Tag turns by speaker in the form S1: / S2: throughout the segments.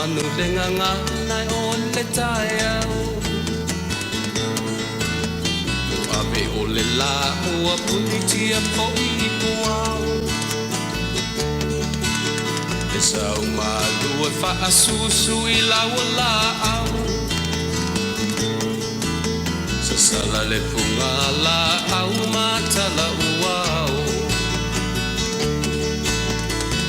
S1: manu le gagana o le taeao. Ua ave o le lā ua punitia foi i puao. Le sau malu e faasusu i lau laau. Sasala le fuga laau ma talauao.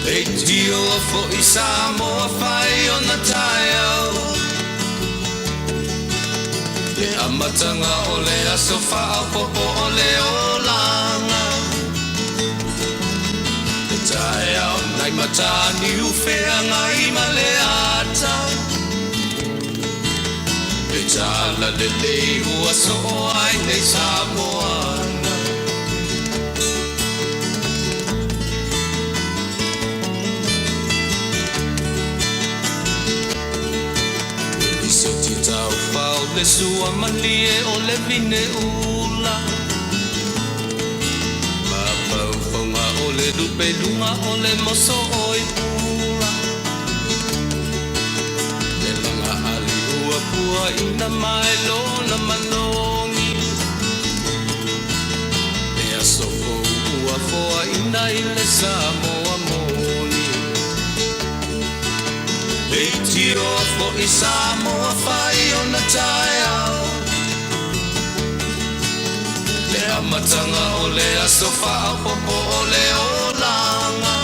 S1: Leitio foi Samoa fai ona taeao. Le amataga o le aso faaopoopo o le olaga. Le taeao nai mataniu feagai ma le ata. Le tala lelei ua soo ai nei Samoana. Eliseti taufao le sua malie o le vine ula. Mafaufaga o le lupeluga o le moso oi pula. Le laga ali ua pua ina mai lona malogi. Le aso fou ua foaina i le Samoa moni. Leitio foi Samoa fai ona taeao. Le amataga o le aso faaopoopo o le olaga.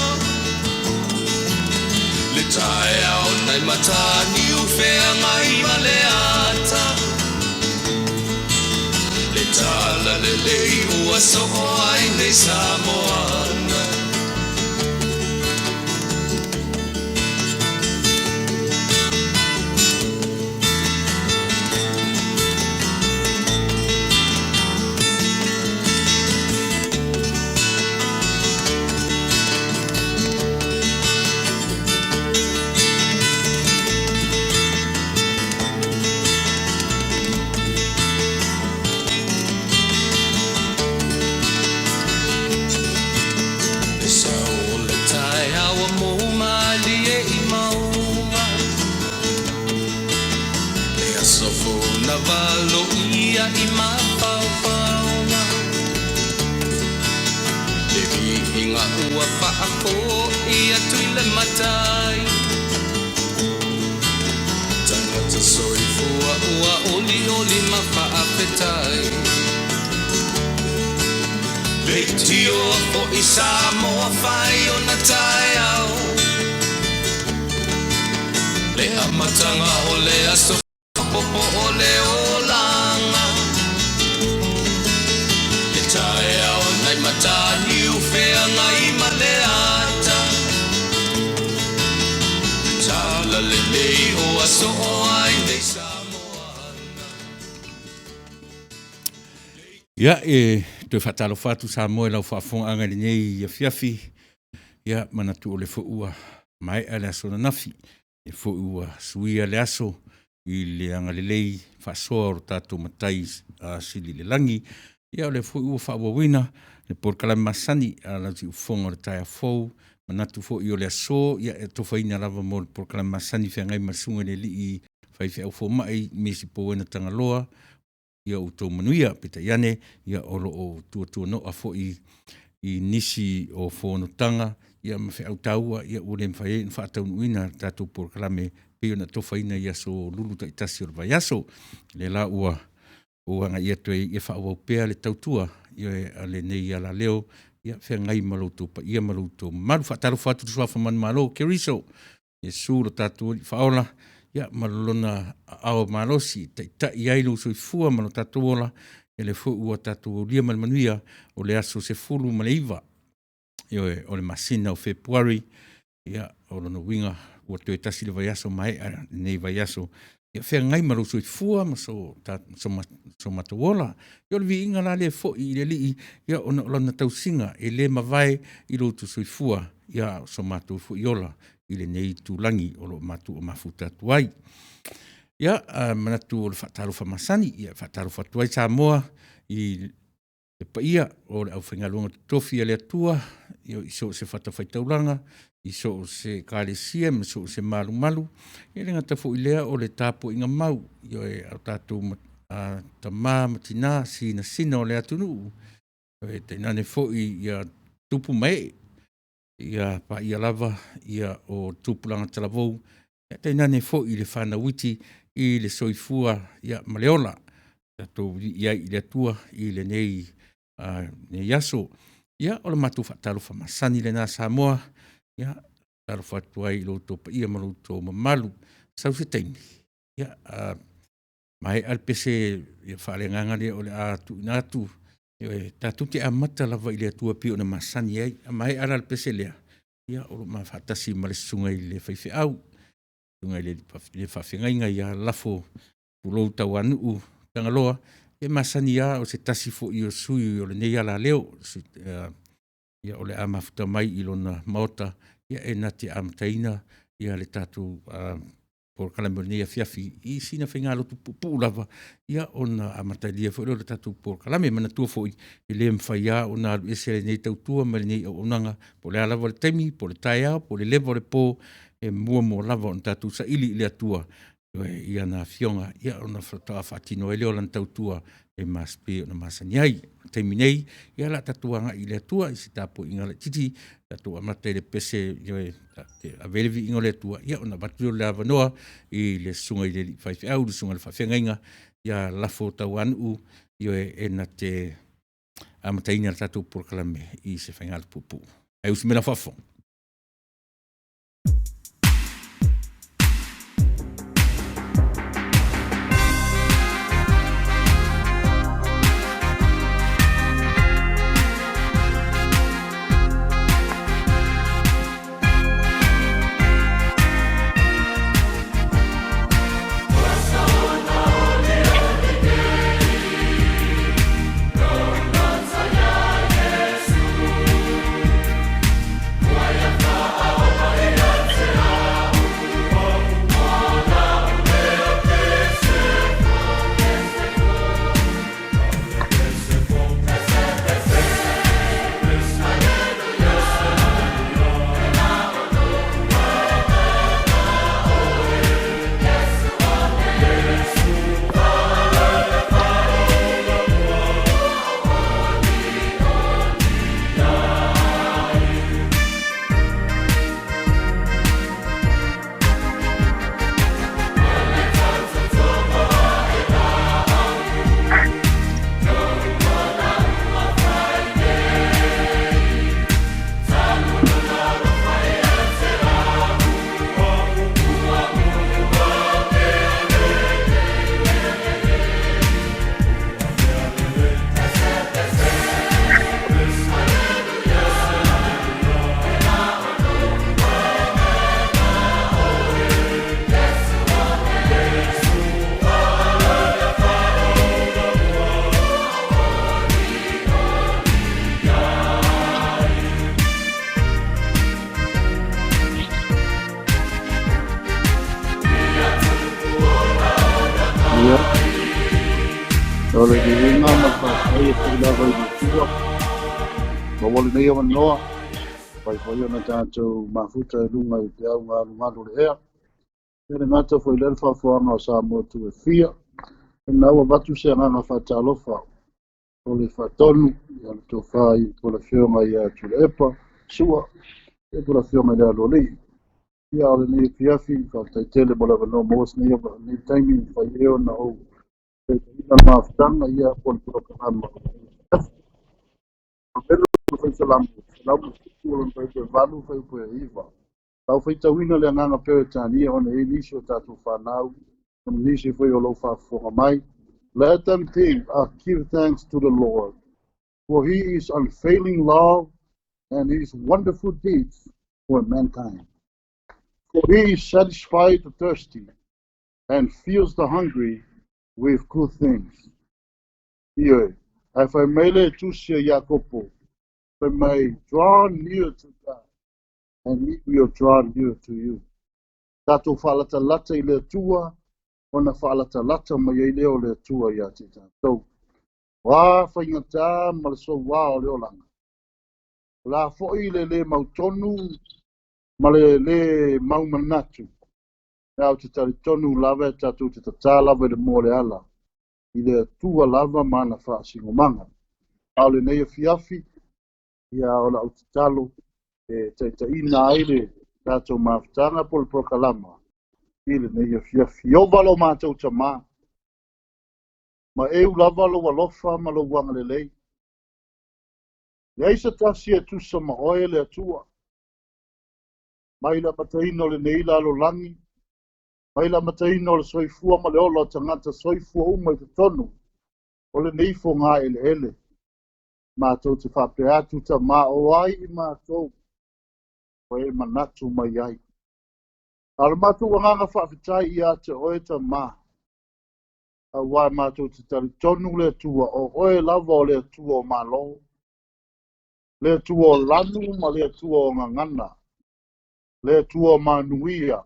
S1: Le taeao nai mataniu feagai ma le ata. Le tala lelei ua soo ai nei Samoana. Le sau o le taeao ua mou malie i mauga. Le aso fou na valoia i mafaufauga. Le viiga ua faafoi atu i le matai. Tagata soifua ua olioli ma faafetai. Leitio foi Samoa fai ona taeao. Le amataga o le aso faaopoopo o le olaga. Le taeao nai mataniu feagai ma le ata. Le tala lelei ua soo ai nei Samoana.
S2: Ia, e toe faatalofa atu Samoa i lau faafofogaaga i lenei afiafi. Ia, manatu o le foi ua maea le aso ananafi, e foi ua suia le aso i le agalelei faasoa o lo tatou Matai Sili i le lagi. Ia, o lea foi ua faaauauina le polokalame masani a lau siufofoga o le taeao fou. Manatu foi o le aso, ia e atofaina lava mo le polokalame masani feagai ma le susuga i le alii faifeau fomai Misi Puena Tagaloa. Ia outou manuia, peitai ane, ia o lo o tuatuano'a foi i nisi o fonotaga ia ma feau taua ia ua le mafai ai ona faataunuuina le tatou polokalame pei ona atofaina i aso lulu taitasi o le vaiaso. Lea la ua ou agai atu ai ia faaauau pea le tautua a lenei alaleo ia feagai ma lo outou paia ma lo outou mamalu. Faatalofa atu i le suafa manumalo o Keriso, Iesu lo tatou Alii Faaola, ia ma lona aao malosi e taitai ai lou soifua ma lo tatou ola, ia lea foi ua tatou aulia ma le manuia o le aso 19, ioe, o le masina o Fepuari. Ia, o lona uiga ua toe tasi le vaiaso maea lenei vaiaso, ia feagai ma lou soifua ma so matou ola. Ia o le viiga la lea e foi i le Alii, ia ona o lana tausiga e le mavae i lo outou soifua, a o so matou foi ola i lenei itulagi o lo o matou mafuta atu ai. Ia, manatu o le faatalofa masani, ia e faatalofa atu ai Samoa i Le paia o le aufaigaluega totofi a le Atua, ia i so o se fatafaitaulaga, i so o se ekalesia ma so o se malumalu, e le gata foi i lea o le tapuaiga mau, ioe, a o tatou tama ma tina sinasina o le atunuu, ioe, tainane foi ia tupu ma ee, ia paia lava ia o tupulaga talavou, ia tainane foi le fanau iti i le soifua ma le ola. Tatou viia ai i le Atua i lenei aso. Ia, o le matou faatalofa masani lena Samoa, ia, faatalofa atu ai i lo outou paia ma lo outou mamalu. Sau se taimi, ia, maea le pese faaleagaga lea o le a tuuina atu, ioe, tatou te amata lava i le Atua pei ona masani ai. A maea la le pese lea, ia o lo o ma faatasi ma le susuga i le faifeau, le susuga i le faafeagaiga ia Lafo Pulou Tauanuu Tagaloa, e masani lava o se tasi foi o sui o lenei alaleo, o le a mafuta mai i lona maota e na te amataina le tatou polokalame o lenei afiafi i sina faigalotu puupuu lava, ia ona amatalia foi lea o le tatou polokalame. Manatua foi, e le mafai lava ona alu ese lenei tautua ma lenei auaunaga, po o le a lava le taimi, po o le taeao po o le leva o le po, e muamua lava ona tatou saili i le Atua i ana Afioga ona faatoa faatino ai lea o lana tautua e pei ona masani ai. O le taimi nei, ia o le a tatou agai i le Atua i se tapuaiga laitiiti, tatou amata i le pese e ave ai le viiga o le Atua, ona avatu lea o le avanoa i le susuga i le alii faifeau, le susuga i le faafeagaiga ia Lafo Tauanuu e na te amataina le tatou polokalame i se faigalotu puupuu. Ae usi mai lau faafofoga.
S3: Ia, o le viiga ma le faafetai e foi lava i le Atua, maua lenei avanoa, fai foi ona tatou mafuta i luga i peau galugalu o le ea. E le gata foi i lea le faafofoga o Samoa tu e fia, na ua avatu se agaga faatalofa o le faatonu ia le tofa i po le afioga ia Tuilaepa Sua, ia po le afioga i le Aloalii. Ia o lenei afiafi, faafetai tele mo le avanoa maua lenei taimi mafai ai ona ou taitaiina le mafutaga ia po o le polokalama o lenei afiafi. O le fai Salamo, 107 o lona fuaiupu e 8, fuaiupu e 9. Sa ou faitauina le agaga Peretania ona e i ai nisi o tatou fanau ma nisi foi o lo o faafofoga mai. Let them think, give thanks to the Lord, for he is unfailing love and his wonderful deeds for mankind. For he satisfies the thirsty and fills the hungry with good things. Ioe, ae fai mai le Tusi a Iakopo, fai mai, draw near to God, and he will draw near to you. Tatou faalatalata i le Atua, ona faalatalata mai ai lea o le Atua ia te tatou. O a faigata ma le soua o le olaga? O le a foi le lē mautonu ma le lē maumanatu? Ae ou te talitonu lava e tatou te tatā lava i le moa o le ala, i le Atua lava ma ana faasinomaga. A o lenei afiafi, ia o lau tatalo e taitaiina ai le tatou mafutaga po o le polokalama i lenei afiafi. Ova lo matou Tamā, ma eu lava lou alofa ma lou agalelei. Leai se tasi e tusa ma oe le Atua. Mai le amataina o lenei lalolagi, mai le amataina o le soifua ma le ola o tagata soifua uma i totonu o lenei fogaeleele. Matou te faapea atu, Tamā, o ai i matou ua e manatu mai ai. A o le matou agaga faafetai ia te oe, Tamā, auā matou te talitonu le Atua, o oe lava o le Atua o Malo, le Atua o lanu ma le Atua o gagana, le Atua o manuia,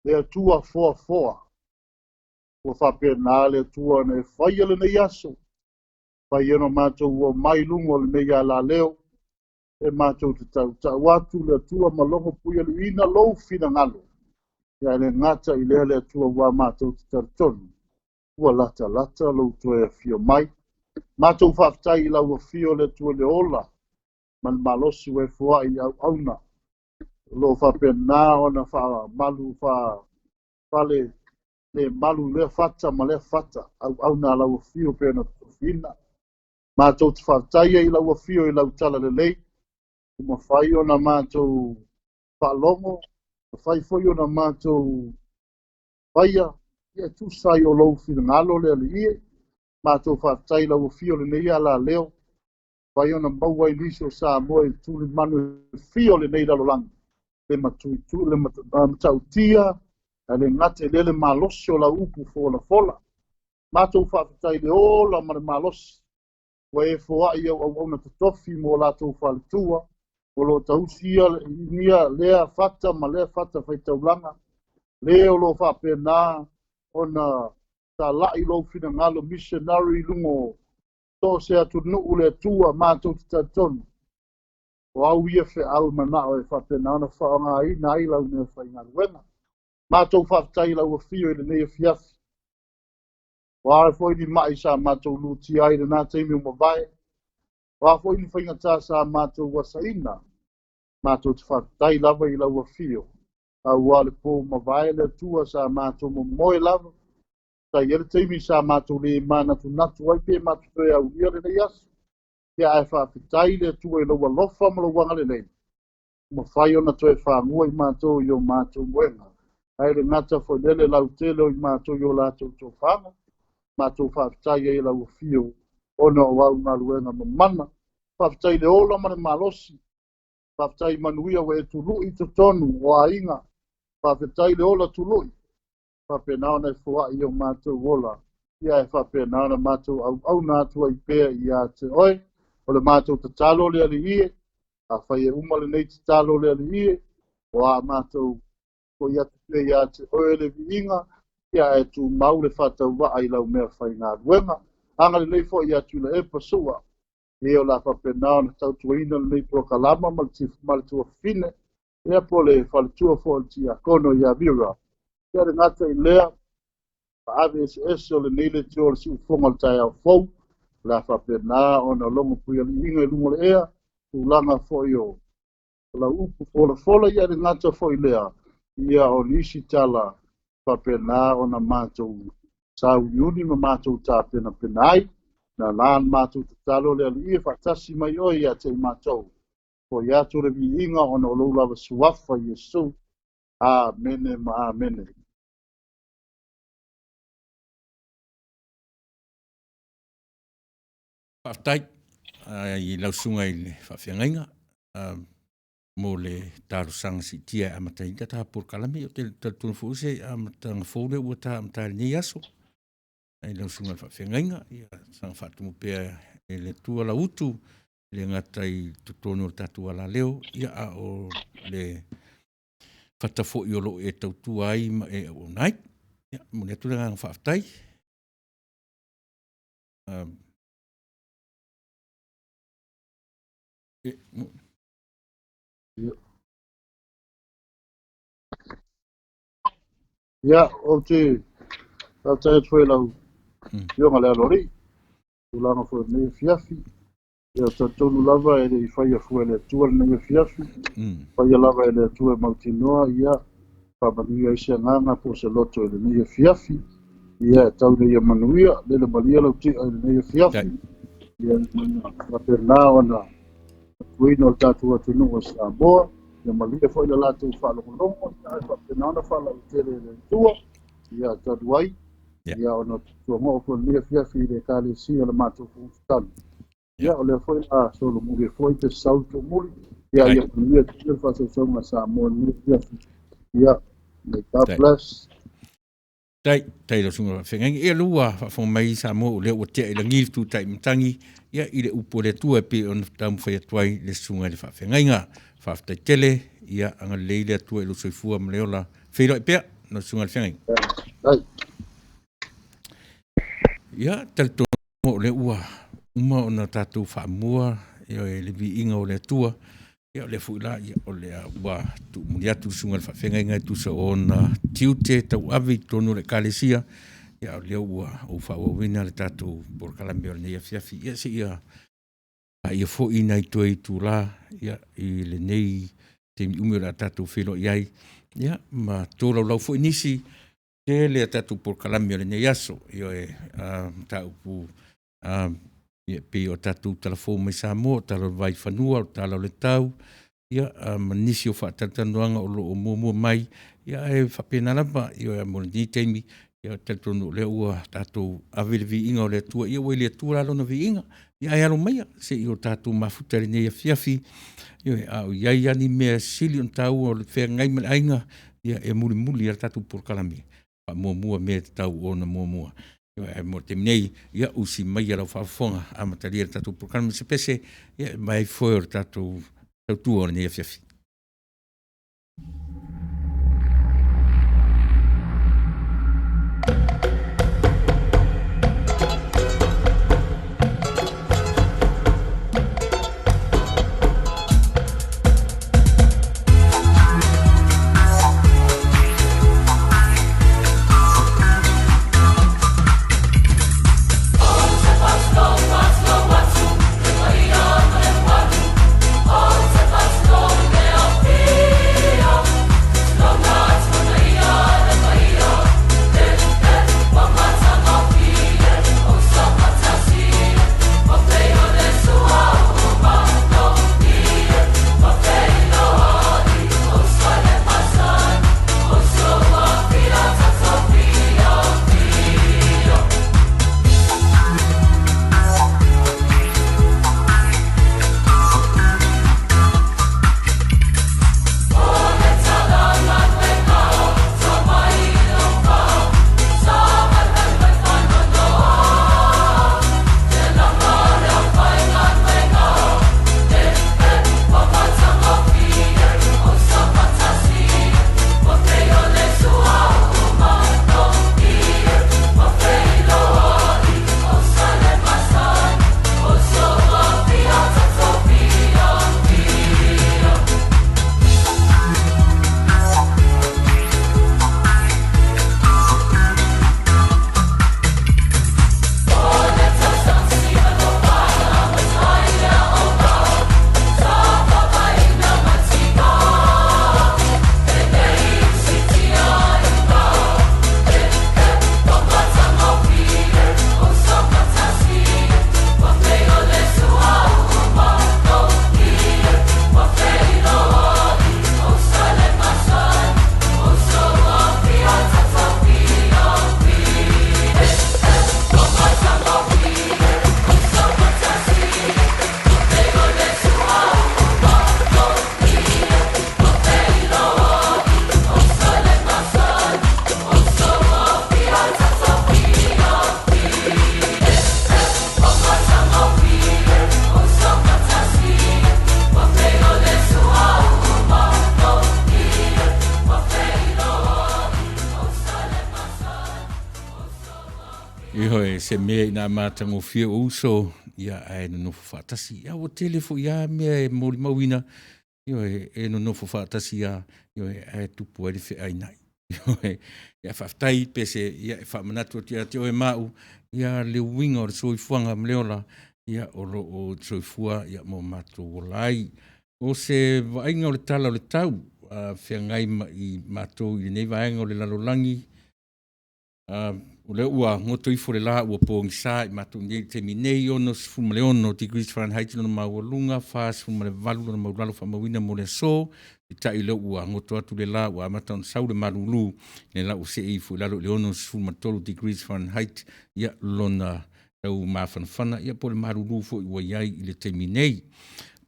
S3: le Atua foafoa. Ua faapena le Atua ona e faia lenei aso, fai ona matou ua mai luga o lenei alaleo, e matou te tautau atu le Atua ma logo puialiuina lou finagalo. Ia le gata i lea le Atua ua matou te talitonu, ua latalata lou toe afio mai. Matou faafetai i lau afio le Atua le ola ma le malosi ua e foai i auauna. O lo o faapena ona faamalu faafale le malu lea fata ma lea fata, auauna a lau afio pe ona tofiina. Matou te faafetai ai i lau afio i lau talalelei, ua mafai ona matou faalogo, mafai foi ona matou faia, ia tusa ai o lou finagalo le Alii e. Matou faafetai i lau afio lenei alaleo, mafai ona maua ai nisi o Samoa i tulimanu e fia o lenei lalolagi, le matuitu, le matautia, ae le gata i lea le malosi o lau upu folafola. Matou faafetai i le ola ma le malosi, ua e foai i au auauna totofi mo latou faletua, o lo o tausi ia lea fata ma lea fata faitaulaga, le o lo o faapena ona talai lou finagalo missionary i luga o so o se atunuu le Atua matou te talitonu. O au ia feau manao e faapena ona faaaogaina ai lau mea faigaluega. Matou faafetai i lau afio i lenei afiafi. O a foi ni mai sa matou lutia ai lena taimi ua mavae, o a foi ni faigata sa matou asaina, matou te faafetai lava i lau afio. Auā le pō mavae le Atua sa matou momoe lava, sa i ai le taimi sa matou le manatunatu ai pe matou toe aulia lenei aso. Ia ae faafetai le Atua i lou alofa ma lou agalelei, ua mafai ona toe fagua i matou i o matou moega. Ae le gata foi lea le lautele o i matou i o latou tofaga, matou faafetai ai i lau afio ona o au galuega mamana. Faafetai i le ola ma le malosi, faafetai i manuia ua e tului i totonu o aiga, faafetai i le ola tului, faapena ona e foai i o matou ola, ia e faapena ona matou auauna atu ai pea ia te oe. O le matou tatalo le Alii e, afai e uma lenei tatalo le Alii e, o a matou foi atu pea ia te oe le viiga, ia e tumau le faatauvaa i lau mea faigaluega. Agalelei foi ia Tuilaepa Su'a, e o le a faapena ona tautuaina lenei polokalama ma le tuafafine, ia po o le faletua foi o le tiakono ia Vera. Ia le gata i lea, faave eseese o lenei leitio o le siufofoga o le taeao fou, o le a faapena ona logo puialiiga i luga o le ea, tulaga foi o lau upu folafola, ia le gata foi lea, ia o nisi tala faapena ona matou sauliuli ma matou tapenapena ai. Na la matou tatalo le Alii e faatasi mai oe ia te i matou. Foi atu le viiga ona o lou lava suafa Iesu. Amene ma amene.
S2: Faafetai i lau susuga i le faafeagaiga mo le talosaga siitia e amataina ta polokalame. Ou te talitonu foi o se amataga fou lea ua ta amata i lenei aso. I lau susuga i le faafeagaiga, ia saga faatumu pea e le Atua lau utu, e le gata i totonu o le tatou alaleo, ia a o le fata foi o lo o e tautua ai ma e auauna ai. Ia, momoli atu le agaga faafetai.
S3: Ia, ou te faafetai atu foi i lau Afioga le Aloalii, tulaga foi o lenei afiafi. Ia, talitonu lava e le i faia fua e le Atua lenei afiafi. Faia lava e le Atua e mautinoa, ia, faamanuia ai se agaga po o se loto i lenei afiafi. Ia, e tau ina ia manuia, lele malie lau ti'a i lenei afiafi. Ia, faapena ona tautuaina o le tatou atunuu o Samoa, ia malie foi le latou faalogologo, ae faapena ona faalautele e le Atua, ia talu ai, ia ona tuago'o foi lenei afiafi i le Ekalesia o le matou Fofoga Fetalai. Ia, o lea foi la solomuli ai foi pe sau le toomuli, ia, ia manuia tele le faasausauga a Samoa i lenei afiafi. Ia, may God bless.
S2: Tai, tai lau susuga faafeagaiga. Ia lea ua faafofoga mai Samoa o lea ua tea i lagi le tutai matagi, ia i le upu a le Atua e pei ona taumafai atu ai le susuga i le faafeagaiga. Faafetai tele, ia agalelei le Atua i lou soifua ma le ola. Feiloai pea lau susuga i le feagaiga.
S3: Tai.
S2: Ia, talitonu o lea ua uma ona tatou faamua ia, le viiga o le Atua. Ia, o lea foi la, ia, o lea ua tuumuli atu le susuga i le faafeagaiga e tusa o ona tiute tauave i totonu o le Ekalesia. Ia, o lea ua ou faaauauina le tatou polokalame o lenei afiafi. Ia, seia paia foi nai toe itula, ia, i lenei taimi umi o le a tatou feiloai ai, ia, ma tolaulau foi nisi tele a tatou polokalame o lenei aso. Ioe, mataupu ia, pei o tatou tala fou mai Samoa, o tala o le vaifanua, o tala o le tau, ia, ma nisi o faatalatalanoaga o lo o muamua mai, ia, ae faapena lava. Ioe, mo lenei taimi, ia, talitonu o lea ua tatou ave le viiga o le Atua, ia ua i le Atua la lona viiga, ia, ae alo maia se i o tatou mafuta i lenei afiafi. Ioe, a o i ai lava ni mea sili ona taua o le feagai ma le aiga, ia, e mulimuli lava le tatou polokalame, faamuamua mea e tatau ona muamua. Ae mo le taimi nei, ia usi maia lau faafofoga, amatalia le tatou polokalame se pese, ia e mai foe o le tatou tautua o lenei afiafi. Ioe, se mea ina matagofie o uso. ia, ae nonofo faatasi. Ia, ua tele foi lava mea e molimauina, ioe, e nonofo faatasi lava, ioe, ae tupu ai le feainai. Ioe, ia faafetai pe se, ia, e faamanatu atu ia te oe ma au, ia, le uiga o le soifuaga ma le ola, ia, o lo o soifua, ia, ma o matou ola ai. O se vaaiga o le tala o le tau, a feagai ma i matou i lenei vaega o le lalolagi, o lea ua goto ifo le la ua pogisa i matou nei i le taimi nei, 66 degrees Fahrenheit lona maualuga, 48 lona maualalo faamauina mo le aso. Peitai o lea ua goto atu le la ua amata ona sau le malulu, lea la ua see ifo i lalo i le 63 degrees Fahrenheit, ia lona tau mafanafana, ia po o le malulu foi ua i ai i le taimi nei.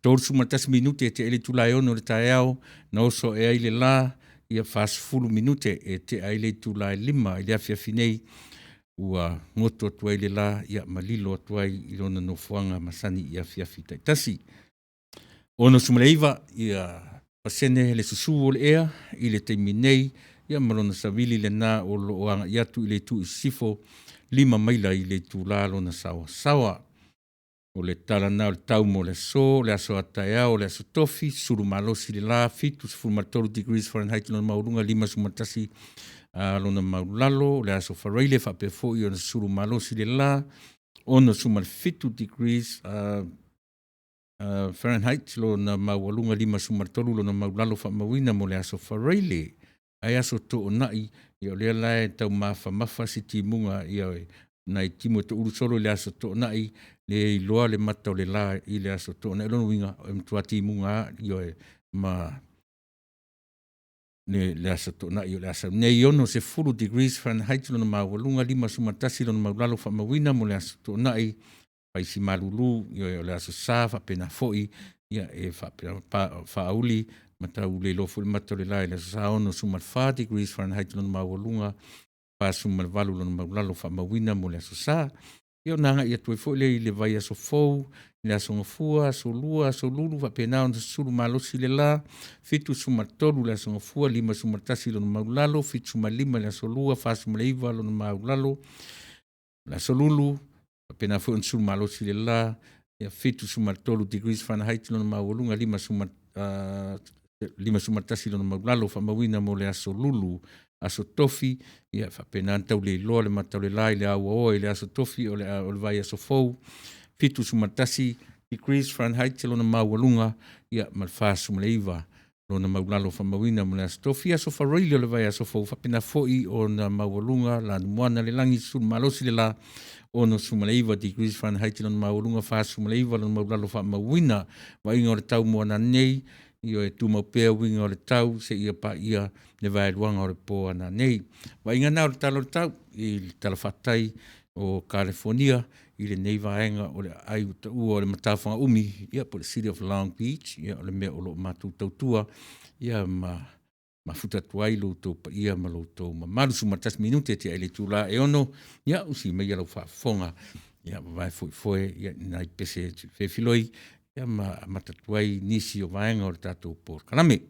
S2: 31 minute e tea ai le itula e 6 o le taeao, na oso ae ai le la, ia 40 minute e tea ai le itula e 5 i le afiafi nei, ua goto atu ai le la, ia ma lilo atu ai i lona nofoaga masani i afiafi taitasi. 69 ia pasene le susu o le ea i le taimi nei, ia ma lona savili lena o lo o agai atu i le itu i sisifo, 5 maila i le itula lona saoasaoa. O le tala na o le tau mo le aso, le aso a taeao, le aso Tofi, sulu malosi le la, 73 degrees Fahrenheit lona maualuga, 51 lona maulalo. O le aso Faraile faapea foi ona sulu malosi le la, 67 degrees Fahrenheit lona maualuga, 53 lona maulalo faamauina mo le aso Faraile. Ae aso Toonai, ia o lea la e taumafamafa si timuga, ia nai timu e toulu solo i le aso Toonai, le iloa le mata o le la i le aso Toonai. O lona uiga, e matua timuga lava, ioe, ma le aso Toonai o le a sau nei. 60 degrees Fahrenheit lona maualuga, 51 lona maulalo faamauina mo le aso Toonai. Faisi malulu, ioe, o le aso Sa faapena foi, ia e faapena faauli ma tau le iloa foi le mata o le la i le aso Sa, 64 degrees Fahrenheit lona maualuga, 48 lona maulalo faamauina mo le aso Sa. Ia ona agai atu ai foi lea i le vaiaso fou, i le aso Gafua, aso Lua, aso Lulu, faapena ona susulu malosi le la, 73 le aso Gafua, 51 lona maulalo, 75 le aso Lua, 49 lona maulalo, le aso Lulu, faapena foi ona susulu malosi le la, ia 73 degrees Fahrenheit lona maualuga, 51 lona maulalo faamauina mo le aso Lulu. Aso Tofi, ia faapena ona tau le iloa le mata o le la i le auaoa i le aso Tofi o le vaiaso fou, 71 degrees Fahrenheit lona maualuga, ia ma le 49 lona maulalo faamauina mo le aso Tofi. Aso Faraile o le vaiaso fou, faapena foi ona maualuga, lanumoana le lagi, sulu malosi le la, 69 degrees Fahrenheit lona maualuga, 49 lona maulalo faamauina. Vaaiga o le tau mo ananei, ioe, tumau pea uiga o le tau seia paia le vaeluaga o le po ananei. Vaaiga na o le tala o le tau i le Tala Faatatau o Kalifonia i lenei vaega o le aai ua taua o le Matafaga Umi, ia po o le City of Long Beach, ia o le mea o lo o matou tautua, ia ma mafuta atu ai lo outou paia ma lo outou mamalu. 11 minute tea i le itula e 6, ia usi maia lau faafofoga, ia vavae foefoe, ia nai pese fefiloi, ia ma amata atu ai nisi o vaega o le tatou polokalame.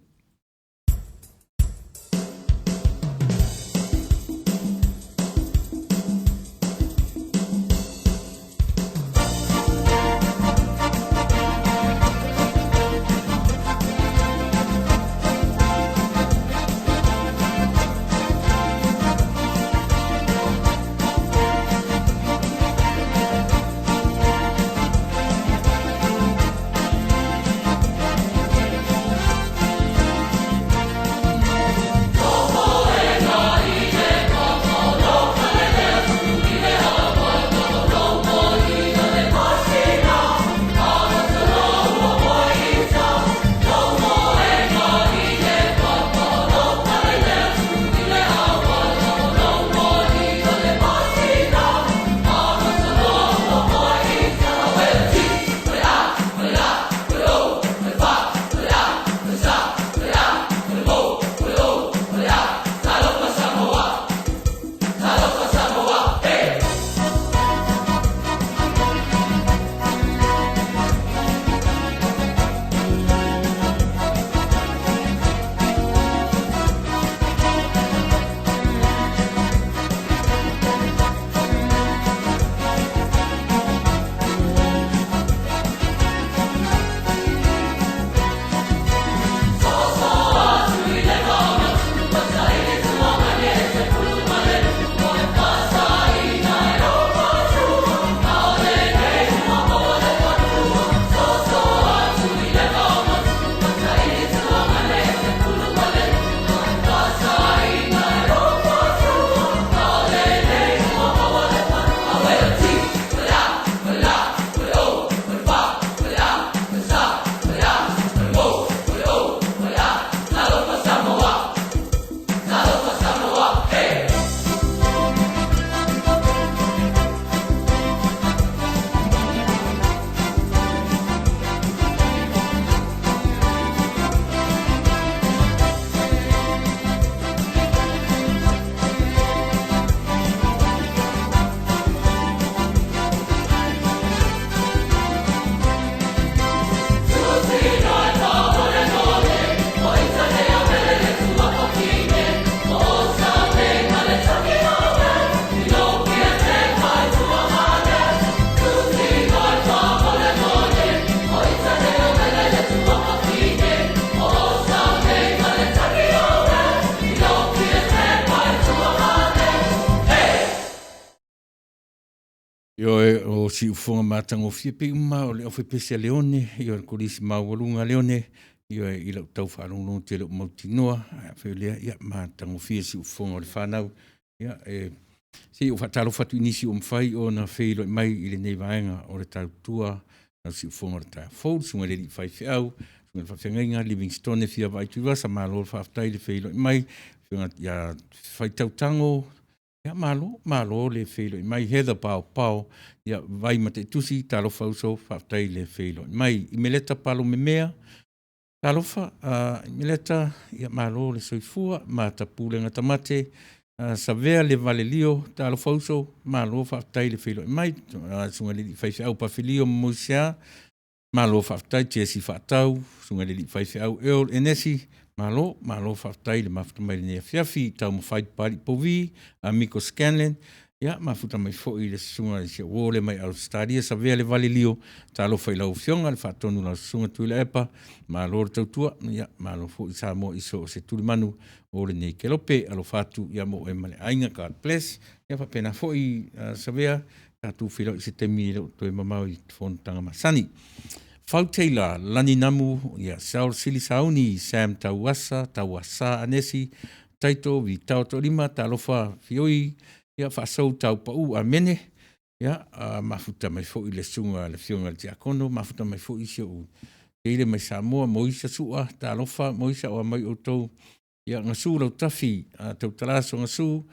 S2: Ioe, o siufofoga matagofie pei uma o le aufaipese a Leone, ioe, le Kolisi Maualuga a Leone, ioe, i lau tau faalogologo tele o mautinoa, ae afai o lea, ia, matagofie siufofoga o le fanau. Ia, e se i ou faatalofa atu i nisi ua mafai ona feiloai mai i lenei vaega o le tautua lau siufofoga o le taeao fou, le susuga i le alii faifeau, susuga i le faafeagaiga Livingstone Fiavaai Tuivasa, malo le faafetai le feiloai mai, susuga ia Faitau Tago, ia malo, malo le feiloai mai. Heather Paopao, ia Vai Mataitusi, talofa uso, faafetai le feiloai mai. Imeleta Palomemea, talofa Imeleta, ia malo le soifua ma Tapulega Tamate, Savea le Valelio, talofa uso, malo faafetai le feiloai mai. Susuga i le alii faifeau Pafelio Momoisea, Malo faafetai Jesse Faatau, susuga i le alii faifeau Earl Enesi, malo, malo faafetai le mafuta mai i lenei afiafi. Taumafai Papalii Povi, Amigo Scanlan, ia mafuta mai foi le susuga i si au uo lea mai Ausetalia, Savea Le Valelio, talofa i lau Afioga i le Faatonu o lau Susuga Tuilaepa, malo le tautua, ia malo foi Samoa i so o se tulimanu o lenei kelope. Alofa atu ia mo oe ma le aiga, God bless. Ia faapena foi Savea, tatou feiloai i se taimi e le o toe mamao i fonotaga masani. Fau Taylor, Lani Namu, ia Sal Sili Sauni, Sam Tauasa, Tauasa Anesi, Taito Vitao Toalima, Talofa Fioi, ia Faasou Tau Pau, Amene. Ia, mafuta mai foi le susuga le Afioga i le Tiakono, mafuta mai foi si ou teile mai Samoa, Moisa Sua, talofa Moisa o a mai outou. Ia, Gasu Lautafi, Tautala Sogasu,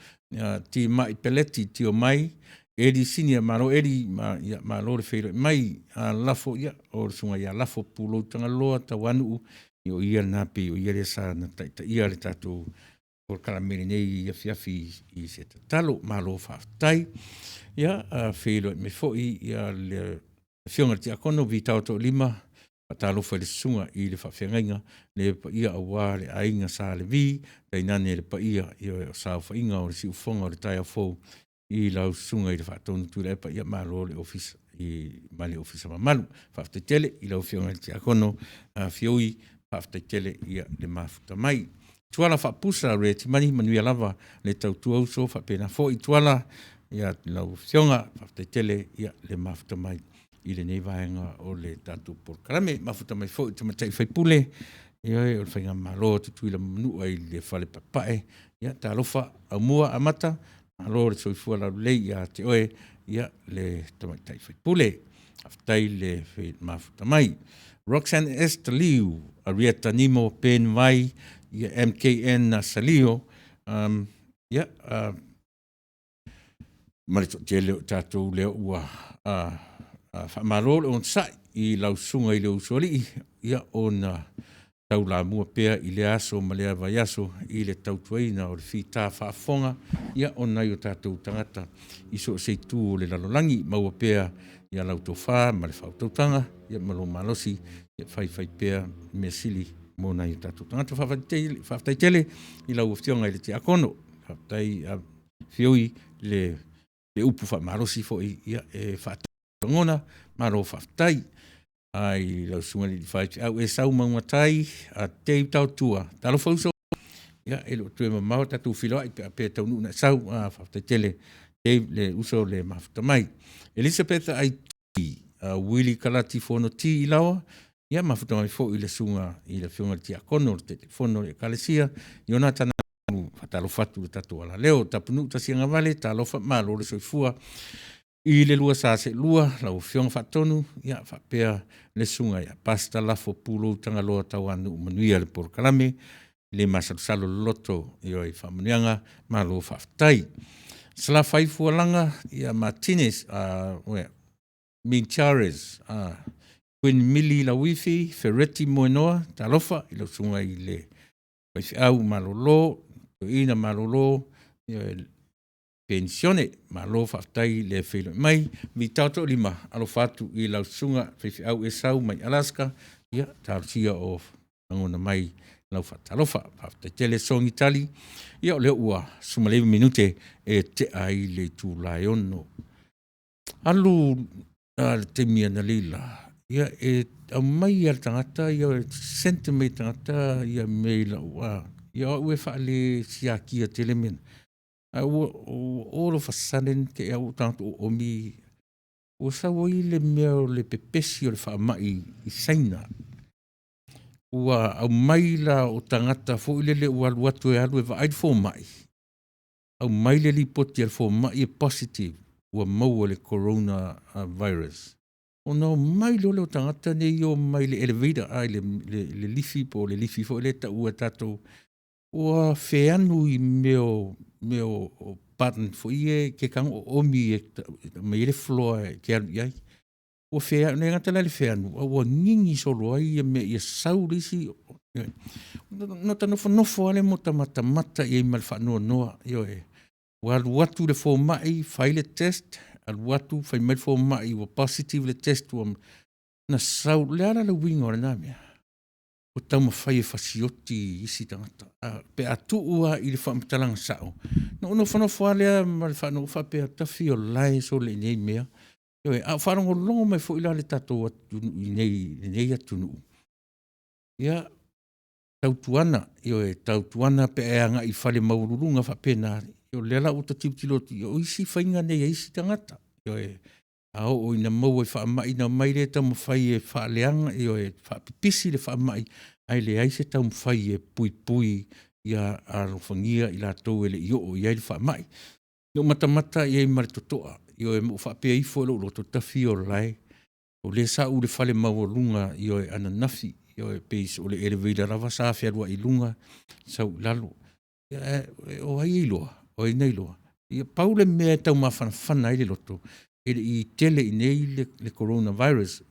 S2: Timai Peleti Tio Mai, Eli Sinia, malo Eli, ma, ia, malo le feiloai mai. Lafo, ia, o le susuga ia Lafo Pulou Tagaloa Tauanuu, ia o ia lena pei o ia lea sa na taitaia le tatou polokalame i lenei afiafi i se tatalo. Malo faafetai. Ia, feiloai mai foi ia le Afioga i le Tiakono Vitao Toalima, faatalofa i le susuga i le faafeagaiga, le paia aua le aiga Sa Levi, tainane le paia o saofaiga o le siufofoga o le taeao fou i lau susuga i le Faatonu Tuilaepa, ia malo le ofisa i ma le ofisa mamalu. Faafetai tele i lau Afioga i le Tiakono Fioi, faafetai tele ia le mafuta mai. Tuala Faapusa Retimani, manuia lava le tautua uso, faapena foi Tuala ia lau Afioga, faafetai tele ia le mafuta mai i lenei vaega o le tatou polokalame. Mafuta mai foi tamaitai faipule, ioe, o le Faigamalo a Tutuila ma Manua i le Fale Paepae, ia talofa, aumua amata, malo le soifua laulelei ia te oe ia le tamaitai faipule. Faafetai le mafuta mai. Roxanne Esther Liu, Arieta Nimo, Ben Vai, ia MKN Salio, ia, ma le toatele o tatou lea ua faamalo le onosai i lau susuga i le Usoalii, ia ona taulamua pea i lea aso ma lea vaiaso i le tautuaina o le fita faafofoga, ia o nai o tatou tagata i so o se itu o le lalolagi. Maua pea ia lau tofa ma le faautautaga, ia ma lou malosi, ia faifai pea mea sili mo nai o tatou tagata. Faafetai tele i lau Afioga i le Tiakono, faafetai Fioi le upu faamalosi foi ia e faatagona, malo faafetai. I lau susuga i le faifeau Esau Maugatai a Dave Tautua, talofa uso, ia e le o toe mamao tatou feiloai pe a faapea e taunuu ina e sau. Faafetai tele Dave le uso le mafuta mai. Elisapeta Aitui, Willie Kalati Fonoti Ilaoa, ia mafuta mai foi le susuga i le Afioga i le Tiakono, le Taitaifono o le Ekalesia, Ionatana, faatalofa atu i le tatou alaleo, Tapunuu Tasiagavale, talofa, malo le soifua i le lua sa seelua, lau Afioga Faatonu, ia faapea le susuga ia Pastor Lafo Pulou Tagaloa Tauanuu, manuia le polokalame, le masalosalo loloto i faamanuiaga, malo faafetai. Salafai Fualaga, ia Martinez, Minchares, Queen Mili Lauifi, Fereti Moenoa, talofa i lau susuga i le faifeau malolo, toeaina malolo, ia, penisione, malo faafetai le feiloai mai. Vitao Toalima, alofa atu i lau susuga faifeau Esau mai Alaska, ia talosia o lagona mai lau faatalofa. Faafetai tele Sogi Tali, ia o lea ua 19 minute e tea ai le itula e 6. Alu le taimi analeila, ia e aumai lava e le tagata ia, sent mai e le tagata ia mea i lau, ia o au e faale siakia tele mea na. Ae ua all of a sudden te i lava ua ou tago atu ua oomi. Ua sau ai le mea o le pepesi o le faamai i Saina. Ua aumai la o tagata foi lele ua alu atu e alu e vaai le fomai, aumai le lipoti a le fomai e positive, ua maua i le corona virus. Ona omai loa lea o tagata nei omai i le elevator, ai le, le, le lifi po o le lifi foi lea e taua e tatou, ua feanu i mea o mea o button foi ia e te tago oomi e aumai ai le floor e te alu i ai. Ua feanu, e le gata la i le feanu, a ua gigi solo ai ia mea ia sau le isi. Ona ota nofonofo lava lea ma ota matamata i ai ma le faanoanoa, ioe. Ua alu atu le fomai fai le test, alu atu fai mai le fomai ua positive le test ua na sau. O le a la le uiga o lena mea? Ua taumafai e fasioti isi tagata. A, pe a tuu lava i le faamatalaga sao, na ou nofonofo lava lea ma le faanoanoa faapea, tafi o la e sole i nei mea. Ioe, a o faalogologo mai foi la le tatou atunuu i inei i lenei atunuu, ia, tautuana, ioe, tautuana pe a e agai i fale maualuluga faapena, o lea la ua ta tilotilo atu, o isi faiga nei a isi tagata. Ioe, a oo ina maua i faamai ona omai lea taumafai e faaleaga, ioe, faapipisi le faamai, ae leai se taumafai e puipui ia alofagia i latou e le i oo i ai le faamai. Na ou matamata i ai ma le totoa, ioe, ma ou faapea ifo i lou loto, tafi o lae, o lea sa ou i le fale maualuga, ioe, ananafi, ioe, pei o le elevator lava sa fealuai i luga sau i lalo. Ae o ai e iloa? O ai na iloa? Ia pau le mea e tau mafanafana ai le loto, e le i tele i inei le corona virus,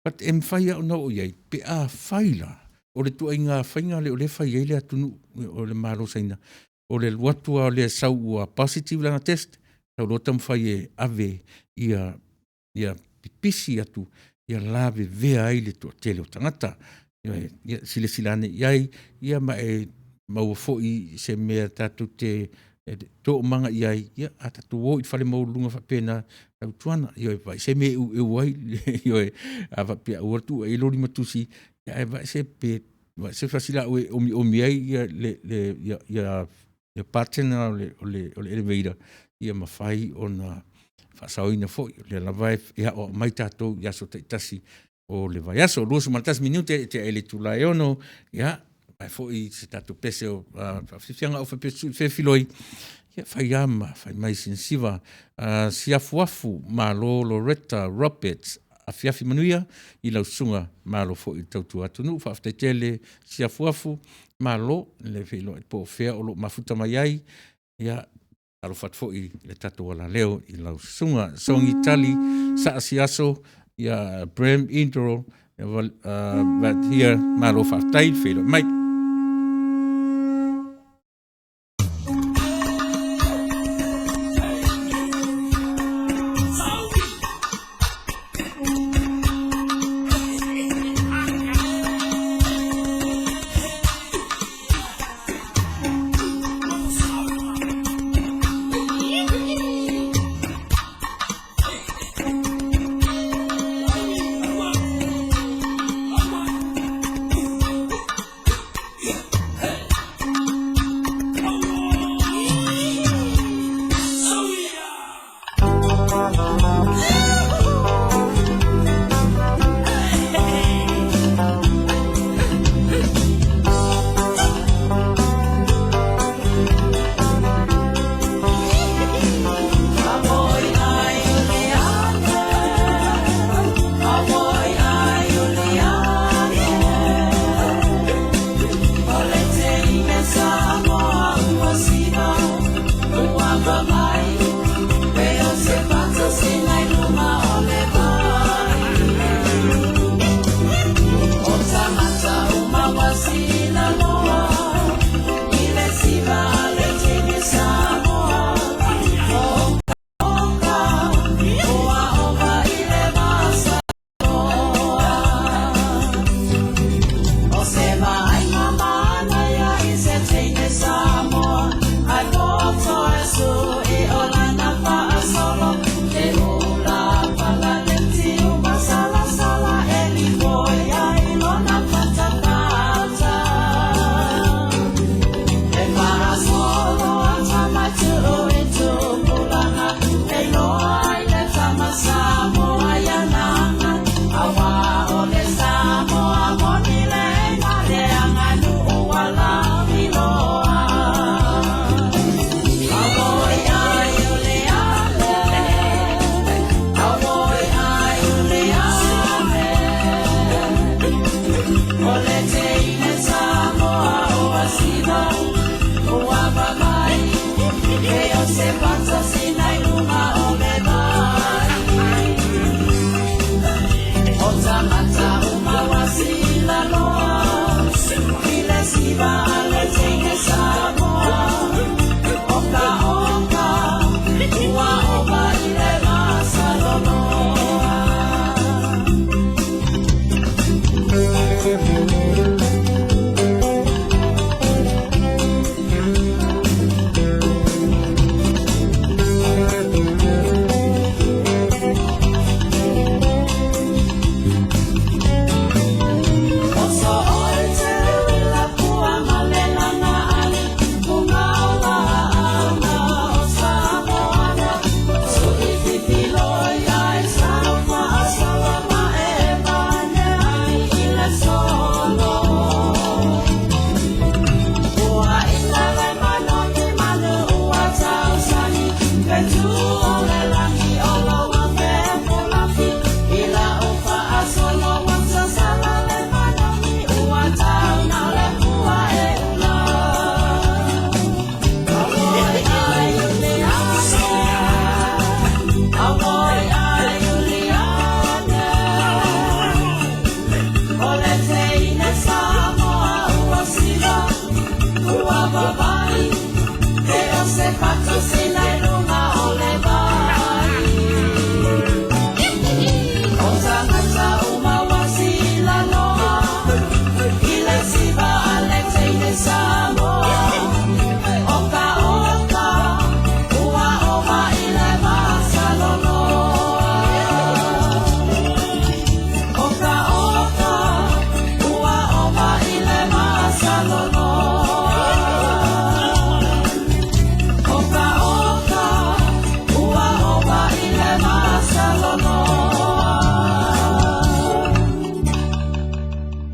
S2: but e mafai lava ona oo i ai pe afai la o le ituaiga faiga lea o lea e fai ai le atunuu o le Malo o Saina, o le alu atu lava o le sau ua positive lana test, sau loa taumafai e ave ia pipisi atu ia lavevea ai le toatele o tagata. Ioe, ia silasila ane i ai, ia ma e maua foi se mea tatou te toomaga i ai, ia a tatou o i fale maualuluga faapena, tautuana, ioe, vaai se mea e eueu ai, ioe, a faapea aua le tuua i ai lou limatusi, ae vaai se fasilaau e omiomi ai ia button na o le elevator, ia mafai ona faasaoina foi, o lea lava e aoao mai tatou i aso taitasi o le vaiaso. 21 minute i le tea ai le itula e 6, ia, vae foi se tatou pese o faafiafiaga feofiloi, ia fai lava ma fai mai sina siva. Siafuafu Malo Loretta Roberts, afiafi manuia i lau susuga, malo foi le tautua atunuu. Faafetai tele Siafuafu Malo, e le feiloai po o fea o lo o mafuta mai ai. Ia, alofa atu foi i le tatou alaleo i lau susuga. Sogi Tali Saasiaso, ia Brem Indro, Vathia, malo faafetai le feiloai mai.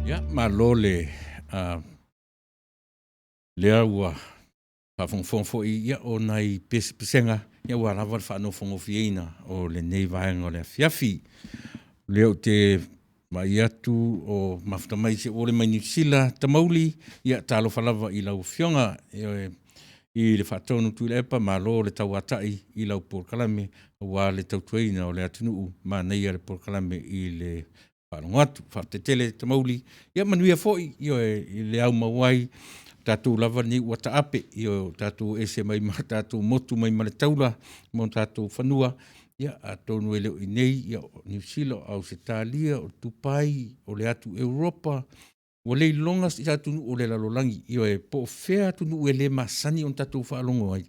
S2: Ia, malo le lea ua faafogafoga foi ia o nai pesepesega ia aua lava le faanofogofieina o lenei vaega o le afiafi. O lea ou te vaai atu o mafuta mai si ou uo mai Niu Sila, Tamauli, ia talofa lava i lau Afioga i le Faatonu Tuilaepa, malo le tauatai i lau polokalame aua le tautuaina o le atunuu, manaia le polokalame i le faalogo atu. Faafetai tele Tamauli, ia manuia foi ioe, i le aumau ai, o tatou lava nei ua taape, ioe, ua tatou ese mai ma tatou motu mai ma le taula ma o tatou fanua, ia atonu e le o i inei o Niu Sila, o Ausetalia, o Tupai, o le atu Europa, ua le iloga se atunuu o le lalolagi, ioe, po o fea atunuu e le masani ona tatou faalogo ai,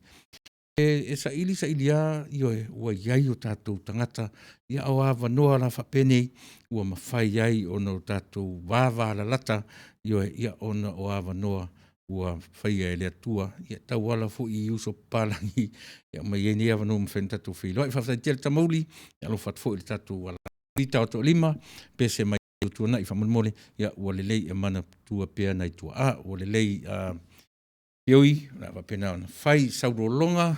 S2: e saili saili lava, ioe, ua i ai o tatou tagata, a o avanoa la faapenei ua mafai ai ona tatou vavalalata, ioe, ia ona o avanoa ua faia e le Atua e tauala foi i uso papalagi e aumai ai nei avanoa ua mafai ai ona tatou feiloai. Faafetai tele Tamauli, e alofa atu foi i le tatou taotolima, pese mai ua tuanai faamolemole, ia ua lelei e manatua pea nai tuaa, ua lelei Fioi, o le a faapena ona fai. Saulologa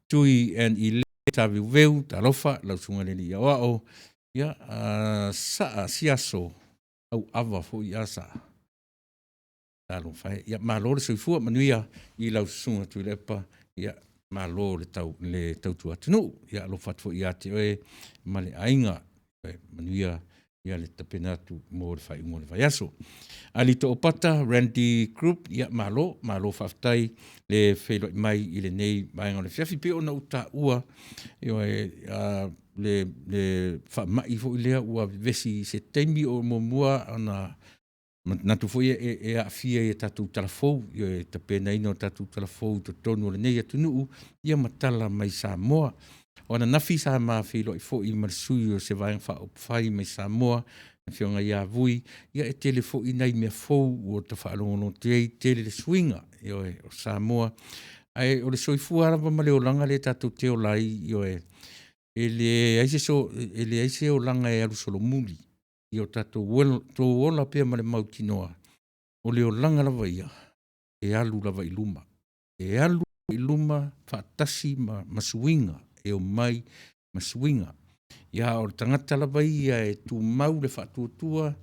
S2: Tui and Ile Taveuveu, talofa lau susuga i le Alii Aoao, ia, Saa Siaso Auava foi a Saa. Talofa e. Ia malo le soifua, manuia i lau susuga Tuilaepa, ia malo le tautua atunuu. Ia alofa atu foi ia te oe ma le aiga. Manuia le tapena atu mo le faaiuga o le vaiaso. Ali Toopata, Randy Group, ia malo, malo faafetai le feiloai mai i lenei vaega o le afiafi. E pei ona ou taua, ioe, le faamai foi lea ua vevesi i se taimi o muamua ona manatu foi e aafia i a tatou talafou, le tapenaina o tatou talafou i totonu o lenei atunuu, ia ma tala mai Samoa. O ananafi sa ma feiloai foi ma le sui o se Vaega Faaupufai mai Samoa, le Afioga ia Vui, ia e tele foi nai mea fou ua ta faalogologo atu ai, tele le suiga, ioe, o Samoa. Ae o le soifua lava ma le olaga lea tatou te ola ai, ioe, e leai se olaga e alu solomuli. Ia o tatou ola pea ma le mautinoa, o le olaga lava ia, e alu lava i luma. E alu i luma faatasi ma suiga e omai ma suiga. Ia a o le tagata lava ia e tumau le faatuatua,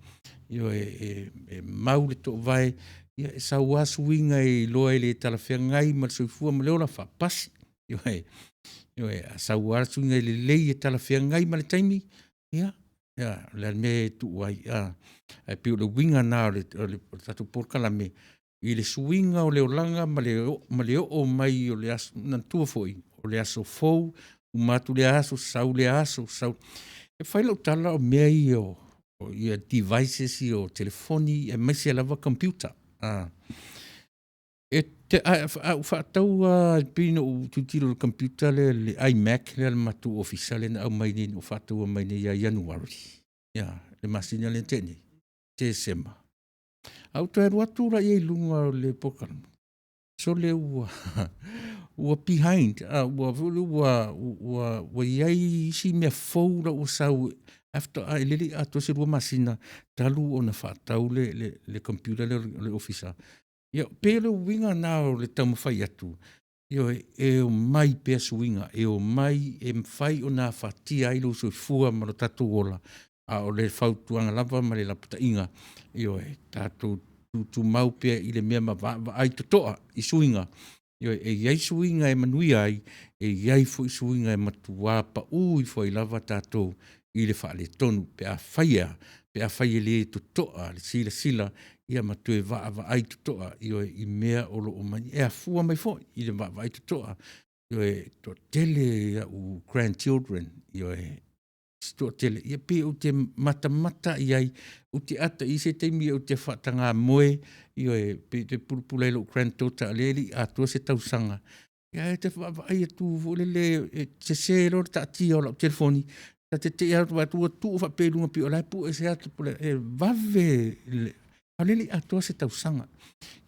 S2: ioe, e mau le toovae, ia e sau lava suiga e iloa e le talafeagai ma le soifua ma le ola, faapasi. Ioe, ioe, a sau lava le suiga e lelei e talafeagai ma le taimi, ia, o le a le mea e tuu ai, a? Ae pei o le uiga lena o le tatou polokalame, i le suiga o le olaga ma le oo mai o le aso. Manatua foi, o le aso fou, uma atu lea aso sau lea aso sau. E fai lau tala o mea ia o devices ia o telefoni aemaise lava computer. A ou faatau lava pei ona ou tilotilo i le computer lea le iMac lea a le matou ofisa lea na aumai nei na ou faataua mai nei ia Ianuari, ia, le masina lea na tea nei, Tesema. Ae ou toe alu atu lea i luga o le polokalame, sole ua behind, ua i ai isi mea fou la ua sau ae faatoa e le i atoa se 2 masina talu ona faatau le computer lea o le ofisa. Ia, pei o le uiga lena o le taumafai atu, ioe, e omai pea suiga, e omai e mafai ona afatia ai lou soifua ma lo tatou ola, a o le fautuaga lava ma le lapataiga, ioe, tatou tutumau pea i le mea ma vaavaai totoa i suiga. Ioe, e i ai suiga e manuia ai, e i ai foi suiga e matua pau ifo ai lava tatou i le faaletonu pe a fai e a? Pe afai e le totoa le silasila, ia ma toe vaavaai totoa, ioe, i mea o lo o mai, e afua mai foi i le vaavaai totoa, ioe, toatele au grandchildren, ioe, se toatele, ia pei ou te matamata i ai, ou te ata i se taimi ou te faataga moe, ioe, pei te pulapula i lou granddaughter, lea e le i atoa se tausaga, ia e te vaavaai atu foi lele, e sese loa le taatia o lau telefoni, ta te te i atu ua tuu faapea i luga pei o la e pue se ata, e vave, a o lea e le i atoa se tausaga.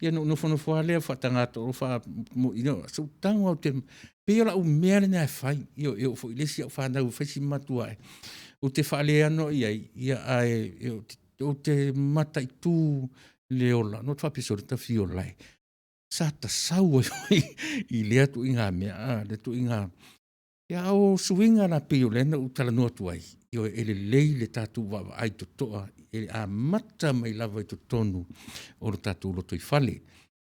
S2: Ia na ou nofonofo lava lea faataga atu, se i tago lava ou te, pei o lau mea lena e fai, ioe, e oo foi i le isi au fanau e fai si matua ae, ou te faaleano i ai, ia ae ou te mataitu le ola, na ou faapea, sole, ta fia ola e. Sa ta sau ai foi i lea tuiga mea, a, lea tuiga. Ia, a o suiga la pei o lea na ou talanoa atu ai, ioe, e lelei le tatou vaavaai totoa e amata mai lava i totonu o lo tatou lotoifale.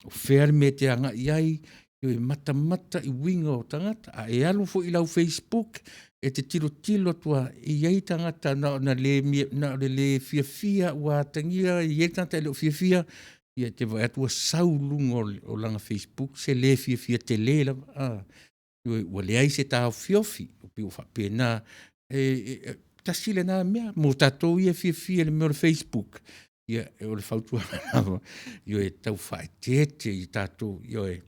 S2: O fea le mea e te agai i ai, ioe, matamata i uiga o tagata. A e alu foi i lau Facebook, e te tilotilo atu lava, e i ai tagata na ona le, na o le le fiafia ua atagia, e i ai tagata e le o fiafia, ia e te vaai atu ua sau i luga o lana Facebook se le fiafia tele lava. A, ua leai se taofiofi, pei ua faapena. E tasi lena mea mo tatou ia e fiafia i le mea o le Facebook, ia o le fautuaga lava, ioe, tau faaeteete i tatou, ioe,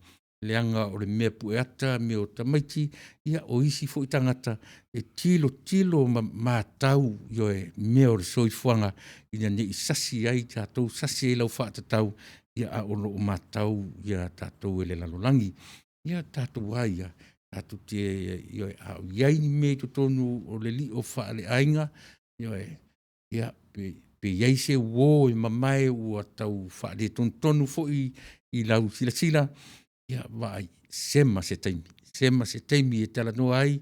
S2: leaga o le mea pueata, mea o tamaiti, ia o isi foi tagata e tilotilo ma matau, ioe, mea o le soifuaga ina ne i sasi ai tatou, sasi ai lau faatatau, ia a o lo o matau ia tatou e le lalolagi. Ia tatou a ia, tatou te, ioe, a o i ai ni mea i totonu o le lio faaleaiga, ioe, ia, pe, pe i ai se uo e mamae ua tau faaletonu foi i lau silasila, ia vaai, sema se taimi, sema se taimi e talanoa ai,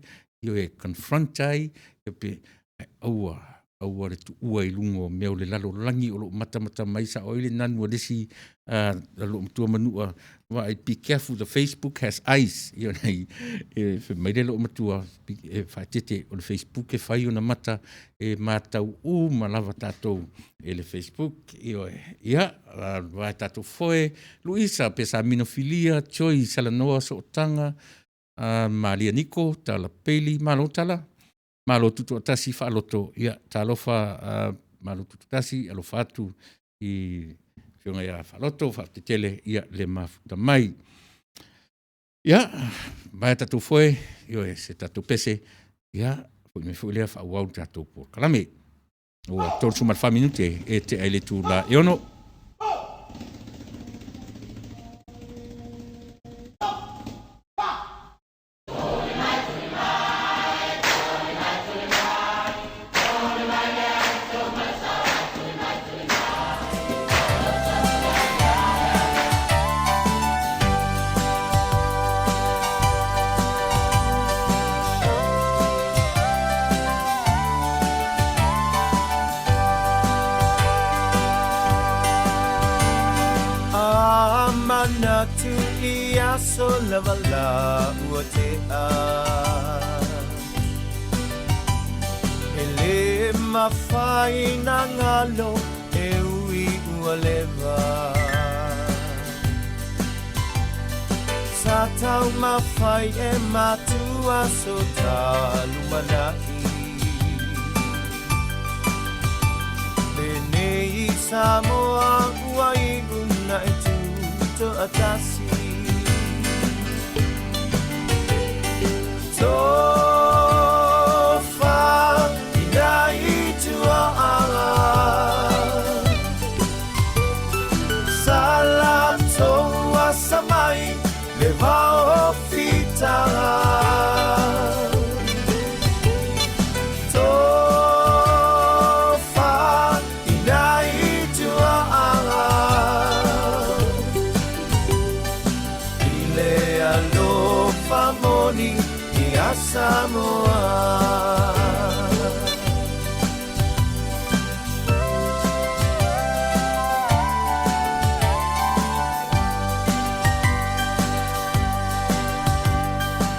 S2: ioe, confront ai, ia pe, ae aua, aua le tuua i luga o mea o le lalolagi o lo o matamata mai sao ai le nanu a le isi loo matua manua, vaai, be careful the Facebook has eyes. Ia nei, e fai mai le loo matua, e faaeteete o le Facebook e fai ona mata e matau uma lava tatou e le Facebook. Ioe, ia, vae tatou foe, Luisa, Pesamino Filia, Joy Salanoa Sootaga, Malia Niko, Tala Peili, malo Tala, Malo Tutoatasi Faaloto, ia, talofa, Malo Tutoatasi, alofa atu i Afioga ia Faaloto, faafetai ia le mafuta mai. Ia, vaea tatou foe, ioe, se tatou pese, ia, foi mai foi lea faaauau le tatou polokalame. Ua 34 minute e tea i le itula e 6.
S1: A manatu i aso lava la ua tea E le mafai na galo e ui ua leva Sa taumafai e matua so ta lumanai Lenei Samoa ua iu na e tutoatasi Tofa ina i tuaaga Sa latou asa mai le vao o fitaga Tofa ina i tuaaga I le alofa moni ia Samoa.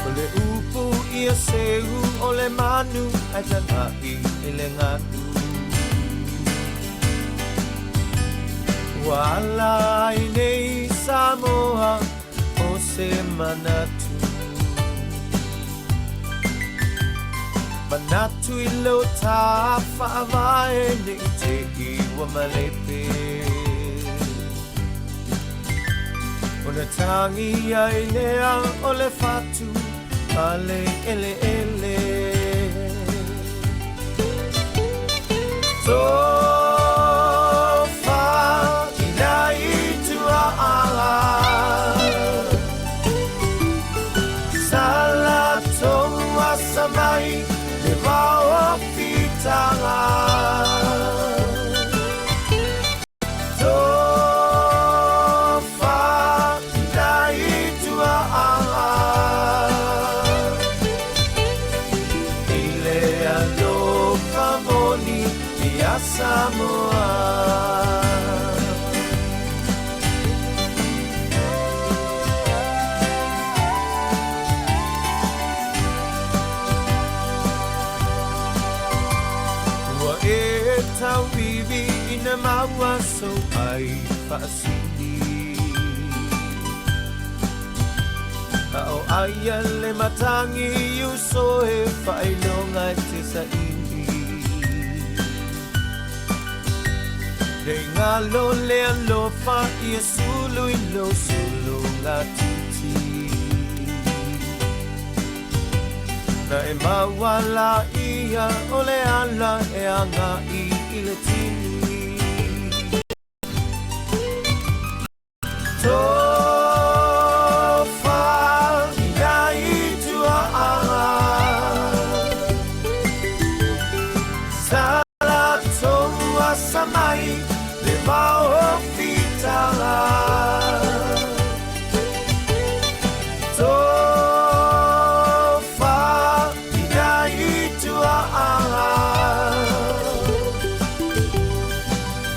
S1: O le upu ia seu o le manu ae tagai i le galu. Ua ala ai nei Samoa o se manatu. Manatu i lo tā faavae ne i te i ua malepe. Ona tangi ai lea o le fatu a le eleele. Tofa ina i tuaanga. Sa latou asa mai le vao o fitaga. Tofa ina i tuaanga. I le alofa moni ia Samoa. Ua e tauivi ina maua sou ai faasili. A o aia le matangi uso e faailoga e te saili. Nei galo le alofa ia sulu i lou suluga titi. Na e maua laia o le ala e agai i le tini. Tofa ina i tuaanga. Sa latou asa mai le vao o fitaga. Tofa ina i tuaanga.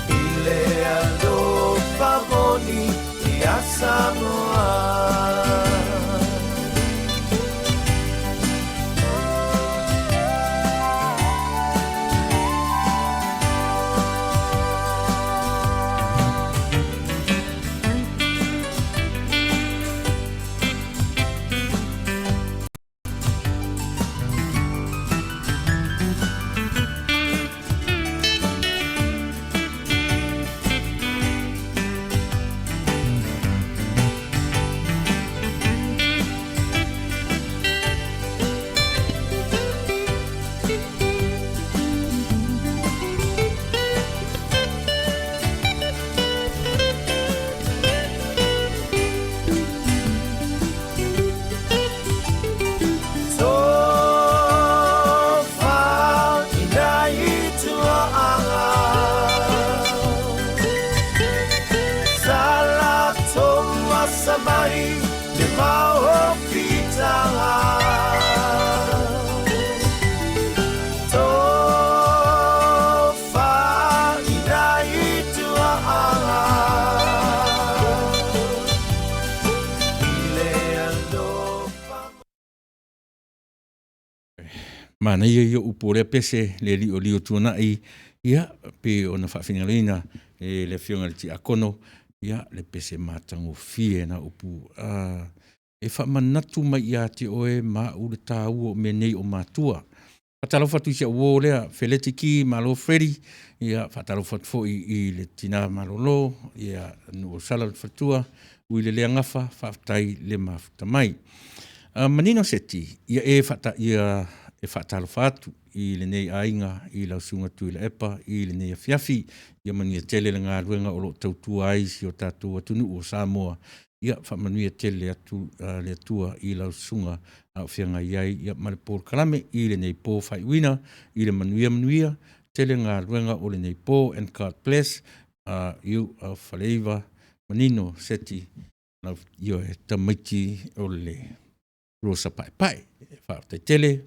S1: I le alofa moni ia Samoa. Tofa ina i tuaanga. Sa latou asa mai le vao o fitaga. Tofa ina i tuaanga. I le alofa.
S2: Manaia ia upu o lea pese le liolio tuanai, ia, pe ona faafinagaloina e le Afioga i le Tiakono, ia, le pese matagofie na upu a e faamanatu mai ia te oe ma au le taua o mea nei o matua. Faatalofa atu i si au uo lea, Feleti Ki, malo Freddy, ia, faatalofa atu foi i le tina malolo, ia, Nuuosala le faletua, ui le leagafa, faafetai le mafuta mai. Manino Seti, ia e faata, ia e faatalofa atu i lenei aiga i lau susuga Tuilaepa i lenei afiafi. Ia manuia tele le galuega o lo o tautua ai si o tatou atunuu o Samoa. Ia faamanuia tele atu le Atua i lau susuga a o feagai ai ia ma le polokalame i lenei po faaiuina i le manuia manuia tele galuega o lenei po and God bless you Faleiva Manino Seti lau ioe tamaiti o le Rosa Paepae. Faafetai tele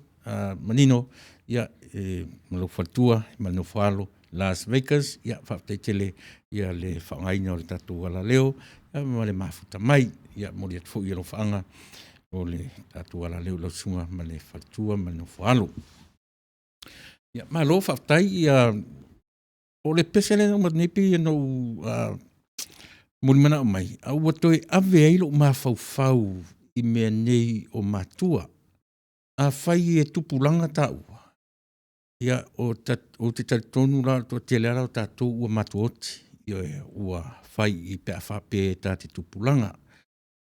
S2: Manino ia e ma lou faletua ma le nofo alo Las Vegas ia faafetai tele ia le faaaogaina o le tatou alaleo ia, ma le mafuta mai ia momoli atu foi alofaaga o le tatou alaleo i lau susuga ma le faletua ma le nofo alo. Ia malo faafetai ia o le pese lea na uma atu nei pei ona ou Mulimanao mai, a ua toe ave ai lou mafaufau i mea nei o matua. Afai e tupulaga taua, ia, ou te talitonu la o le toatele lava o tatou ua matuaoti, ioe, ua fai i pe a faapea ta te tupulaga.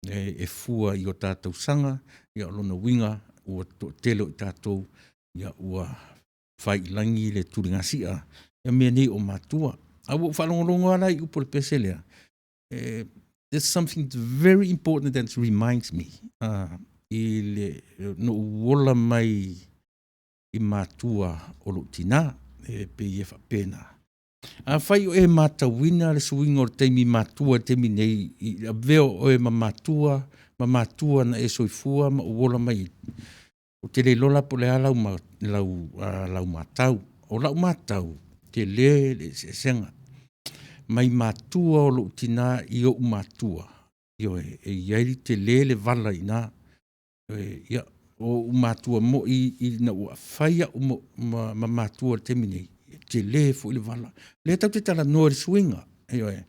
S2: E fua i o ta tausaga, ia o lona uiga ua toatele o i tatou ua fai i lagi le tuligasia i mea nei o matua. Ae ua ou faalogologo lava la i upu o le pese lea, there's something very important that reminds me, i le, na ou ola mai i matua o lou tina, e pei e faapena. Afai o e matauina le suiga o le taimi matua i le taimi nei, i le avea o oe ma matua, ma matua na e soifua ma ou ola mai ai, ou te le iloa la po o le a lau matau. O lau matau, tele le eseesega mai matua o lou tina i ou matua, ioe, e i ai, tele le vala i ina. Ia, o ou matua moi ina ua fai au ma matua i le taimi nei, e tele foi le vala. O lea tatou te talanoa i le suiga, ioe. E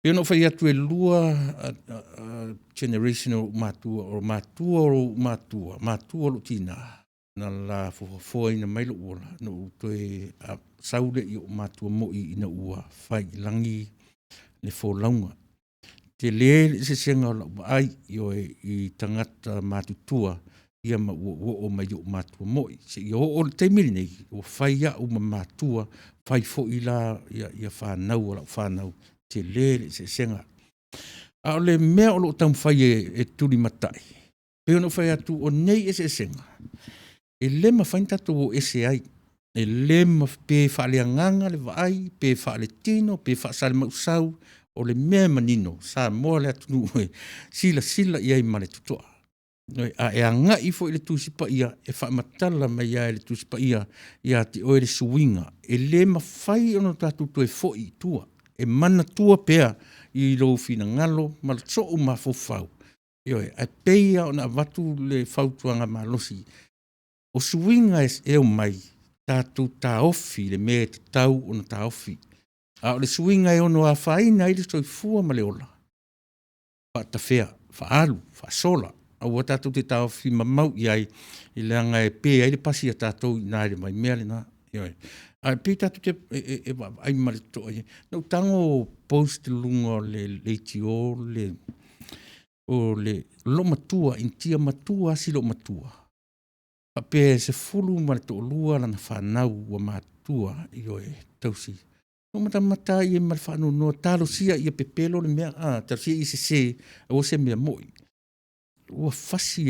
S2: pei ona ou fai atu e lua generation o ou matua, o matua o ou matua, matua o lou tina na la foafoaina mai lou ola, ona ou toe sau lea i ou matua moi ina ua fai i lagi le folauga. Tele le eseesega o lau vaai, ioe, i tagata matutua ia ma ua ou oo mai i ou matua moi. Seia oo i le taimi lenei, ua fai au ma matua, fai foi la ia fanau a lau fanau, tele le eseesega. A o le mea o lo o taumafai e tulimatai, pei ona ou fai atu o nei eseesega, e le mafai ona tatou o ese ai. E le pe faaleagaga le vaai, pe faaletino pe faasale-mausau, o le mea e manino, o Samoa le atunuu e silasila i ai ma le totoa. A e agai foi i le Tusi Paia, e faamatala mai lava e le Tusi Paia ia te oe le suiga, e le mafai ona tatou toe foi i tua. E manatua pea i lou finagalo ma sou mafaufau, ioe, ae pei lava ona avatu le fautuaga malosi, o suiga e omai, tatou taofi i le mea e tatau ona taofi. A o le suiga e ono afaina ai le soifua ma le ola, faatafea, faaalu, faasola, aua tatou te taofi mamau i ai, leaga e pe ai le pasi a tatou i ina i le vaimea lena. Ioe. Ae pei tatou te vaavaai ma le totoa i ai. Na ou tago o post i luga o le leitio o le loomatua, initia matua lava si loomatua, faapea e 12 lana fanau ua matutua, ioe, tausi. Na ou matamata lava i ai ma le faanoanoa, talosia ia pepelo le mea, talosia ia sese, aua se mea moi. Ua fasi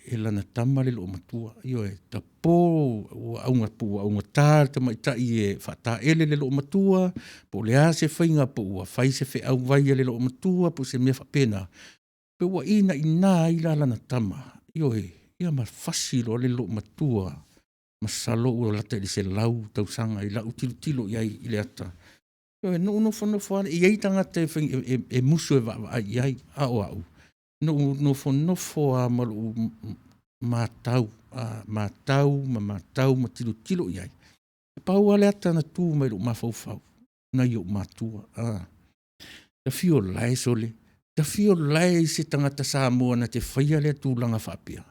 S2: e lana tama le loomatua, ioe, tapo ua augata le tamaitai e faataele le loomatua, po o le a se faiga po ua fai se feauvai a le loomatua po o se mea faapena, pe ua inaina ai la lana tama, ioe, ia ma fasi loa le loomatua, masalo ua lata i le 100 tausaga i lau tilotilo i ai i le ata. Ioe, na ou nofonofo lava, e i ai tagata e musu e vaavaai i ai, a o au, na ou nofonofo lava ma lou matau, matau ma matau ma tilotilo i ai. E pau lava le ata na tu mai lou mafaufau, nai ou matua. Ta fia ola e sole, ta fia ola e i se tagata Samoa na te faia lea tulaga faapea?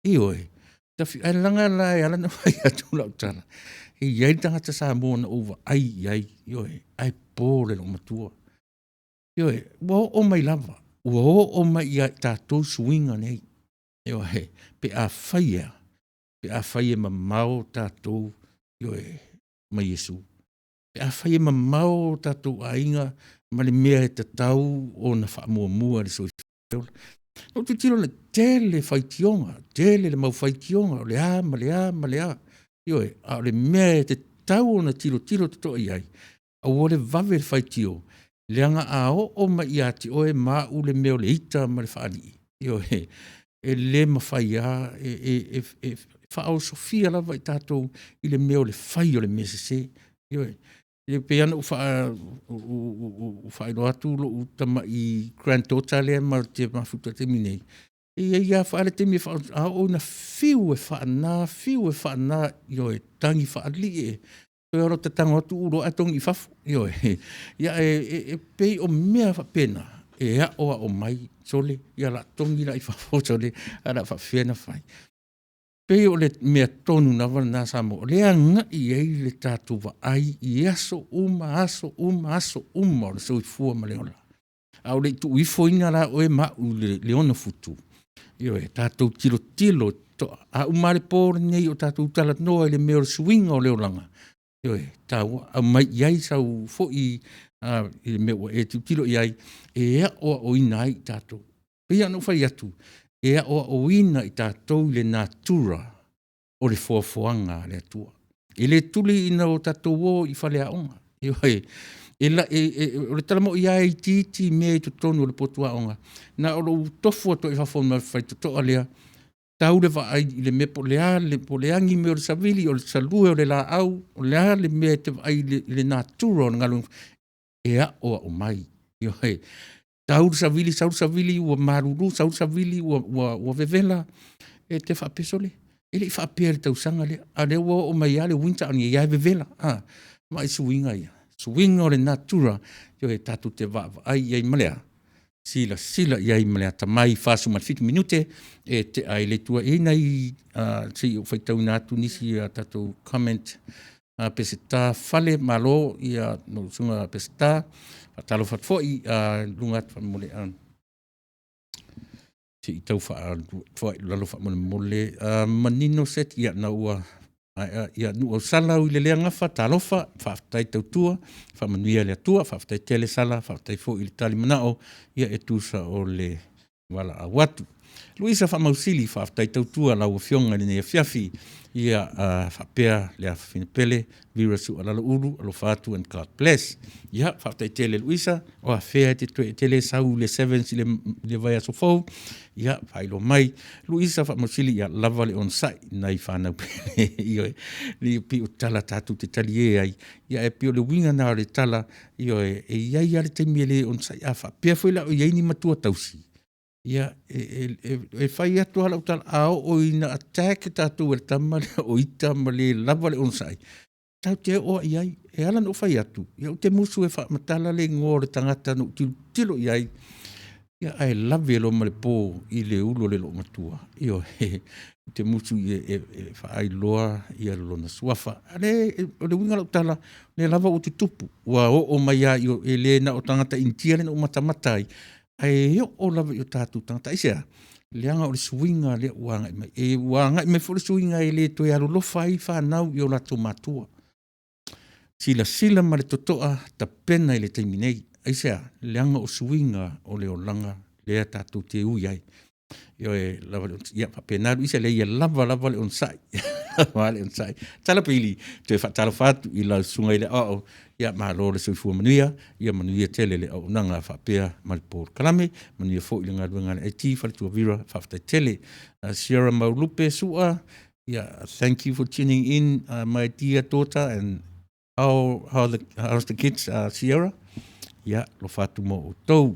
S2: Ioe, ae leaga la e ala ona fai atu lau tala, e i ai le tagata Samoa na ou vaai i ai, ioe, ae po le loomatua. Ioe, ua oo mai lava, ua oo mai ia i tatou suiga nei, ioe, pe afai e a? Pe afai e mamao tatou, ioe, ma Iesu. Pe afai e mamao o tatou aiga ma le mea e tatau ona faamuamua i le soifua ma le ola. Na ou tilotilo i le tele faitioga, tele le mau faitioga, o le a ma le a ma le a, ioe, a o le mea e tatau ona tilotilo totoa i ai, aua le vave le faitio, leaga a oo mai ia te oe ma au le mea o le ita ma le faalii, ioe, e le mafai lava, e faaosofia lava i tatou i le mea o le fai o le mea sese. Ioe. E pei lava ona ou faailoa atu lou tamai grand daughter lea matou te mafuta i le taimi nei, e i ai lava le taimi a oo ina fiu e faana, fiu e faana, ioe, tagi faalii. Toe olo tatago atu ulo ae togi i fafo. Ioe. Ia e, e, e pei o mea faapena e aoao mai sole, ia la togi la i fafo sole, a la faafefea na fai. Pei o le mea tonu lava lena Samoa, o lea agai i ai le tatou vaai i aso uma, aso uma, aso uma o le soifua ma le ola. A o le i tuu ifoina la oe ma au i le 6 futu, ioe, tatou tilotilo totoa. A uma lava le po lenei o tatou talanoa i le mea o le suiga o le olaga, ioe, taua, aumai i ai sau foi i le mea ua e tilotilo i ai e aoaoina ai i tatou. E pei lava ona ou fai atu, e aoaoina i tatou i le natura o le foafoaga a le Atua. E le tuli ina o tatou o i faleaoga, ioe. O le tala moni lava e itiiti mea i totonu o le potu aoga, na o lou tofu atu lava i fafo ma le faitotoa lea, tau le vaai i le mea po o le a, po o le a ni mea o le savili, o le salue o le laau, o le a le mea e te vaai i le natura o le galuega e aoao mai. Ioe. Tau le savili, sau le savili ua malulu, sau le savili ua vevela, e te faapea, sole, e le i faapea i le tausaga lea, a o lea ua oo mai lava le winter a o lenei lava e vevela. A, vaai i suiga ia, suiga o le natura, ioe, tatou te vaavaai i ai ma le a? Silasila i ai ma le atamai. 47 minute e tea ai le itu. E i ai nai, se i ou faitauina atu nisi a tatou comment. Peseta Fale, malo ia lau susuga Peseta. Faatalofa atu foi i luga atu faamolemole. Se i tau faafoai i lalo faamolemole. Manino set, ia na ua maea, ia Nuuau Sala ui le lea gafa, talofa, faafetai tautua, faamanuia le Atua, faafetai tele Sala, faafetai foi i le tali manao, ia e tusa o le valaau atu. Luisa Faamausili, faafetai tautua lau Afioga i lenei afiafi, ia faapea le afafine pele, Vera Sualalo Ulu, alofa atu and God bless. Ia, faafetai tele Luisa, o afea e te toe, e te le sau i le sevens i le vaiaso fou, ia, faailoa mai. Luisa Faamausili, ia lava le onosai nai fanau pele, ioe, e pei o tala tatou te talie ai, ia e pei o le uiga lena o le tala, ioe, e i ai lava le taimi e le onosai. A faapea foi la o i ai ni matua tausi, ia, e fai atu lava lau tala, a oo ina attack tatou e le tama lea o ita ma le lava le onosai, tatou te oo lava i ai. E ala ona ou fai atu, ia ou te musu e faamatala le igoa o le tagata na ou tilotilo i ai, ia ae lave loa ma le po i le ulu o le loomatua. Ioe, ou te musu e faailoa ia lona suafa. A le, o le uiga o lau tala, o lea lava ua tutupu, ua oo mai lava i o, e le na o tagata Initia lea na ou matamata ai, ae oo lava i o tatou tagata. Aisea? Leaga o le suiga lea ua agai mai. E ua agai mai foi le suiga e le toe alolofa ai fanau i o latou matua. Silasila ma le totoa, tapena i le taimi nei. Aisea? Leaga o suiga o le olaga lea tatou te ui ai. Ioe, lava le, ia faapena Luisa, leai ia lava lava le onosai. Lava le onosai. Tala Pili, toe faatalofa atu i lau susuga i le aoao, ia malo le soifua manuia, ia manuia tele le auaunaga faapea ma le polokalame, manuia foi le galuega a le IT Faletua Vera, faafetai tele. Sierra Maulupe Sua, yeah, thank you for tuning in, my dear daughter, and how's the kids, Sierra? Yeah, lofa atu mo outou.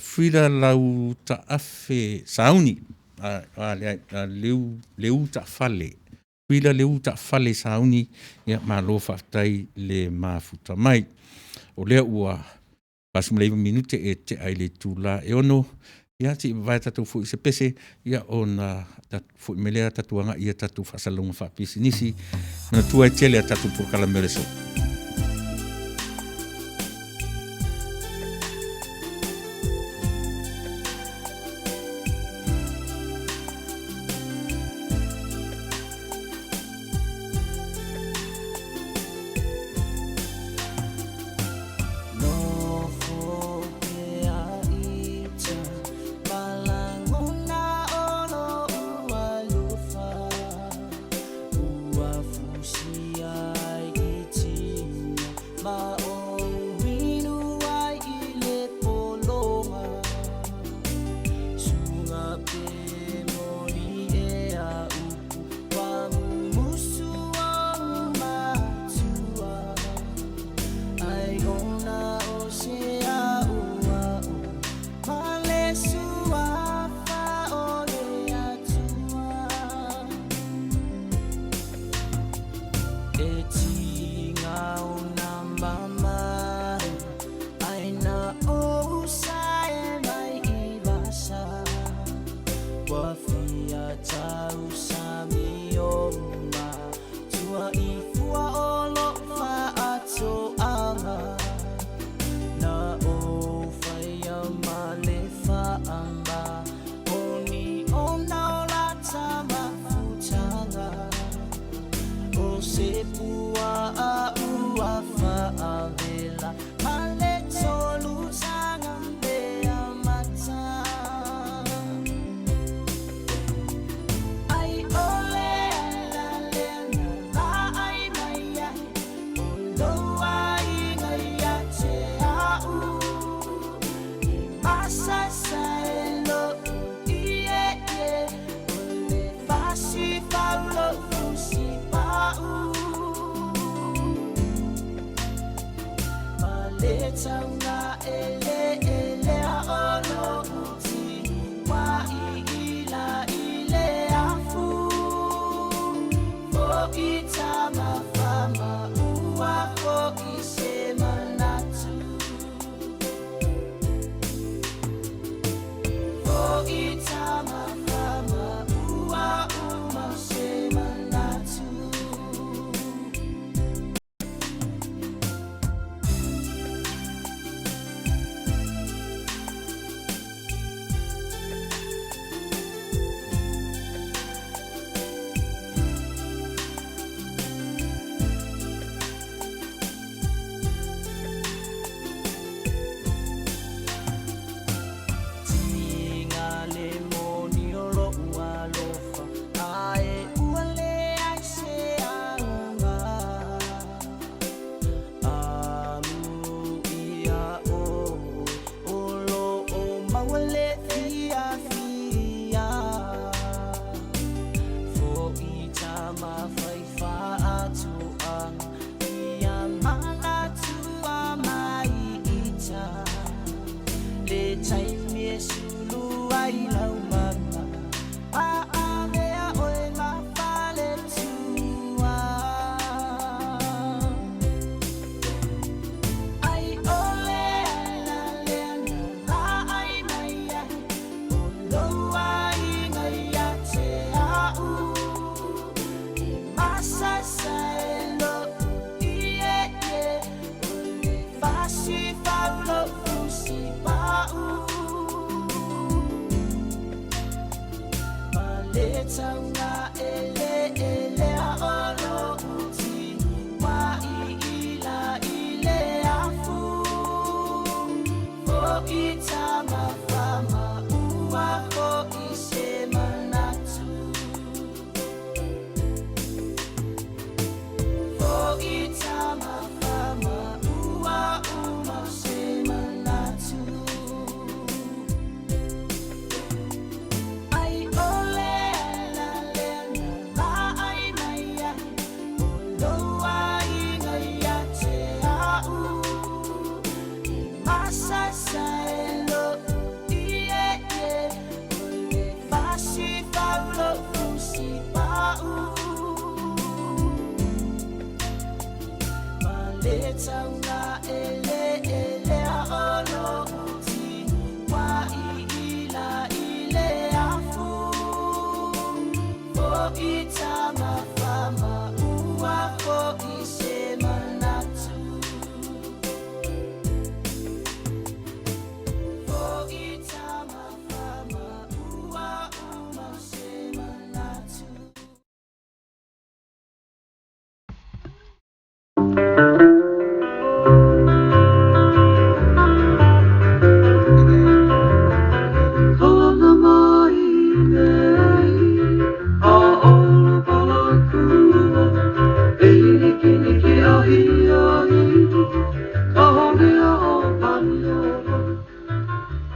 S2: Frida Lau Taafe Sauni, leu, leu taafale. Frida Leu Taafale Sauni, ia malo faafetai le mafuta mai. O lea ua 49 minute e tea i le itula e 6, ia se i vavae tatou foi i se pese, ia ona foi mai lea tatou agai i a tatou faasalalauga faapisinisi. Manatua e tele a tatou polokalame o le aso.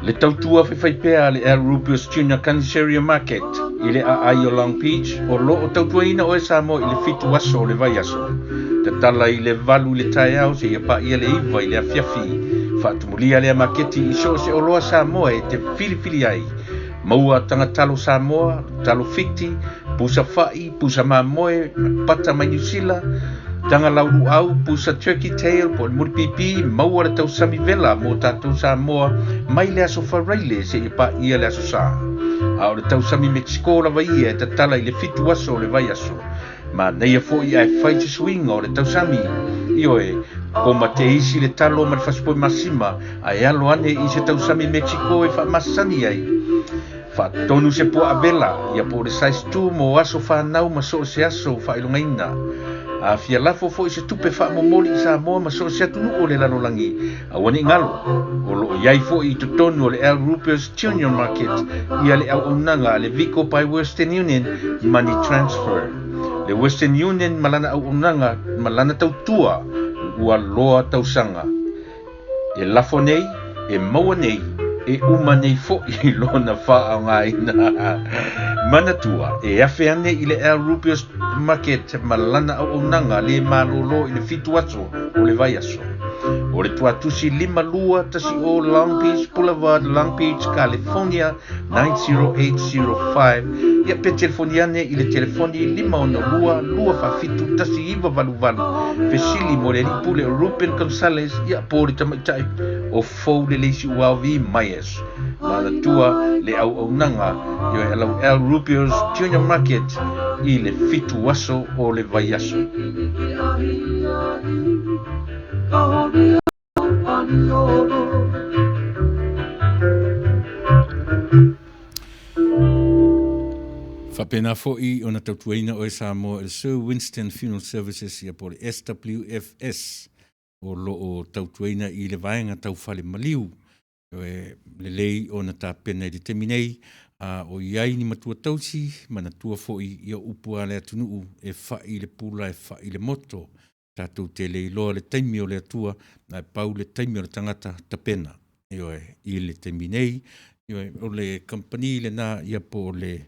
S2: Le tautua faifaipea a le Al Rubius Junior Caniceria Market i le aai o Long Beach o lo o tautuaina oe Samoa i le 7 aso o le vaiaso. Tatala i le 8 i le taeao seia paia le 9 i le afiafi. Faatumulia lea maketi i so o se oloa Samoa e te filifili ai. Maua tagatalo Samoa, talo fiti, pusa fa'i, pusa mamoe, pata mai Niu Sila, taga lauluau, pusa turkey tail po o le mulipipi, maua le tausami vela mo tatou Samoa mai le aso Faraile seia paia le aso Sa. A o le tausami Mexico lava ia e tatala i le 7 aso o le vaiaso. Manaia foi ae fai se suiga o le tausami. Ioe, koma teisi le talo ma le fasipovi masima ae alo ane i se tausami Mexico e faamasani ai. Faatonu se puaa vela, ia po o le size 2 mo aso fanau ma so o se aso faailogaina. A fia lafo foi se tupe faamomoli i Samoa ma so o se atunuu o le lalolagi, aua ne i galo, o lo o i ai foi i totonu o le Al Rupert's Junior Market ia le auaunaga a le Vico by Western Union Money Transfer. Le Western Union ma lana auaunaga ma lana tautua ua loa tausaga. E lafo nei, e maua nei, e uma nei foi lona faaaogaina. Manatua, e afe ane i le Al Rubios Market ma lana auaunaga le malōlō i le 7 aso o le vaiaso. O le tuatusi 5210 Long Beach Boulevard, Long Beach, California 90805. Ia pe telefoni ane i le telefoni 562 247 1988. Fesili mo le alii pule o Ruben Gonzalez, ia po o le tamaitai o Fou le Leisi Uaovi Myers. Manatua le auaunaga ioe alau Al Rubio's Junior Market i le 7 aso o le vaiaso. Faapena foi ona tautuaina oe Samoa e le Sir Winston Funeral Services ia po o le SWFS o lo o tautuaina i le vaega tau fale maliu. E lelei ona tapena i le taimi nei, a o i ai ni matua tausi, manatua foi ia upu a le atunuu e fai i le pula e fai i le moto. Tatou te le iloa le taimi o le Atua, ae pau le taimi o le tagata tapena. Ioe, i le taimi nei, ioe, o le kamupani lena ia po o le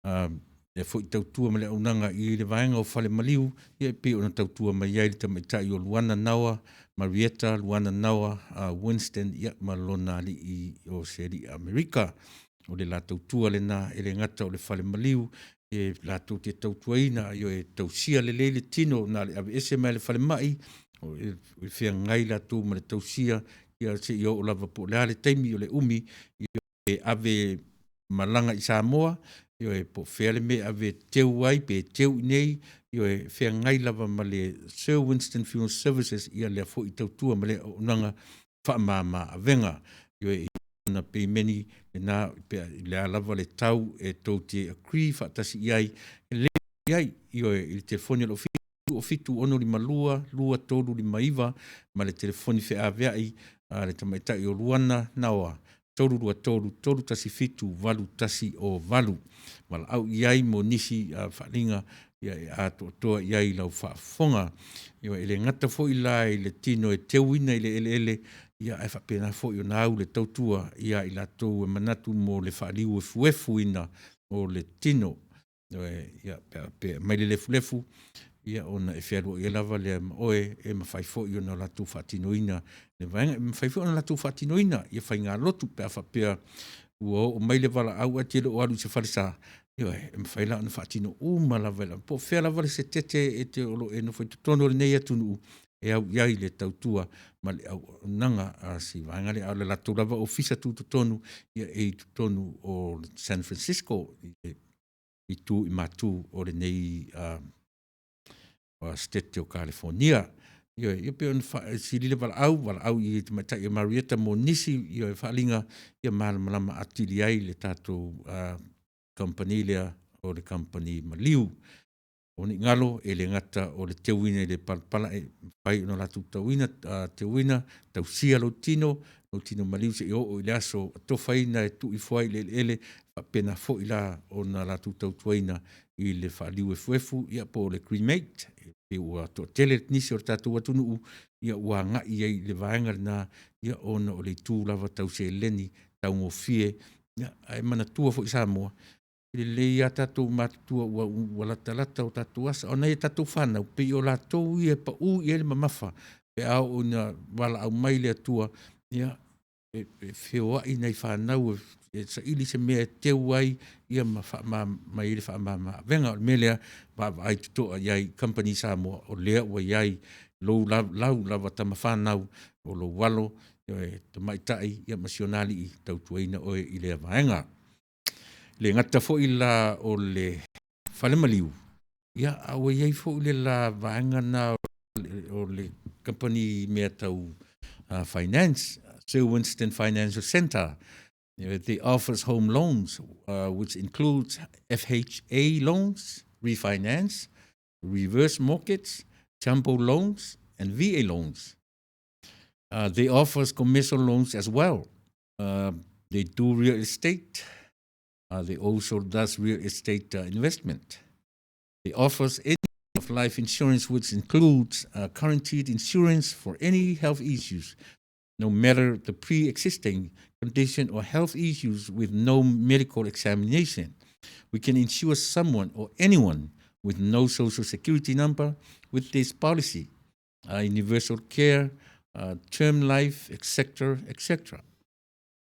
S2: lea foi tautua ma le auaunaga i le vaega o Fale Maliu, ia e pei ona tautua mai ai le tamaitai o Luana Naoa, Marietta Luana Naoa Winston, ia ma lona alii o se alii Amerika. O le la tautua lena e le gata o le Fale Maliu, e latou te tautuaina, ioe, tausia lelei le tino na le aveese mai le falemai, e feagai latou ma le tausia, ia seia oo lava po o le a le taimi o le umi, e ave malaga i Samoa, ioe, po o fea le mea e ave teu ai, pe teu i inei, ioe, feagai lava ma le Sir Winston Funeral Services, ia lea foi tautua ma le auaunaga faamama avega. Ioe, ona peimeni lena, pe le a lava le tau e tou te agree faatasi i ai, e lelei i ai, ioe, i le telefoni o le ofisa 7652 2359 ma le telefoni feaveai a le tamaitai o Luana Naoa 323 317 8108. Valaau i ai mo nisi faaaliga ia e atoatoa i ai lau faafofoga. Ia e le gata foi la i le tino e teuina i le eleele, ia ae faapena foi ona au le tautua ia i latou e manatu mo le faaliuefuefuina o le tino. Ia, pe a pe aumai le lefulefu, ia ona e fealuai ai lava lea ma oe, e mafai foi ona latou faatinoina le vaega, e mafai foi ona latou faatinoina ia faigalotu pe a faapea ua oo mai le valaau ae te le o alu i se falesa, ioe, e mafai la ona faatino uma lava e po o fea lava le setete e te o lo o e nofo i totonu o lenei atunuu e au i ai le tautua ma le auaunaga a si vaega lea. A o le latou lava ofisa tutotonu ia e i totonu o San Francisco i le itu i matu o lenei Setete o Kalifonia. Ioe, ia pei ona faasili le valaau, valaau i tamaitai o Marietta mo nisi, ioe, faaaliga ia malamalama atili ai le tatou kamupani lea o le kamupani maliu. O ni galo e le gata o le teuina i le palapala e mafai ona latou tauina, teuina, tausia lou tino, lou tino maliu seia oo i le aso atofaina e tuu ifo ai i le eleele, faapena foi la ona latou tautuaina i le faaliu efuefu, ia po o le cremate. E pei ua toatele nisi o le tatou atunuu ia ua agai ai i le vaega lena, ia ona o le itu lava tau seleni, taugofie, ia ae manatua foi Samoa, e lelei lava tatou matutua ua, ua latalata o tatou asa, o nai a tatou fanau, pei o latou ia e pau i ai le mamafa pe a oo ina valaau mai le Atua, ia e, e feoai nai fanau e, e saili se mea e teu ai ia ma faamama mai ai le faamama avega. O le mea lea, vaavaai totoa i ai i kamupani Samoa, o lea ua i ai lou lau lava tama fanau, o lou alo, e tamaitai, ia ma si ona alii, tautuaina oe i lea vaega. Le gata foi la o le fale maliu, ia, a ua i ai foi le la vaega na o le kamupani mea tau finance, Sir Winston Financial Centre. They offers home loans, which includes FHA loans, refinance, reverse mortgage, jumbo loans, and VA loans. They offers commercial loans as well. They do real estate. They also does real estate investment. They offers any of life insurance, which includes guaranteed insurance for any health issues, no matter the pre-existing condition or health issues with no medical examination. We can insure someone or anyone with no social security number with this policy. Universal care, term life, etc., etc.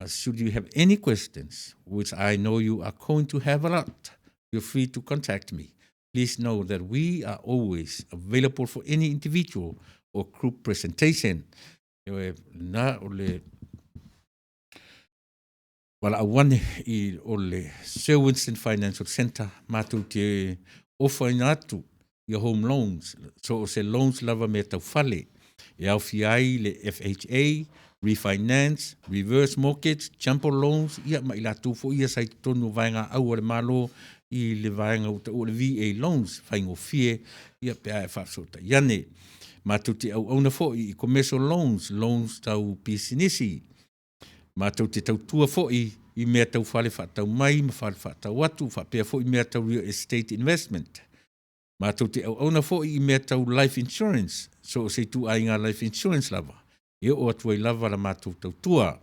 S2: Should you have any questions, which I know you are going to have a lot, feel free to contact me. Please know that we are always available for any individual or group presentation. Na o le valaau ane i o le Sir Winston Financial Centre matou te ofaina atu ia home loans, so o se loans lava mea tau fale, e aofia ai le FHA, refinance, reverse mortgage, jumbo loans, ia ma i latou foi ia sa i totonu o vaega au a le Malo i le vaega ua taua o le VA loans, faigofie ia pe a e faafesootai ane. Matou te auauna foi i commercial loans, loans tau pisinisi. Matou te tautua foi i mea tau fale faatau mai ma fale faatau atu, faapea foi mea tau real estate investment. Matou te auauna foi i mea tau life insurance, so o se ituaiga life insurance lava, e oo atu ai lava la matou tautua.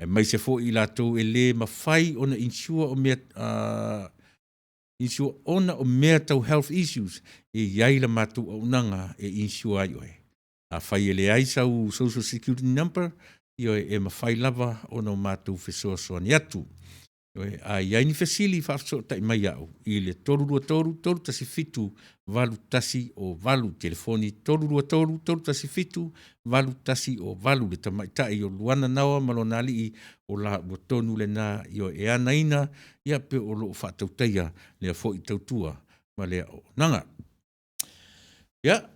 S2: Aemaise foi i latou e le mafai ona insure o mea insure ona o mea tau health issues, e i ai la matou auaunaga e insure ai oe. Afai e leai sau social security number, ioe, e mafai lava ona o matou fesoasoani atu. Ioe, a i ai ni fesili, faafesootai mai au i le 323 317 8108, telefoni 323 317 8108, le tamaitai o Luana Naoa ma lona alii o la ua tonu lena, ioe, e anaina ia pe o loo faatautaia lea foi tautua ma lea auaunaga. Ia,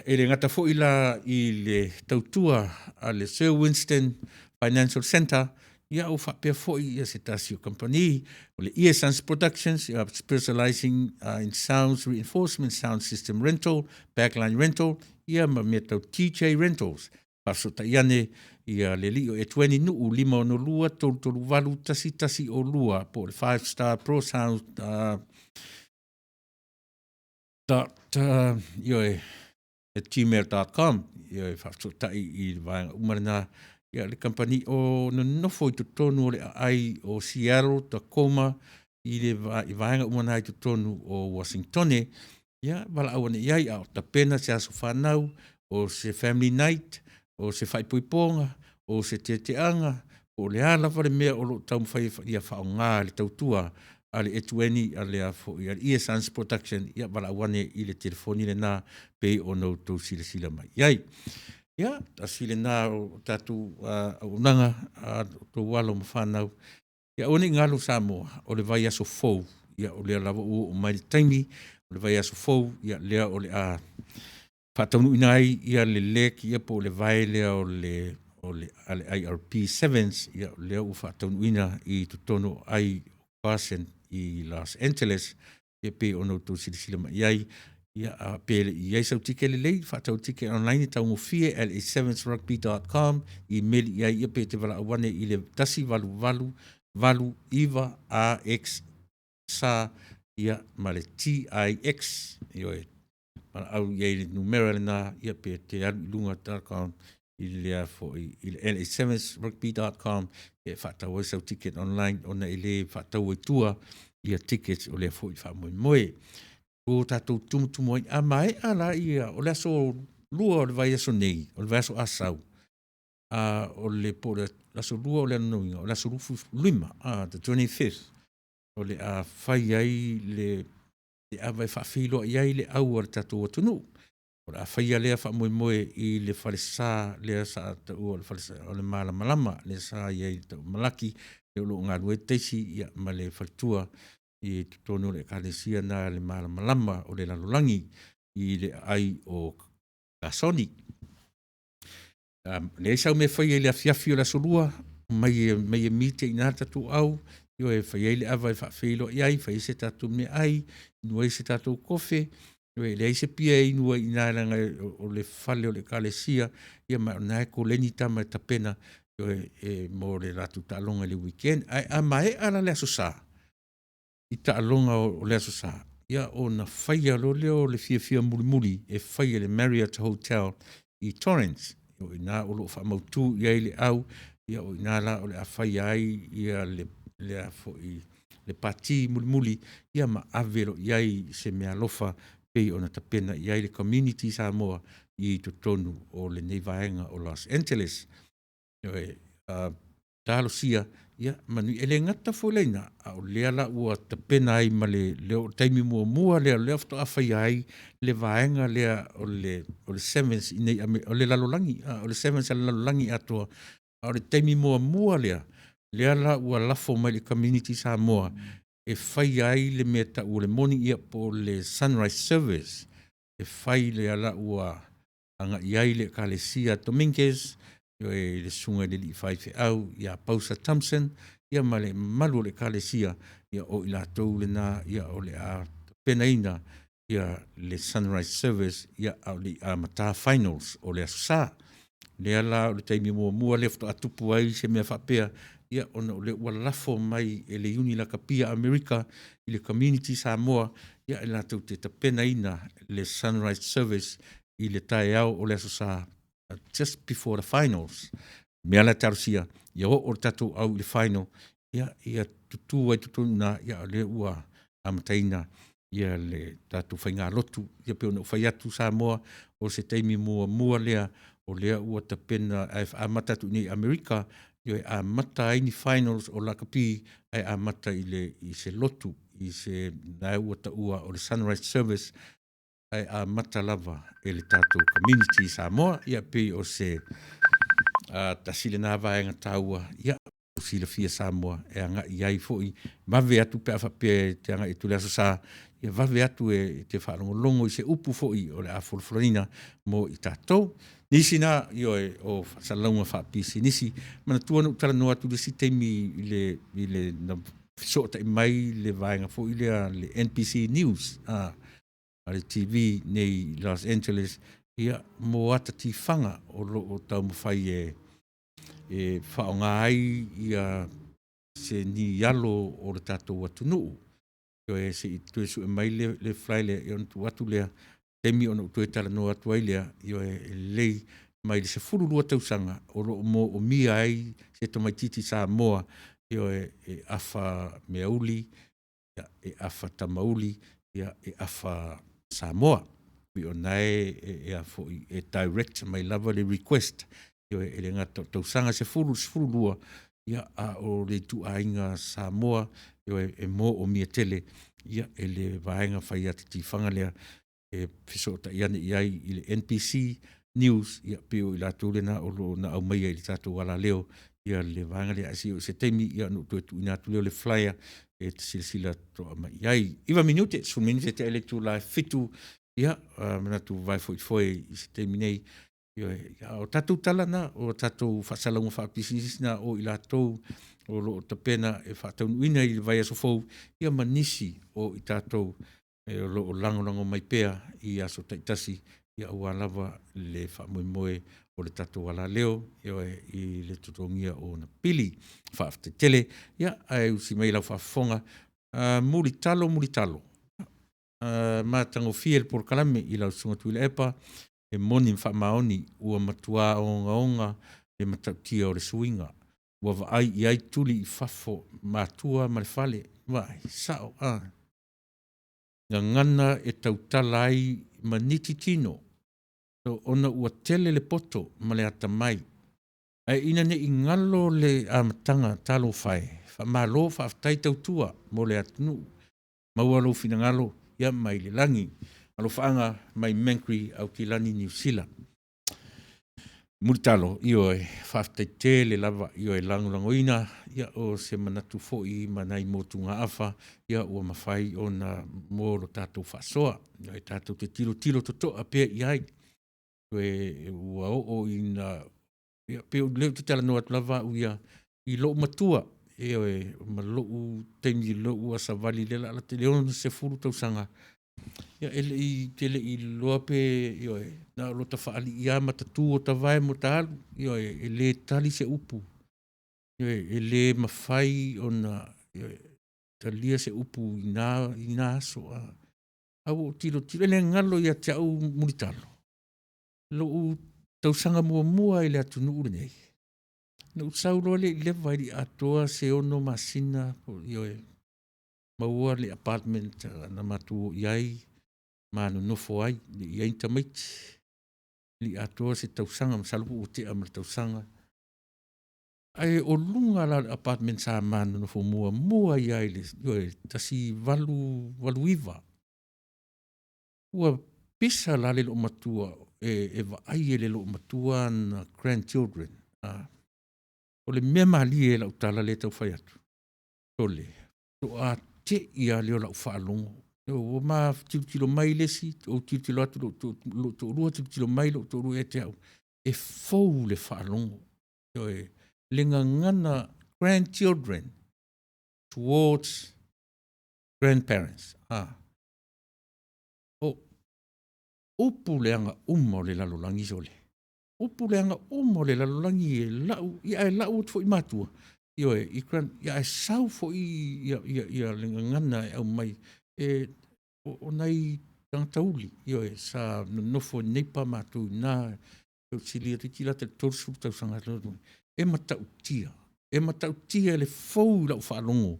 S2: e le gata foi la i le tautua a le Sir Winston Financial Centre, ia ua faapea foi ia se tasi o kamupani, o le Earsons Productions, specializing in sounds reinforcement, sound system rental, backline rental, ia ma mea tau DJ rentals. Faafesootai ane ia le alii o Etueni Nuu 562 338 1102 po o le 5 Star Pro Sound dot ioe at gmail.com, ioe, faafesootai i le vaega uma lena ia le kamupani o nonofo i totonu o le aai o Seattle, Tacoma, i le i vaega uma na i totonu o Washingtone. Ia valaau ane i ai a o tapena se aso fanau, o se family night, o se faaipoipoga, o se teteaga, po o le a lava le mea o lo o taumafai ia faaaoga le tautua a le Etueni a le a foi a le Earsons Production, ia valaau ane i le telefoni lena pei ona outou silasila mai i ai. Ia, tasi lena o tatou auaunaga a outou alo ma fanau. Ia aua ne i galo Samoa, o le vaiaso fou, ia o lea lava ua oo mai le taimi, o le vaiaso fou, ia lea o le a faataunuuina ai ia le leg ia po o le vae lea o le a le IRP Sevens, ia lea ua faataunuuina i totonu o ai Carson i Los Angeles, ia pei ona outou silasila mai ai. Ia a pe le i ai sau tike lelei, faatau tike online e taugofie la7srugby.com, email i ai ia pe te valaau ane i le 188 89 AX sa ia ma le TIX, ioe, valaau i ai le numera lena, ia pe te alu i luga .com i le a foi i le la7srugby.com e faatau ai sau ticket online ona e le faatau ai tua ia tickets o lea foi faamoemoe. O tatou tumutumu ai a maea la ia o le aso lua o le vaiaso nei, o le vaiaso Asau, a o le po o le aso lua o le anunuiga, o le aso 25, the 25th, o le a fai ai le ava e faafeiloai ai le au a le tatou atunuu. O le a faia lea faamoemoe i le falesa lea sa taua o le falesa o le malamalama lea sa i ai tau Malaki. Lea o lo o galulue ai Taisi ia, ma le faletua i totonu o le Ekalesia na le Malamalama o le Lalolagi i le aai o Kasoni. Leai sau mea e faia i le afiafi o le Aso Lua, mai e, mai e meet ai i ina le tatou au, ioe, e fai ai le ava e faafeiloai ai, fai ai se tatou meaai, inu ai se tatou kofe, ioe, e leai se pia e inu ai i ina leaga o le fale o le Ekalesia, ia ma o lena e koleni tama e tapena, ioe, e mo le latou taaloga i le weekend. Ae a maea la le Aso Sa i taaloga o le Aso Sa, ia ona faia loa lea o le fiafia mulimuli e fai e le Marriott Hotel i Torrens. O i ina o lo o faamautu i ai le au, ia o i ina la o le a faia ai ia le, le a foi, le pati mulimuli, ia ma ave loa i ai se meaalofa pei ona tapena i ai le community Samoa i totonu o lenei vaega o Los Angeles. Ioe, talosia ia manuia. E le gata foi la i ina, a o lea la ua tapena ai ma le, le taimi muamua lea o lea faatoa faia ai le vaega lea o le, o le Sevens i inei o le lalolagi, o le Sevens a le lalolagi atoa, a o le taimi muamua lea, lea la ua lafo mai i le community Samoa e faia ai le mea e tau o le morning ia po o le sunrise service, e fai lea la ua agai i ai le Ekalesia Dominguez, i le susuga i le alii faifeau ia Pausa Thompson, ia ma le mamalu o le Ekalesia, ia o i latou lena ia o le a tapenaina ia le sunrise service ia a o le i amata finals o le Aso Sa. Lea la o le taimi muamua lea faatoa tupu ai se mea faapea, ia ona o lea ua lafo mai e le Iuni Lakapi a Amerika i le community Samoa ia e latou te tapenaina le sunrise service i le taeao o le Aso Sa just before the finals. O le mea la e talosia, ia oo le tatou au i le final, ia, ia tutu ai totonu i ina, ia o lea ua amataina ia le tatou faigalotu. Ia pei ona ou fai atu Samoa, o se taimi muamua lea o lea ua tapena ae amata atu i inei i Amerika, e amata ai ni finals o lakapi ae amata i le i se lotu i se na ua taua o le sunrise service ae amata lava e le tatou community i Samoa. Ia pei o se tasi lena vaega taua ia silafia Samoa e agai i ai foi, vave atu pe a faapea e te agai atu i le Aso Sa, ia vave atu e te faalogologo i se upu foi o le a folafolaina mo i tatou. Nisi na, ioe, o faasalalauga faapisinisi. Manatua na ou talanoa atu i le isi taimi i le, i le na fesootai mai le vaega foi lea le NBC News, a, a le TV nei i Los Angeles, ia, mo ata tifaga o lo o taumafai e, e faaaoga ai ia se ni alo o le tatou atunuu. Toe se i toe sue mai le, le fly lea, ia ona tuu atu lea, taimi ona ou toe talanoa atu ai lea, ioe, e lelei mai le 12 tausaga o lo o moomia ai se tamaitiiti Samoa, ioe, e afa meauli, ia, e afa tamauli, ia, e afa Samoa. Pei o na e, e, e, a foi, e direct mai lava le request, ioe, e le gata o tausaga 10 12, ia, a o le ituaiga Samoa, ioe, e moomia tele, ia, e le vaega fai ata tifaga lea e fesootai ane i ai i le NBC News, ia, pei o i latou lena o lo o na aumaia i le tatou alaleo ia le vaega lea. Ae se i oo i se taimi, ia, ona ou toe tuuina atu lea o le flyer e te silasila totoa mai i ai. 9 minute, 10 minute tea i le itula e 7, ia, manatu vae foifoe i se taimi nei. Ioe, a o tatou tala na, o tatou faasalalauga faapisinisi na o i latou o lo o tapena e faataunuuina i le vaiaso fou, ia ma nisi o i tatou e o lo o lagolago mai pea i aso taitasi, ia aua lava le faamoemoe o le tatou alaleo, ioe, i le totogia o ona pili. Faafetai tele, ia, ae usi mai lau faafofoga, mulitalo, mulitalo, matagofie le polokalame i lau Susuga Tuilaepa, e moni ma faamaoni ua matua ogaoga le matautia o le suiga. Ua vaai i ai tuli i fafo, matua ma le fale, vaai, sao, a. Gagana e tautala ai ma niti tino, ona ua tele le poto ma le atamai. Ae ina ne i galo le amataga, talofa e, faamalo faafetai tautua mo le atunuu. Maua lou finagalo ia mai le lagi. Alofaaga mai Mercury Aukilani Niu Sila. Mulitalo, ioe, faafetai tele lava, ioe, lagolagoina, ia, o se manatu foi ma nai motugaafa, ia, ua mafai ona mo lo tatou faasoa, ioe, tatou te tilotilo totoa pea i ai, ioe, ua oo ina, ia, pei o lea ou te talanoa atu lava au ia i lou matua, ioe, ma lou taimi, lou ua savali i le lata i le 60 tausaga, Ia e le i te le i iloa pe ioe, na o lota faalii lava ma ta tu o ta vae mo ta alu, ioe, e le tali se upu, ioe, e le mafai ona ioe, talia se upu i na, i na aso. A, a ua ou tilotilo, e le galo ia te au Mulitalo, lou tausaga muamua i le atunuu lenei, na ou sau loa lea i leva e le i atoa se 6 masina, ioe, maua le apartment na matou o i ai ma nonofo ai, le i i ai ni tamaiti, le i atoa se tausaga, masalo po ua tea ma le tausaga. Ae o luga la o le apartment sa ma nonofo muamua ai lava i le 1889, ua pisa la le loomatua e vaai e le loomatua ana grandchildren. O le mea malie i lau tala lea e tau fai atu, sole, faatoa tei lava lea o lau faalogo. Ua ma tilotilo mai le isi, ou tilotilo atu lou toalua, tilotilo mai lou toalua ia te au, e fou le faalogo. Ioe, le gagana grandchildren towards grandparents. Ah. O upu leaga uma o le lalolagi sole. Upu leaga uma o le lalolagi e lau, ia ae lau atu foi matua, ioe, i grand, ia ae sau foi ia, ia, ia le gagana e aumai, e, o, o nai tagata uli, ioe, sa nonofo i neighbour matou i ina, silia toeitiiti lata i le 30 tausaga, e matautia, e matautia le fou i lau faalogo,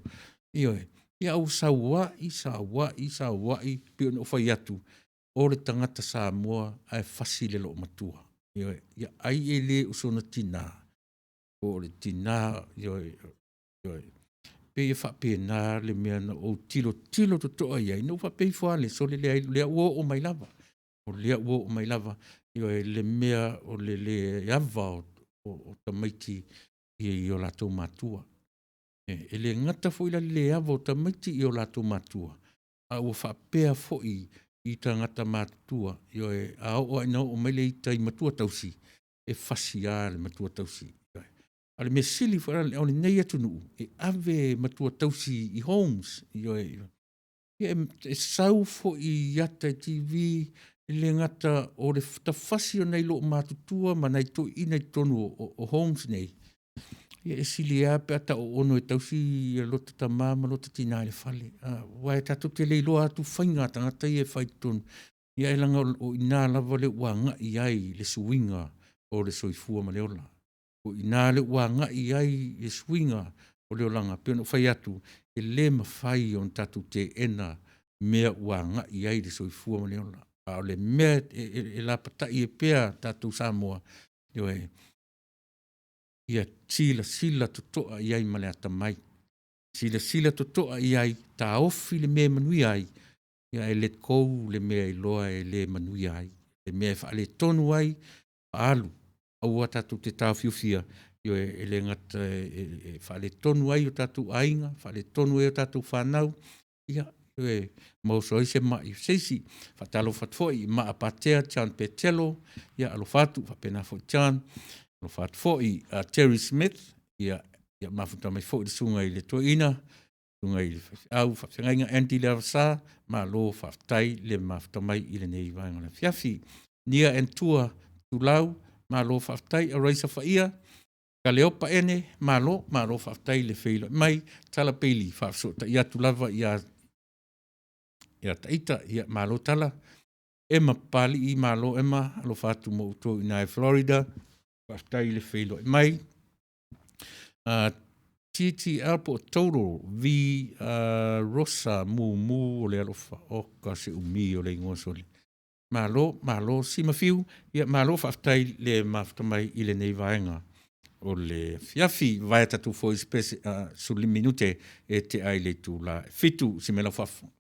S2: ioe, ia ua sauai, sauai, sauai, pei ona ou fai atu, o le tagata Samoa ae fasi le loomatua. Ioe, ia ai e le o sona tina, po o le tina, ioe, ioe. Pei e faapena le mea na ou tilotilo totoa i ai, na ou faapea ifo lava lea, sole leai, o lea ua oo mai lava, o lea ua oo mai lava, ioe, le mea o le le ava o, o, o tamaiti i o latou matua. E, e le gata foi la le le ava o tamaiti i o latou matua, a ua faapea foi i tagata matutua, ioe, a oo lava ina oo mai le ita i matua tausi, e fasi lava le matua tausi. Ioe. A o le mea sili foi o lenei atunuu, e ave matua tausi i homes, ioe, ia e sau foi i ata i TV, e le gata o le tafasi o nai loomatutua ma nai toeaiina i totonu o, o, o homes nei, ia e sili lava pe a taoono e tausi ia lota tama ma lota tina i le fale. Aua e tatou te le iloa atu faiga a tagata ia e fai i totonu. Ia e leaga o i ina lava lea ua agai ai le suiga o le soifua ma le ola. O i ina lea ua agai ai le suiga o le olaga. Pei ona ou fai atu, e le mafai ona tatou teena mea ua agai ai le soifua ma le ola. A o le mea e, e, e lapatai ai pea tatou Samoa, ioe, ia silasila totoa i ai ma le atamai. Silasila totoa i ai, taofi le mea e manuia ai, ia e let go le mea iloa e le manuia ai. Le mea e faaletonu ai, faaalu. Aua tatou te taofiofia, ioe, e le gata e, e faaletonu ai o tatou aiga, faaletonu ai o tatou fanau, ia, ioe, ma oso ai se mai se isi. Faatalofa atu foi i Maa Patea John Petelo, ia alofa atu, faapena foi John, alofa atu foi a Terry Smith, ia, ia mafuta mai foi le susuga i le toeaina, susuga i le faifeau faafeagaiga Andy Leavasa, malo faafetai le mafuta mai i lenei vaega o le afiafi. Nia and Tua Tulau, malo faafetai. Araisa Faia, Kaleopa Ene, malo, malo faafetai le feiloai mai. Tala Peili, faafesootai atu lava ia ia Taita, ia malo tala. Emma Papali'i, malo Emma, alofa atu mo outou i ina i Florida. Faafetai le feiloai mai. TTL po o Total V Rosa Mumu o le alofa. Oka se umi o le igoa sole. Malo, malo Simafiu, ia malo faafetai le mafuta mai i lenei vaega o le afiafi. Vaea tatou foi spese, 15 minute e tea i le itula e 7 si mea lau faafofoga.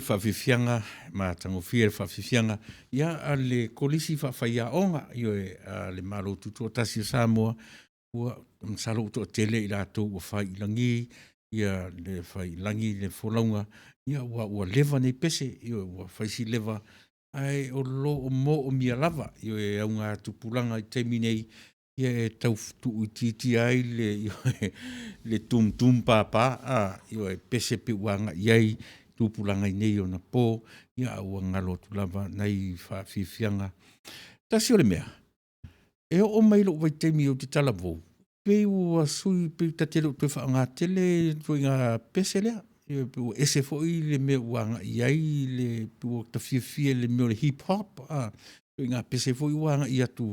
S2: faafiafiaga matagofie le faafiafiaga ia a le Kolisi Faafaiaoga, ioe, a le Malo Tutoatasi o Samoa, ua masalo ua toatele i latou ua fai i lagi ia le fai i lagi le folauga, ia ua ua leva nei pese, ioe, ua fai si leva, ae o lo o moomia lava, ioe, e augatupulaga i taimi nei, ia e tau tuuitiitia ai le, ioe, le tum tum papa, a, ioe, pese pei ua agai i ai tupulaga i nei ona po, ia a ua galo atu lava nai faafiafiaga. Tasi o le mea, e oo mai i lou vaitaimi ou te talavou, pei ua sui, pei ta te le o toe faaaoga tele ituaiga pese lea. Ioe, pei ua ese foi le mea ua agai i ai le, pei ua ta fiafia i le mea o le hip hop, a, ituaiga pese foi ua agai atu.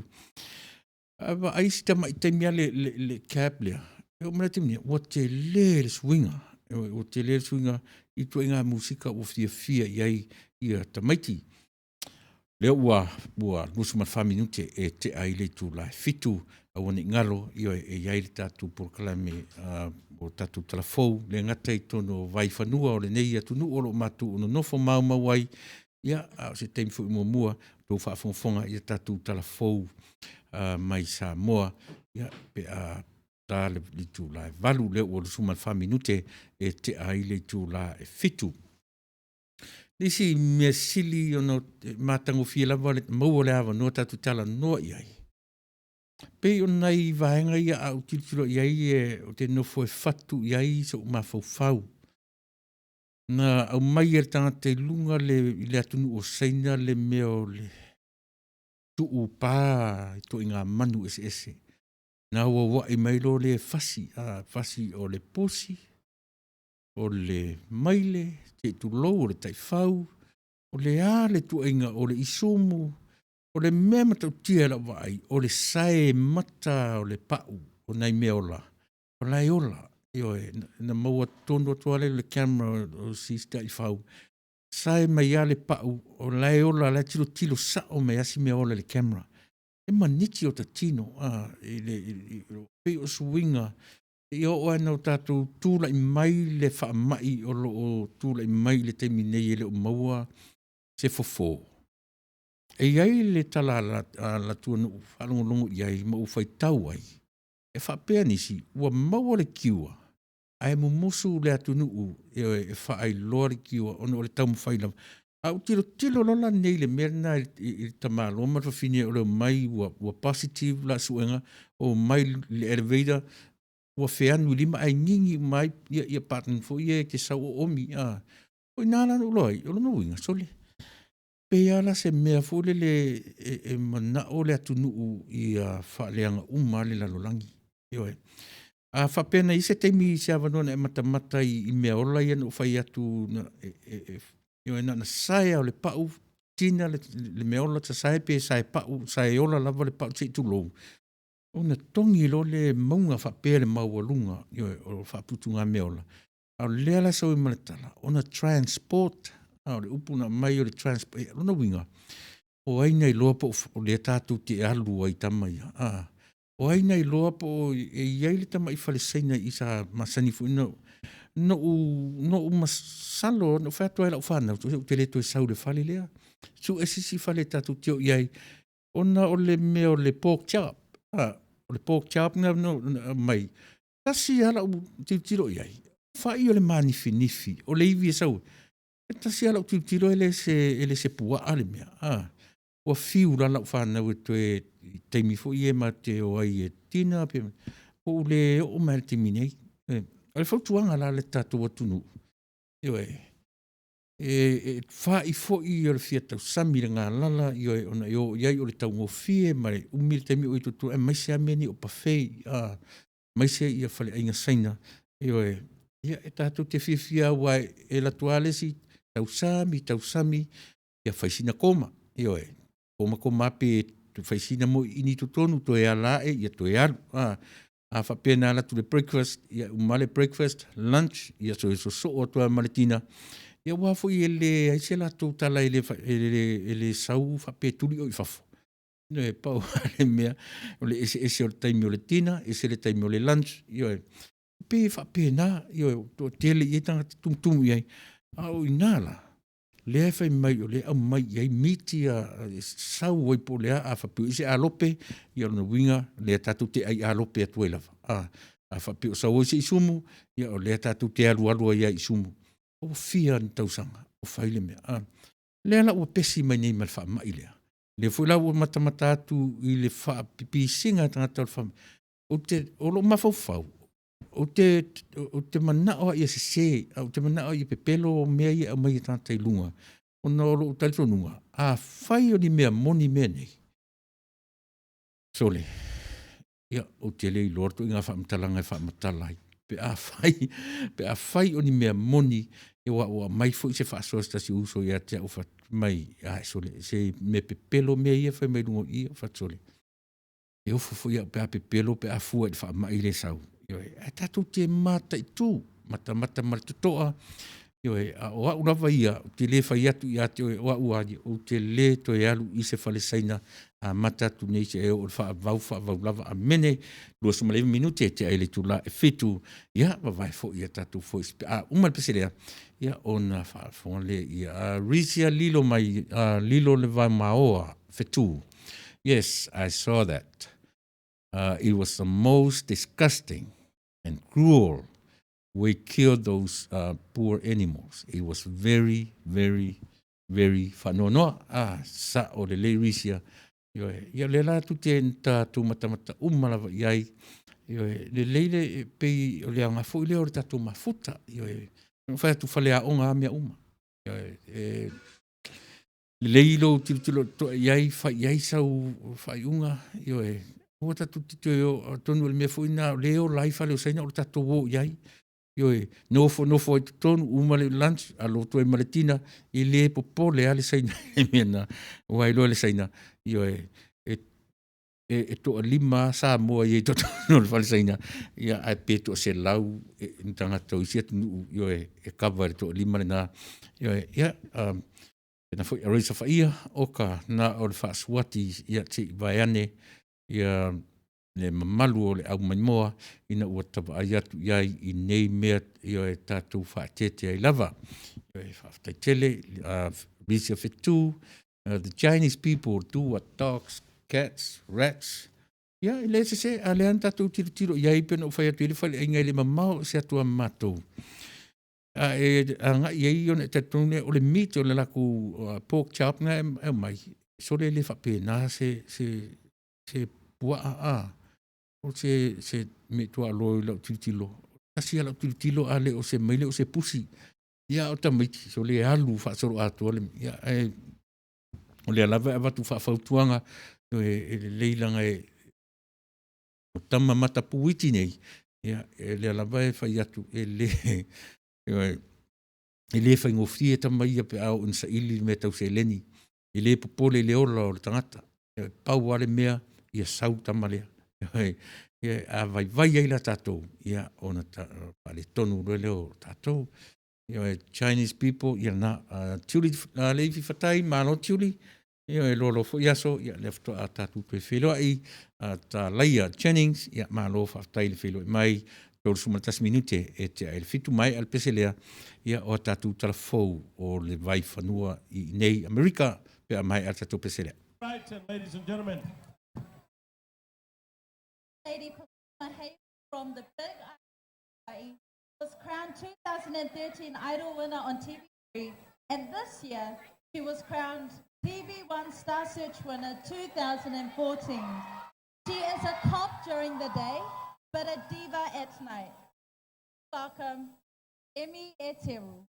S2: A vaai si tamai taimi lava le cap lea, e oo mai i le taimi nei, ua tele le suiga, ua tele le suiga i ituaiga musika ua fiafia i ai tamaiti. Lea ua 24 minute e tea ai le itula e 7, aua ne i galo, ioe, e i ai le tatou polokalame o tatou talafou, e le gata i totonu o vaifanua o lenei atunuu o lo o matou nonofo maumau ai, ia, a o se taimi foi o muamua tou faafogafoga i a tatou talafou mai Samoa, ia, pe a ta le itula e 8, lea ua 24 minute e tea ai le itula e 7. Le isi mea sili ona matagofie lava le maua o le avanoa tatou te talanoa i ai, pei o nai vaega ia a ou tilotilo i ai ou te nofo e fatu i ai sou mafaufau. Na aumai e le tagata i luga i le atunuu o Saina le mea o le tuu pa i ituaiga manu eseese. Na auauai mai loa lea e fasi, a, fasi o le pusi, o le maile, se i tulou, o le taifau, o le a le ituaiga, o le isumu, o le mea matautia i lau vaai, o le sae mata o le pau o nai meaola, o la e ola. Ioe, na maua tonu atu lava lea i le camera o si taifau, sae mai lava le pau, o la e ola o la e tilotilo sao mai lava si meaola i le camera. E maniti o ta tino, a, pei o suiga, seia oo lava ina o tatou tulai mai le faamai o lo o tulai mai i le taimi nei e le o maua se fofo. E i ai le tala a Latua na ou faalogologo i ai ma ou faitau ai, e faapea nisi, ua maua le cure, ae mumusu le atunuu e faailoa le cure ona o le taumafai lava. A ou tilotilo loa la nei i le mea lena i le tamaloa ma le fafine o le omai ua positive la suega, omai i le elevator ua feanu i lima ae gigi uma ai ia button foi ia e te sau o oomi. O i ina la na ou iloa ai, o lona uiga, sole, pei lava la se mea foi lele e manao le atunuu ia faaleaga uma lava le lalolagi. Ioe. A faapea na i ai se taimi se avanoa na e matamata i meaola ia na ou fai atu, na, e, e, e, ioe, na ona sae lava o le pau, tina le meaola, sasae pe sae pau, sae ola lava le pau se i tulou, ona togi loa lea e mauga faapea le maualuga, ioe, o faaputugameaola. A o lea la e sau ai ma le tala, ona transport, a o le upu na aumai o le transport, o lona uiga, o ai na iloa po o lea tatou te alu ai i tama ia, a? O ai na iloa po o e i ai le tamai fale Saina i sa masani foi na ou masalo, na ou fai atu lava i lau fanau, ou te le toe sau i le fale lea, sue se isi fale tatou te o i ai, ona o le mea o le pork chop, a, o le pork chop na aumai, tasi lava lau tilotilo i ai, fai o le manifinifi, o le ivi e sau ai, e tasi lava lau tilotilo e le se puaa le mea, a. Ua fiu la lau fanau e toe, i taimi foi ia matou te o ai e dinner, pe, ua ou le oo mai lava i le taimi nei. O le fautuaga la i le tatou atunuu, ioe, e fa'i foi o le fia tausami i le galala, ioe, ona e o i ai o le taugofie ma le umi le taimi o i totonu, aemaise lava mea nei o buffet, aemaise ia faleaiga Saina, ioe, ia e tatou te fiafia lava aua e alu atu lava le isi tausami, tausami, ia fai sina koma, ioe, koma koma lava pe fai sina moiini i totonu toe ala ae ia toe alu. A, a faapea na alu atu i le breakfast, ia uma lava le breakfast, lunch, ia toe sosoo atu lava ma le dinner. Ia aua foi e leai se latou tala e le, e le sau faapea e tuli oe i fafo. Ioe, pau lava le mea, o le eseese o le taimi o le dinner, ese le taimi o le lunch, ioe. E pei e faapena, ioe, toatele i ai tagata tumutumu i ai, a o i ina la, Lea e fai mai o lea e aumai i ai miti a e sau ai po o le a, a faapea o i ai se alope, ia o lona uiga lea tatou te ai alope atu ai lava. A faapea o sau ai se isumu, ia o lea tatou te alualu ai lava i isumu. Ua fia ni tausaga o fai le mea, lea la ua pesi mai nei ma le faamai lea, lea foi la ua matamata atu i le faapipisiga a tagata o le faamai. Ou te, o lou mafaufau, ou te manao lava ia sese, ae ou te manao ia pepelo mea ia e aumai e tagata i luga, ona o lou talitonuga, afai o ni mea moni mea nei, sole, ia ou te le iloa le ituaiga faamatalaga e faamatala ai pe afai, pe afai o ni mea moni, aua ua aumai foi se faasoa a se tasi o uso ia te au fai mai, ae sole, se mea pepelo mea ia e fai mai luga i i. Ou fai atu, sole, e ofo foi au pe a pepelo pe a fua i le faamai lea e sau. Ioe, ae tatou te mataitu, matamata ma le totoa, ioe, a o au lava ia, ou te le fai atu ia te oe o au lava ia, ou te le toe alu i se fale Saina amata atu nei seia oo i le faavavau, faavavau lava. Amene. 29 minute e tea ai le itula e 7:00, ia vavae foi a tatou voice pe a uma le pese lea, ia ona faafofoga lea ia Risia Lilo mai Lilo le Vaimaoa Fetu. Yes, I saw that. It was the most disgusting and cruel way killed those poor animals. It was very, very, very faanoanoa. Ah, sao lelei Risia. Ioe, ia lea la tu te tatou matamata uma lava i ai. Ioe, lelei le pei o le aoga foi lea o le tatou mafuta. Ioe, fai atu faleaoga lava mea uma. Ioe, e lelei lou tilotilo totoa i ai, fai i ai sau faaiuga, ioe, aua tatou te toe o, atonu o le mea foi lena o lea e ola ai fale o Saina o le tatou o i ai. Ioe, nofonofo ai i totonu, uma le lunch, alo atu ai ma le dinner, e le popole lava le Saina i le mea lena, aua e iloa e le Saina, ioe, e e toalima lava Samoa e i ai i totonu o le fale Saina, ia ae pe toaselau ni tagata o isi atunuu, ioe, e kava i le toalima lena. Ioe, ia, pena foi Araisa Faia, oka na o le faasuati, ia se i vaeane ia le mamalu o le au maimoa ina ua ta vaai atu i ai i nei mea, ioe, tatou faaeteete ai lava. Ioe, faafetai tele, Risia Fetu, the Chinese people do what dogs, cats, rats. Ia, e le sese, a lea na tatou tilotilo i ai pei ona ou fai atu i le faleaiga e le mamao se atu a matou. A e agai i ai ona e talitonu lea o le meat o le latou pork chop na e aumai, sole le faapena se se se puaa a o se se mea tuaaloa i lau tilotilo. Tasi lava lau tilotilo a le o se maile o se pusi. Ia o tamaiti sole alu faasoloatoa le ia ae o lea lava e avatu faafautuaga e lelei leaga e o tama matapu iti nei, ia e lea lava e fai atu e le e le faigofie tama ia pe a oo ina saili le mea tau seleni. E le popole i le ola o le tagata. E pau lava le mea ia sau le tama lea. Ia, a vaivai ai la tatou, ia ona faaletonu loa lea o tatou. Ioe, Chinese people, ia na, Tiuli, Leifi Fatai, malo Tiuli, ioe, loaloa foi aso, ia lea faatoa tatou toe feiloai, Talaia Jennings, ia malo faafetai le feiloai mai, 31 minute e tea ai le 7, maea le pese lea, ia o a tatou tala fou o le vaifanua i inei Amerika, pe a maea le tatou pese lea.
S4: Right, and ladies and gentlemen.
S5: Lady Pamela from the Big Island was crowned 2013 Idol winner on TV3, and this year she was crowned TV1 Star Search winner 2014. She is a cop during the day, but a diva at night. Welcome, Emi Eteru.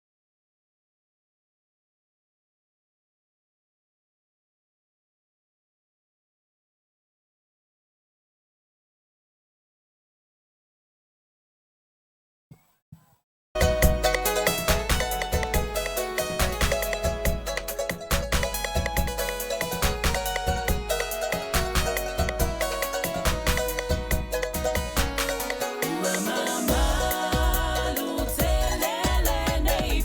S1: Ua mamalu tele lenei.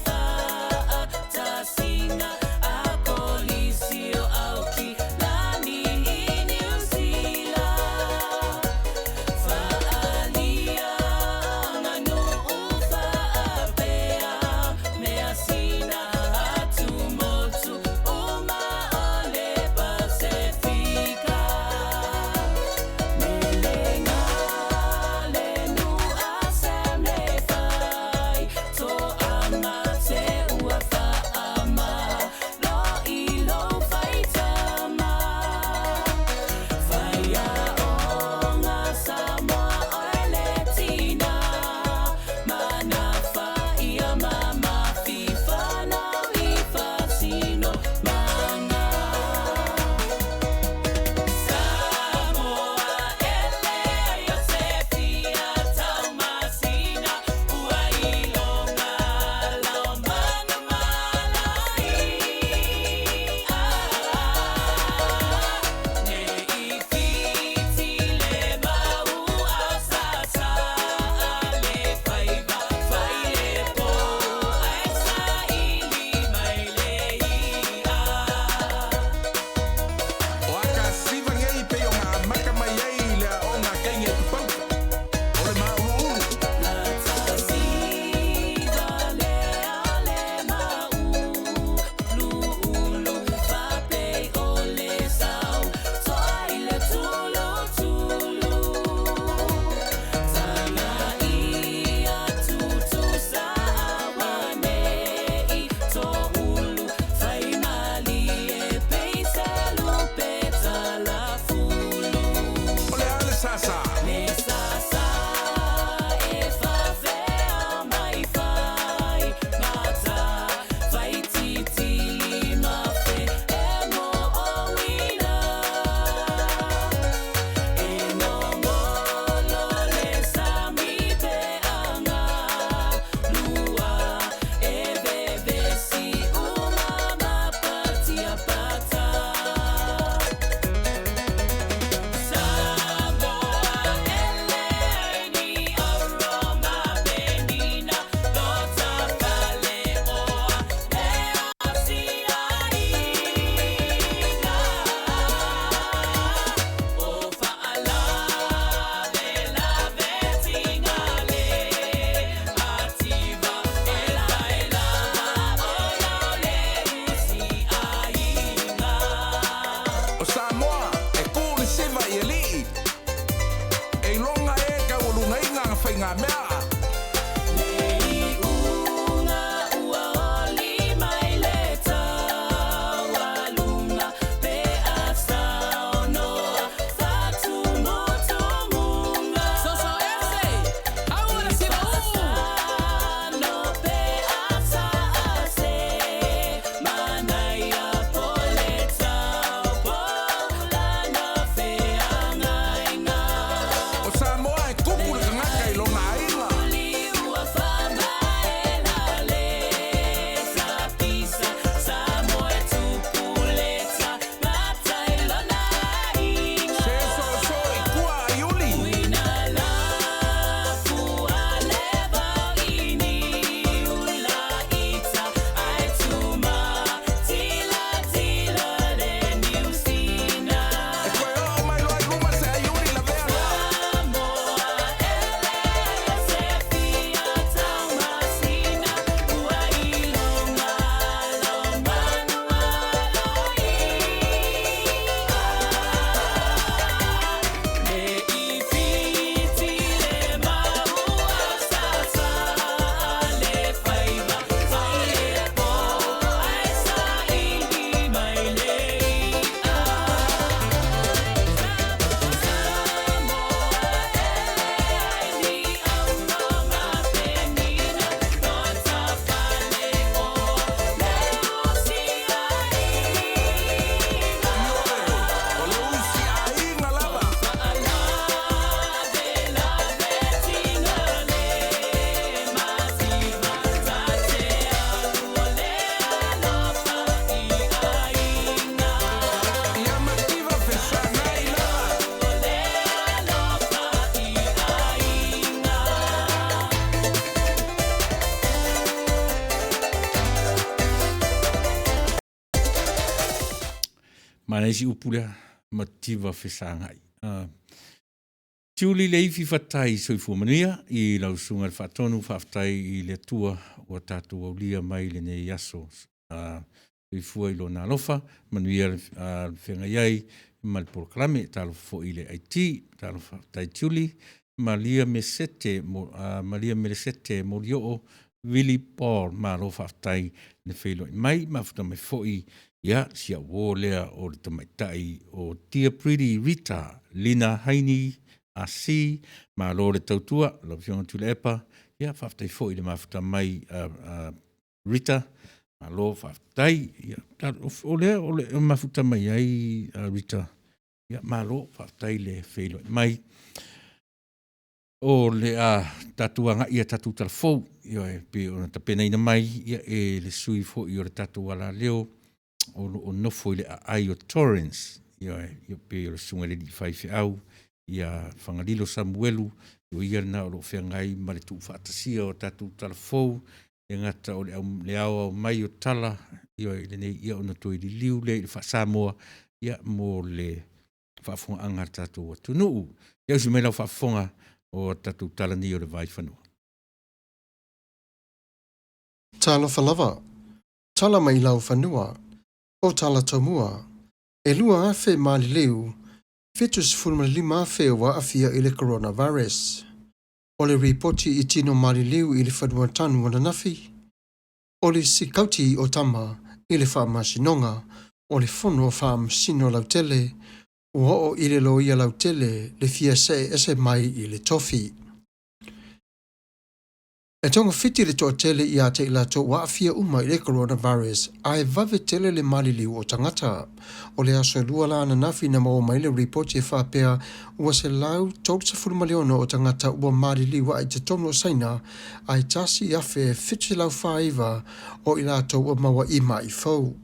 S2: Manaia si upu lea, mativa fesagai. Tiuli Leifi fatai soifua manuia i lau susuga i le Faatonu, faafetai i le Atua ua tatou aulia mai lenei aso. Soifua i lona alofa, manuia le feagai ai ma le polokalame. Talofa foi i le IT, talofa faafetai Tiuli, Malia Mesete, Malia Melesete Molioo, Willy Paul, malo faafetai le feiloai mai, mafuta mai foi ia si au uo lea o le tamaitai o Dear Pretty Rita Lina Haini AC, malo le tautua lau Afioga Tuilaepa, ia faafetai foi i le mafuta mai a Rita, malo faafetai. Ia, o lea o le mafuta mai ai Rita, ia malo faafetai le feiloai mai. O le a tatou agai i a tatou tala fou, ioe, pei ona tapenaina mai ia, e le sui foi o le tatou alaleo o lo o nofo i le aai o Torrens, ioe, ia pei o le susuga i le alii faifeau ia Fagalilo Samuelu, o ia lena o lo o feagai ma le tuufaatasia o tatou tala fou, e gata o le, au, le aoao mai o tala, ioe, i lenei, ia ona toe liliu lea i le faa-Samoa, ia, mo le faafofogaaga a le tatou atunuu. Ia usi mai lau faafofoga o tatou tala nei o le vaifanua.
S6: Talofa lava. Tala mai lau fanua. O tala tomua. E 2,000 maliliu, 75,000 ua aafia i le coronavirus. O le ripoti i tino maliliu i le fanua tanu ananafi. O le sikauti o tama i le faamasinoga o le Fono Faamasino Lautele ua oo i le Loia Lautele le fia see ese mai i le tofi. E togafiti le toatele ia te i latou ua aafia uma i le coronavirus ae vave tele le maliliu o tagata. O le aso Lua la ananafi na maua mai le ripoti e faapea ua 136 o tagata ua maliliu ae i totonu o Saina ae 1,749 o i latou ua maua i ma'i fou.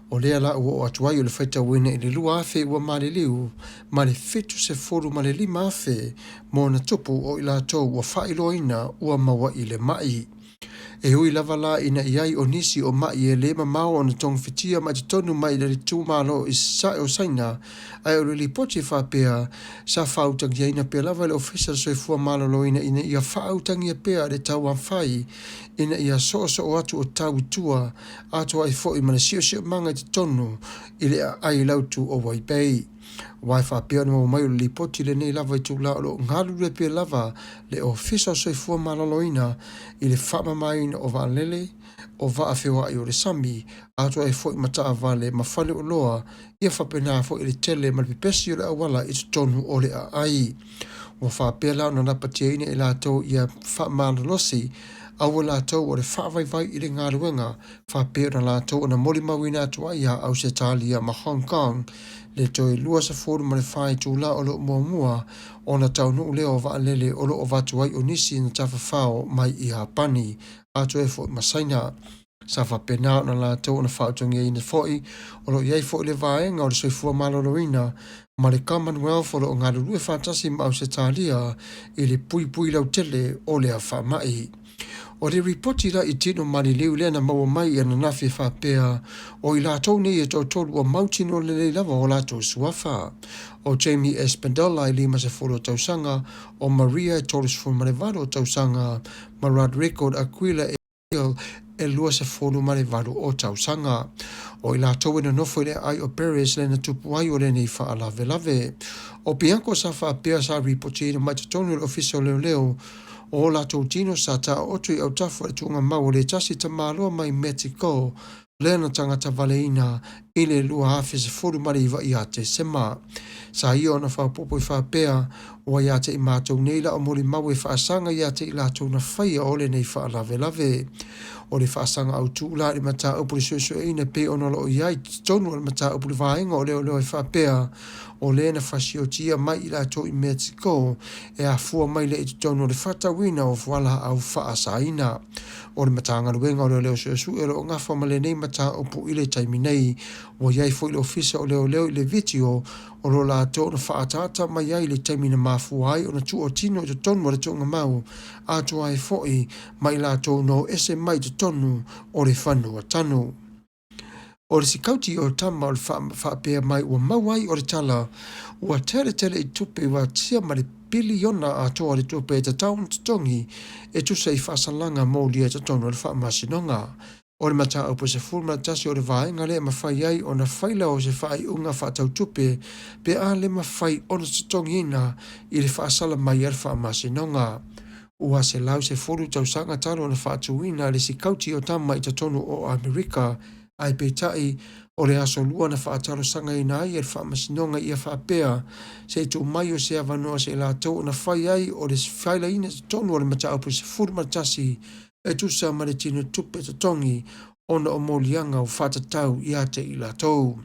S6: O lea la ua oo atu ai o le faitauina i le 2,000 ua maliliu ma le 75,000 ma ona tupu o i latou ua faailoaina ua maua i le ma'i. E ui lava la ina i ai o nisi o ma'i e le mamao ona togafitia mai totonu mai le itumalo i sasae o Saina, ae o le lipoti e faapea sa faautagiaina pea lava e le Ofisa o le Soifua Maloloina ina ia faautagia pea le tauafai ina ia soosoo atu o tau i tua atoa ai foi ma le siosiomaga i totonu i le aai lautu o Waibei. Aua e faapea ona maua mai o le lipoti lenei lava itula o lo o galulue pea lava le Ofisa o Soifua Maloloina i le faamamaina o vaalele, o vaa feoai o le sami, atoa ai foi ma taavale ma faleoloa, ia faapena foi le tele ma le pepesi o le auala i totonu o le aai. Ua faapea la ona lapatiaina e latou ia faamalolosi aua latou o le faavaivai i le galuega faapea ona latou ona molimauina atu ai ia Ausetalia ma Hong Kong le toe 24 itula o lo o muamua ona taunuu lea o vaalele o lo o avatu ai o nisi na tafafao mai i Iapani atoa ai foi ma Saina. Sa faapena ona latou ona faautagiaina foi o lo o i ai foi le vaega o le soifua maloloina ma le Commonwealth o lo o galulue faatasi ma Ausetalia i le puipui lautele o lea faamai. O le ripoti la i tino maliliu lea na maua mai i ananafi e faapea o i latou nei e toatolu ua mautinoa lelei lava o latou suafa. O Jamie Espindola e 50 tausaga, o Maria e 38 tausaga, ma Rodrigo Aquila e e 28 o tausaga. O i latou e nonofo i le aai o Paris le na tupu ai o lenei faalavelave. O Bianco sa faapea sa ripotiina mai totonu o le Ofisa o Leoleo o latou tino sa taooto i autafa o le tuugamau o le tasi tamaloa mai Mexico lea na tagatavaleina i le 2019 ia Tesema. Sa ia ona faaopoopo i faapea, ua ia te i matou nei la o molimau e faasaga ia te i latou na faia o lenei faalavelave. O le faasaga autū la i le mataupu le suesueina pei ona o lo o i ai i totonu o le mataupu le vaega o leoleo e faapea o le na fasiotia mai i latou i Mexico e afua mai lea i totonu o le faatauina o fualaau faasaina. O le Matagaluega o Leoleo Suesue o lo o gafa ma lenei mataupu i le taimi nei. Ua i ai foi le Ofisa o Leoleo i le vitio o lo o latou na faaataata mai ai i le taimi na mafua ai ona tuuotino i totonu o le tuugamau atoa ai foi ma i latou na o ese mai i totonu o le fanua tanu. O le sikauti o tama o le faapea mai ua maua ai o le tala ua teletele i tupe ua tia ma le piliona atoa le tupe e tatau ona totogi e tusa i faasalaga molia i totonu o le Faamasinoga. O le mataupu 11 o le vaega lea e mafai ai ona faila o se faaiuga faatau-tupe pe a le mafai ona totogiina i le faasala mai a le Faamasinoga. Ua 110 tausaga talu ona faatuina le sikauti o tama i totonu o Amerika, ae peitai, o le aso Lua na faatalosagaina ai e le Faamasinoga ia faapea se i tuu mai o se avanoa se i latou ona fai ai o le failaina i totonu o le mataupu 11 e tusa ma le tino tupe totogi ona o moliaga ua faatatau ia te i latou.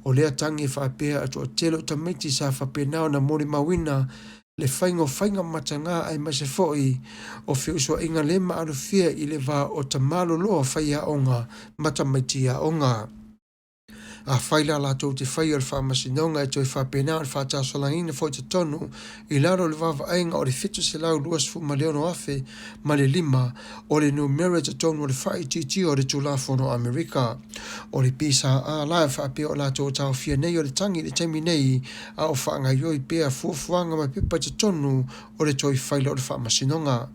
S6: O lea tagi e faapea a toatele o tamaiti sa faapena ona molimauina le faiga o faiga mataga aemaise foi o feusuaiga le maalofia i le va o tamaloloa faiaoga ma tamaiti aoga. Afai la latou te faia o le Faamasinoga e toe faapena ona faatalosagaina foi i totonu i lalo o le vaavaaiga o le 726,000 ma le 5 o le numera i totonu o le faaitiitia o le Tulafono a Amerika. O le PSA la e faapea o latou taofia nei o le tagi i le taimi nei a o faagaoioi pea fuafuaga ma pepa i totonu o le toe faila o le Faamasinoga.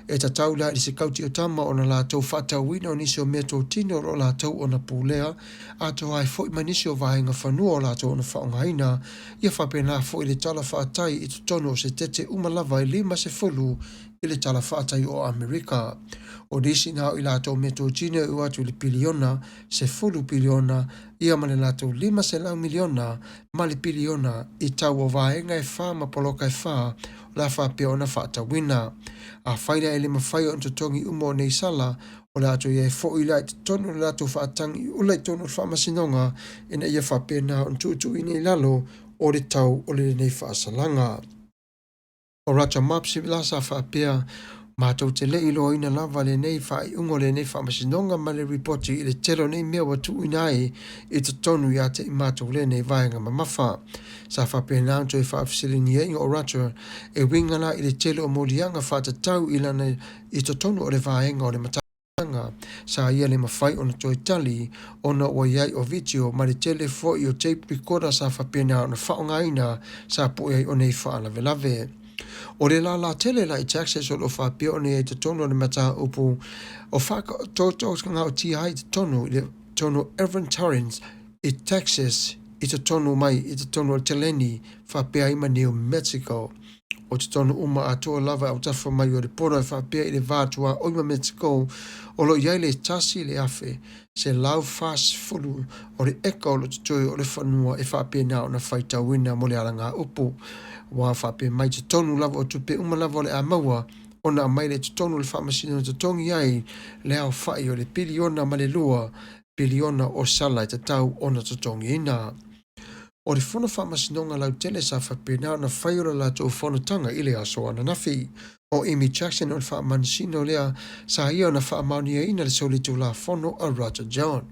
S6: E tatau la i le sikauti o tama ona latou faatauina o nisi o mea totino o lo o latou ona pulea atoa ai foi ma nisi o vaega fanua o latou ona faaaogaina, ia faapena foi le tala faatai i totonu o setete uma lava e 50 i le tala faatai o Amerika. O nisi na o i latou mea totino e ua atu i le piliona, 10 piliona, ia ma le latou 500 miliona ma le piliona i tau o vaega e fa ma poloka e fa o le a faapea ona faatauina. Afai la e le mafai ona totogi uma o nei sala, o le a toe i ai foi la i totonu o le latou faatagi ula i totonu o le Faamasinoga ina ia faapena ona tuutuuina i lalo o le tau o lenei faasalaga. O Roger Mobbs la sa faapea, Matou te le i iloaina lava lenei faaiuga o lenei Faamasinoga ma le ripoti i le tele o nei mea ua tuuina ai i totonu ia te i matou lenei vaega mamafa. Sa faapena ona toe faafesiligia o Roger e uiga la i le tele o moliaga faatatau i lana i totonu o le vaega o le matagaluega. Sa ia le mafai ona toe tali ona ua i ai o video ma le tele foi o tape recorder sa faapena ona faaaogaina sa pue ai o nei faalavelave. O le lālā tele la i Texas o lo o faapea ona i ai i totonu o le mataupu o faatotogaotia ai i totonu i le totonu o Evan Torrance i Texas i totonu mai i totonu o le teleni faapea ai ma New Mexico. O totonu uma atoa lava e autafa mai o le border e faapea i le va tuaoi ma Mexico o lo o i ai le 1,140 o le eka o lo o totoe o le fanua e faapena ona faitauina mo le alagaupu. Ua faapea mai totonu lava o tupe uma lava o le a maua ona aumai lea i totonu o le Faamasinoga totogi ai le aofai o le piliona ma le 2 piliona o sala e tatau ona totogiina. O le Fono Faamasinoga Lautele sa faapena ona fai o le latou fonotaga i le aso ananafi. O Amy Jackson o le Faamasino lea sa ia ona faamaoniaina le solitulafono a Roger John.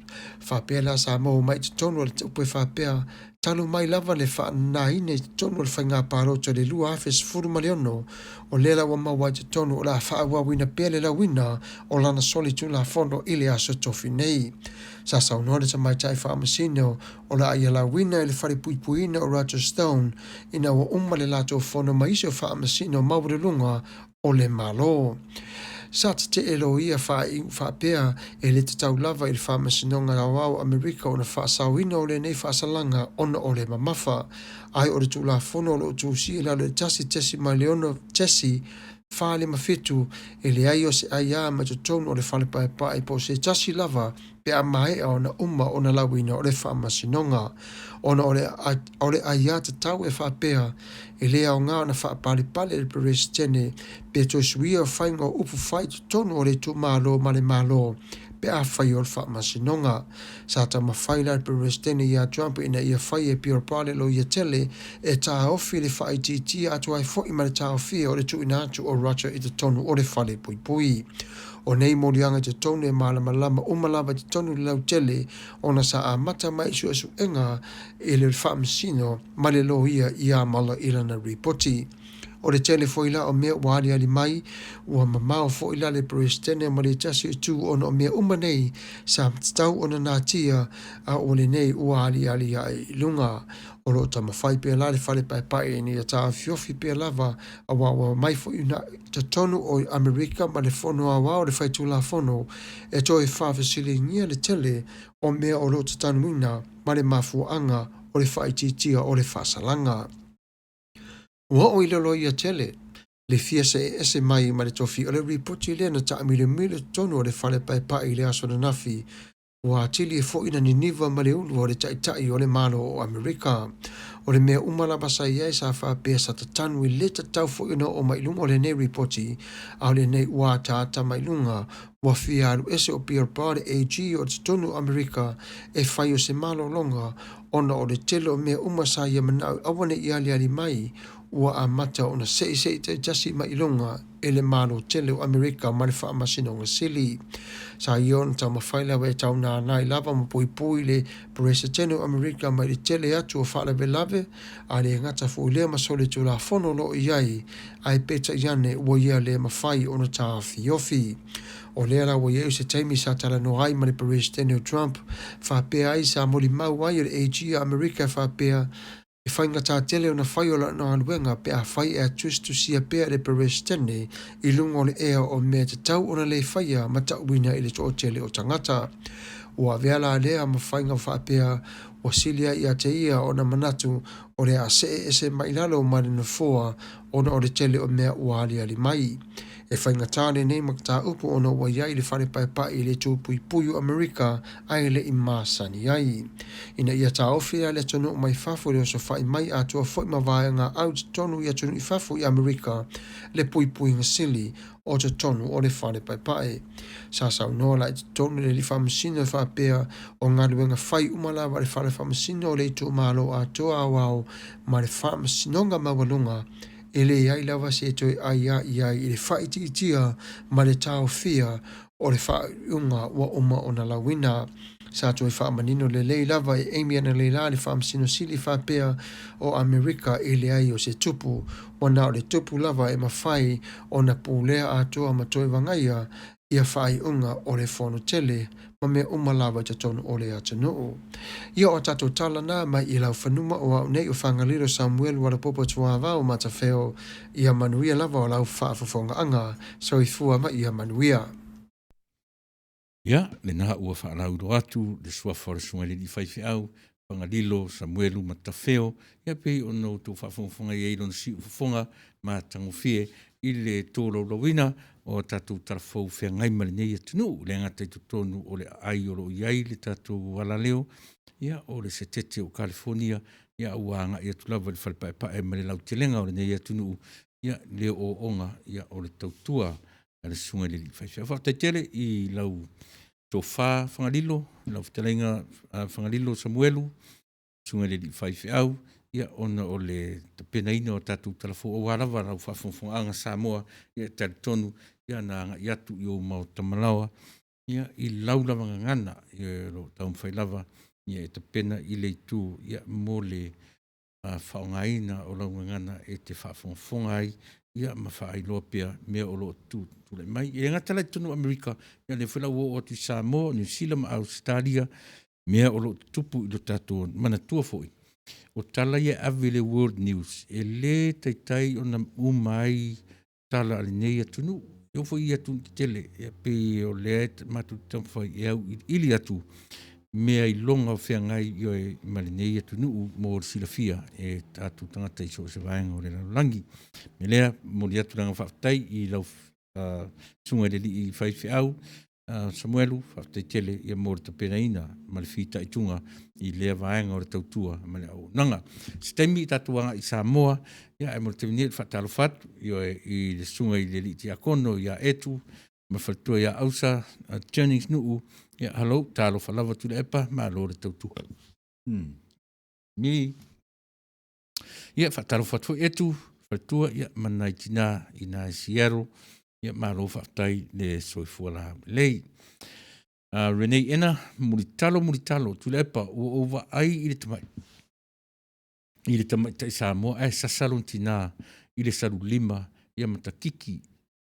S6: Faapea la sa maua mai i totonu o le upu e faapea, talu mai lava le faananaina i totonu o le faiga palota i le 2016, o lea la ua maua ai totonu o le a faaauauina pea le lauina o lana solitulafono i le aso tofi nei. Sa saunoa le tamaitai faamasino o le a ia lauina i le fale puipuiina o Roger Stone ina ua uma le latou fono ma isi o faamasino maualuluga o le Malo. Sa tetee loia faapea e le tatau lava i le Faamasinoga Aoao o Amerika ona faasaoina o lenei faasalaga ona o le mamafa, ae o le Tulafono o lo o tusia i lalo i le 1.6 457, e leai o se aia mai totonu o le fale paepae po o se tasi lava pe a maea ona uma ona lauina o le Faamasinoga, ona o le o le aiatatau e faapea e le aoga ona faapalepale le Peresetene pe toe suia faiga o upu fai i totonu o le itumalo ma le Malo pe afai o le Faamasinoga. Sa taumafai la le Peresetene iā Trump ina ia fai e Pierre loia tele e taofi le faaitiitia atu ai foi ma le taofia o le tuuina atu o Roger i totonu o le fale puipui. O nei moliaga i totonu e malamalama uma lava i totonu le lautele ona sa amata mai i suesuega i le Faamasino ma le loia iā Mueller i lana ripoti. O le tele foi la o mea ua aliali mai, ua mamao foi la le Peresetene ma le tasi itu ona o mea uma nei sa tatau ona natia a o lenei ua aliali ae i luga. O lo o taumafai pea la le Fale Paepae ina ia taofiofi pea lava aua ua omai foi i totonu o Amerika ma le Fono Aoao o le Faitulafono e toe faafesiligia le tele o mea o lo o tatanuina ma le mafuaaga o le faaitiitia o le faasalaga. Ua oo i lalo ia tele le fia see ese mai ma le tofi o le ripoti lea na taamilomilo i totonu o le Fale Paepae i le aso ananafi. Ua atili ai foi na niniva ma le ulu o le Taitai o le Malo o Amerika. O le mea uma lava sa i ai sa faapea sa tatanu e le tatau foi ona oo mai i luga o lenei ripoti, a o lenei ua ataata mai luga. Ua fia alu ese o Bill Barr le AG o totonu o Amerika e fai o se malologa ona o le tele o mea uma sa ia manao e aua ne i aliali mai, ua amata ona seisei taitasi mai i luga e le Malo tele o Amerika ma le Faamasinoga Sili. Sa ia ona taumafai lava e taunānā i lava ma puipui le Peresetene o Amerika mai le tele atu o faalavelave, a le gata foi lea ma solitulafono o lo o i ai, ae peitai ane ua ia le mafai ona taofiofi. O lea la ua i ai o se taimi sa talanoa ai ma le Peresetene o Trump, faapea ai sa molimau ai o le AG a Amerika e faapea, E faigata tele ona fai o lana galuega pe afai e tusitusia pea e le Peresetene i luga o le ea o mea e tatau ona le faia ma ta'uina i le toatele o tagata. Ua avea la lea ma faiga faapea ua sili ai ia te ia ona manatu o le a see ese mai lalo ma le nofoa ona o le tele o mea ua aliali mai. E faigata lenei mataupu ona ua i ai le Fale Paepae i le itu puipui o Amerika ae le i masani ai. Ina ia taofi la le atunuu mai fafo i le osofai mai atoa foi ma vaega au i totonu i atunuu i fafo i Amerika le puipuiga sili o totonu o le Fale Paepae. Sa saunoa la i totonu le Alii Faamasino e faapea o galuega fai uma lava a le Fale Faamasino o le Itumalo Atoa Aoao ma le Faamasinoga Maualuga e leai lava se toe aia i ai i le faaitiitia ma le taofia o le faaiuga ua uma ona lauina. Sa toe faamanino lelei lava e Amy Analeilā le Faamasino Sili faapea o Amerika e leai o se tupu, ua na o le tupu lava e mafai ona pulea atoa ma toe vagaia ia faaiuga o le Fono tele ma mea uma lava i totonu o le atunuu. Ia o a tatou tala na mai i Laufanuma o au nei o Fagalilo Samuelu Alapopo Tuavao Matafeo, ia manuia lava o lau faafofogaaga. Soifua ma ia manuia.
S2: Ia, lena ua faalauiloa atu le suafa o le Susuga i le Alii Faifeau, Fagalilo Samuelu Matafeo, ia pei ona outou faafogafoga i ai i lona siufofoga matagofie i le tolaulauina o a tatou talafou feagai ma lenei atunuu, le gata i totonu o le aai o lo o i ai le tatou alaleo, ia, o le setete o Kalifonia, ia, ua agai atu lava i le fale paepae ma le lautelega o lenei atunuu, ia, le ooooga, ia, o le tautua a le susuga i le alii faifeau. Faafetai tele i lau tofa Fagalilo, lau fetalaiga Fagalilo Samuelu, susuga i le alii faifeau, ia ona o le tapenaina o tatou talafou aua lava lau faafogafogaaga Samoa, ia e talitonu ia na agai atu i ou maota malaoa, ia i lau lava gagana, ia o lo o taumafai lava ia e tapena i le itu ia mo le faaaogaina o lau gagana e te faafogafoga ai ia ma faailoa pea mea o lo o tulai mai. E le gata la i totonu o Amerika, ia lea foi la ua oo atu i Samoa, Niu Sila ma Ausetalia, mea o lo o tutupu i lo tatou manatua foi. O tala ia e ave i le World News, e le taitai ona uma ai tala a lenei atunuu. E oo foi i atunuu tetele, e pei o lea e matou te taumafai e auiliili atu mea iloga o feagai ioe ma lenei atunuu mo le silafia e tatou tagata i so o se vaega o le lalolagi. O le mea lea, momoli atu le agaga faafetai i lau susuga i le alii faifeau Samuelu, faafetai tele ia mo le tapenaina ma le fitaituga i lea vaega o le tautua ma le auaunaga. Se taimi tatou agai i Samoa, ia ae mo le taimi nei, e faatalofa atu ioe, i le susuga i le alii tiakono ia Etu ma le faletua ia Ausa Jennings Nuu, ia hello, talofa lava Tuilaepa, malo le tautua. Mi. Ia, faatalofa atu foi Etu, faletua, ia, ma nai tinā i nā i Seattle. Ia, malo faafetai le soifua laulelei. Renee Ena, mulitalo, mulitalo, Tuilaepa, ua ou vaai i le tamai i le tamaitai Samoa ae sasa lona tinā. i le salulima, ia matakiki,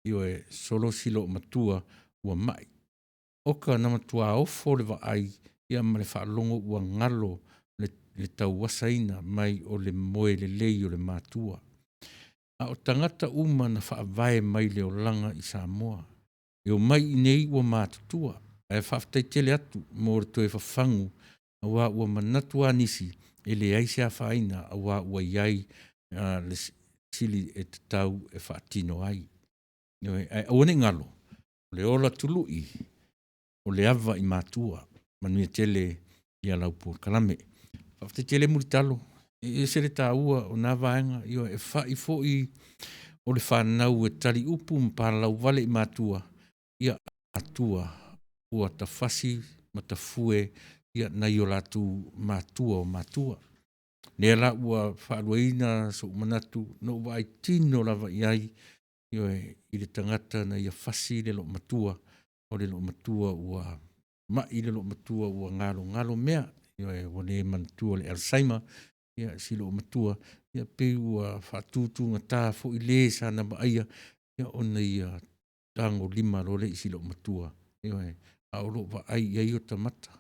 S2: ioe, solosi loomatua ua ma'i. Oka na matuā ofo le vaai ia ma le faalogo ua galo le, le tauasaina mai o le moe lelei o le matua. A o tagata uma na faavae mai le olaga i Samoa. E omai i nei ua matutua, ae faafetai tele atu mo le toe fafagu aua ua manatu a nisi e leai se afaina aua ua i ai le sili e tatau e faatino ai. Ioe, ae aua ne i galo, o le ola tului, o le ava i matua. Manuia tele ia lau polokalame. Faafetai tele Mulitalo, e ese le taua o na vaega, ioe, e fa'i foi o le fanau e tali upu ma palalau vale i matua, ia matua ua tafasi ma tafue ia nai o latou matua o matua. Lea la ua faaluaina so'u manatu na ou vaai tino lava i ai, ioe, i le tagata na ia fasi le loomatua, o le loomatua ua ma'i le loomatua ua galogalo mea, ioe, ua le manatua le Alzheimer, ia si loomatua, ia pei ua faatutugata foi le sa na vaaia, ia ona ia tagolima loa lea i si loomatua, ioe, a o lo o vaai i ai ota mata.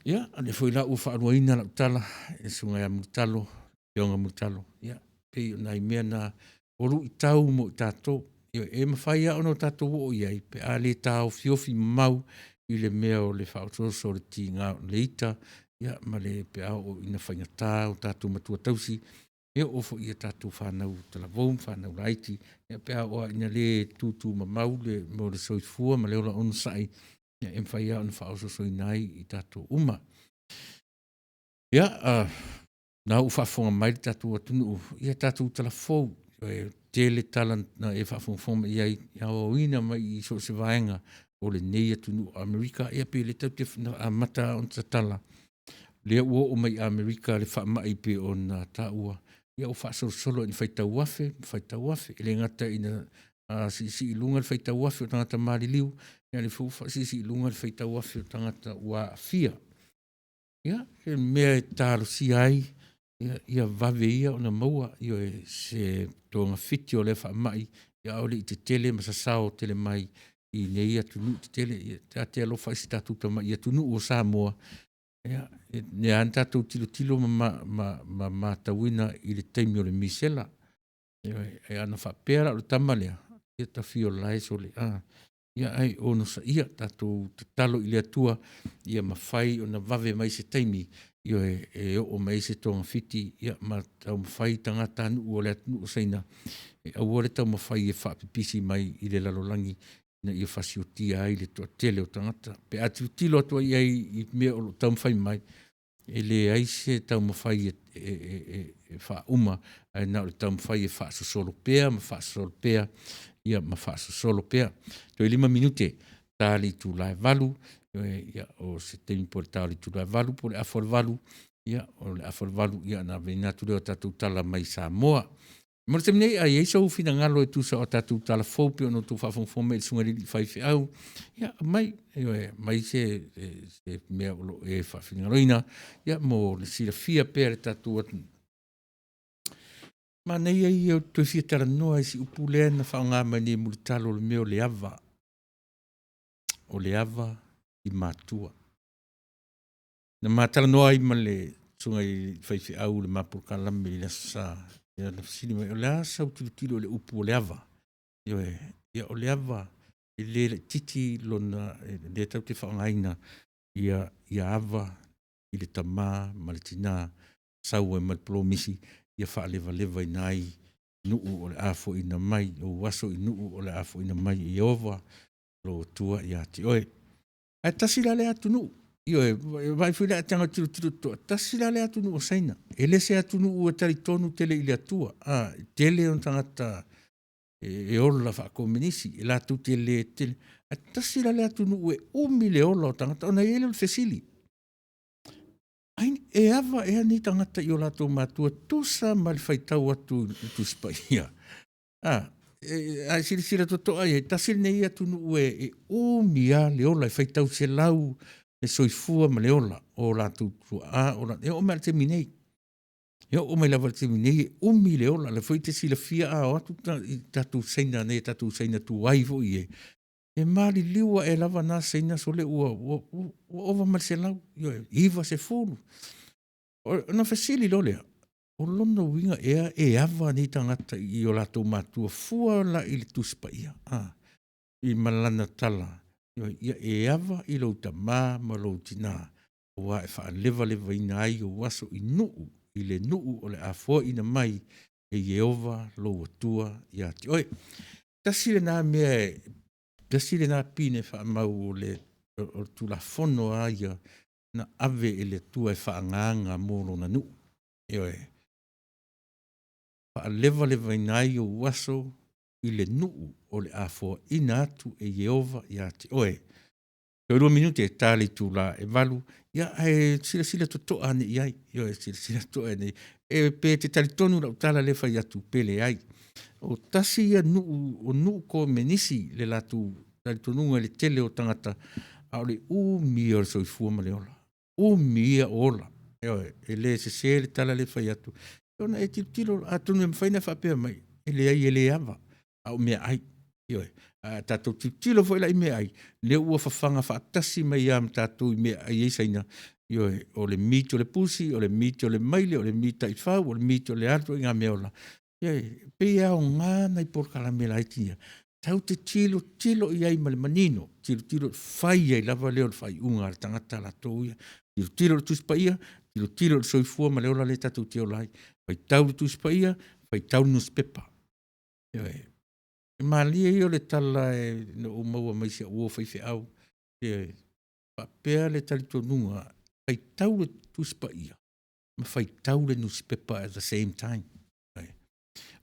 S2: Ia, o lea foi la ua faaluaina lau tala e le Susuga ia Mulitalo, Afioga Mulitalo, ia, pei o nai mea na o luitau mo i tatou. Ioe, e mafai lava ona tatou oo i ai pe a le taofiofi mau i le mea o le faaosooso o le tiga o le ita, ia, ma le pe a oo ina faigata o tatou matua tausi, e oo foi i a tatou fanau talavou ma fanau laiti, ia pe a oo lava ina le tutumamau le mea o le soifua ma le ola onosai, ia e mafai lava ona faaosoosoina ai i tatou uma. Ia, na ua faafofoga mai le tatou atunuu i a tatou tala fou, e tele tala na e faafogafoga mai i ai, e aoaoina mai i so o se vaega o lenei atunuu o Amerika, ia pe le tatou te amata ona tatala, lea ua oo mai i Amerika le faamai pei ona taua, ia ua faasolosolo ina faitau afe ma faitau afe. E le gata ina siisii i luga le faitau afe o tagata maliliu, ia o lea foi ua faasiisii i luga le faitau afe o tagata ua aafia. Ia, e mea e talosia ai ia, ia vave ia ona maua ioe, se togafiti o lea faamai, ia aua le i tetele ma sasao tele mai i nei atunuu tetele. Ia, ta te alofa i si tatou tamai atunuu o Samoa, ia, lea lava na tatou tilotilo ma, ma, ma matauina i le taimi o le misela. Ioe, ana faapea la o le tama lea, ia tafio lae sole, a, ia ai onosaia, tatou tatalo i le Atua ia mafai ona vave mai se taimi, ioe, e oo mai ai se togafiti, ia ma taumafai tagatanuu o le atunuu o Saina e aua le taumafai e faapipisi mai i le lalolagi ina ia fasiotia ai le toatele o tagata. Pe a tilotilo atu ai i ai i mea o lo o taumafai mai, e leai se taumafai e, e, e, e faauma, ae na o le taumafai e faasosolo pea ma faasosolo pea, ia ma faasosolo pea. Toe 5 minute, ta le itula e 8, ia, o se taimi po o le ta o le itula e 8 po o le afa o le 8, ia, o le afa o le 8, ia ona aveina atu lea o tatou tala mai Samoa. Mo le taimi nei, a i ai sou finagalo e tusa o a tatou tala fou pei ona outou faafogafoga mai i le Susuga i le Alii Faifeau, ia aumai, ioe, aumai se, se, se mea o lo o e faafinagaloina, ia mo le silafia pea e le tatou atunuu. Manaia ia o le toe fia talanoa i si upu lea na faaaoga mai nei e Mulitalo o le mea o le ava. O le ava i matua. Na ma talanoa ai ma le susuga i faifeau le ma polokalame i le Aso Sa, ia na fesili mai, o le a sau tilotilo i le upu o le ava? Ioe, ia o le ava e le laitiiti lona, lea tatou te faaaogaina ia, ia ava i le tama ma le tina, sau ai ma le polomisi ia faalevalevaina ai nuu o le a foaiina mai, ou aso i nuu o le a foaiina mai e Ieova lou Atua ia te oe. Ae tasi la lea atunuu, ioe, vaai foi le atiaga tilotilo totoa, tasi la lea atunuu o Saina. E le se atunuu e talitonu tele i le Atua, a, e tele ona tagata e, e ola faakomenisi, e latou te le tele. Ae tasi la lea atunuu e umi le ola o tagata, ona i ai lea o le fesili. Ai, e ava ea nei tagata i o latou matua tusa ma le faitau atu i le Tusi Paia? A, e, a e silasila totoa i ai, tasi lenei atunuu e, e umi lava le ola, e faitau selau le soifua ma le ola o latou tuaa, o la, e oo mai lava i le taimi nei. E oo mai lava i le taimi nei, e umi le ola, lea foi e te silafia a o atu i tatou Saina nei, tatou Saina tuai foi e, e maliliu ae lava na Saina sole ua, ua, ua ova ma le 100, ioe, 90. Ona fesili loa lea, o lona uiga ea e ava nei tagata i o latou matua fua la i le Tusi Paia, a, i ma lana tala, ioe, ia e ava i lou tama ma lou tina, aua e faalevalevaina ai ou aso i nuu, i le nuu o le a foaina mai e Ieova lou Atua ia te oe. Tasi lena mea e, tasi lena pine faamau o le, o le Tulafono a ia na ave e le Atua e faaagaaga mo lona nuu. Ioe. Faalevalevaina ai ou aso i le nuu o le a foaina atu e Ieova ia te oe. Toe 2 minute e ta le itula e 8, ia ae silasila totoa ane i ai. Ioe, silasila totoa ane e pe te talitonu lau tala lea fai atu pe leai. O tasi ia nuu, o nuu komenisi le latou talitonuga i le tele o tagata, a o le umi ia o le soifua ma le ola. Umi ia o ola. Ioe, e le sese le tala lea fai atu. Ona e tilotilo, atonu e mafai ona e faapea mai, e leai e le ava, a o meaai. Ioe, a tatou tilotilo foi la i meaai, lea ua fafaga faatasi mai lava ma tatou i meaai ai Saina, ioe, o le meat o le pusi, o le meat o le maile, o le meat taifau, o le meat o le a ituaiga meaola. Ioe, e pei e aoga nai polokalame laiti ia, tatou te tilotilo i ai ma le manino, tilotilo, fai ai lava lea o le faaiuga a le tagata latou ia. Tilotilo i le Tusi Paia, tilotilo i le soifua ma le ola lea tatou te ola ai. Faitau le Tusi Paia, faitau le nusipepa. Ioe. E malie ia o le tala e, na ou maua mai si au uo faifeau, e faapea le talitonuga, faitau le Tusi Paia ma faitau le nusipepa at the same time. Ioe.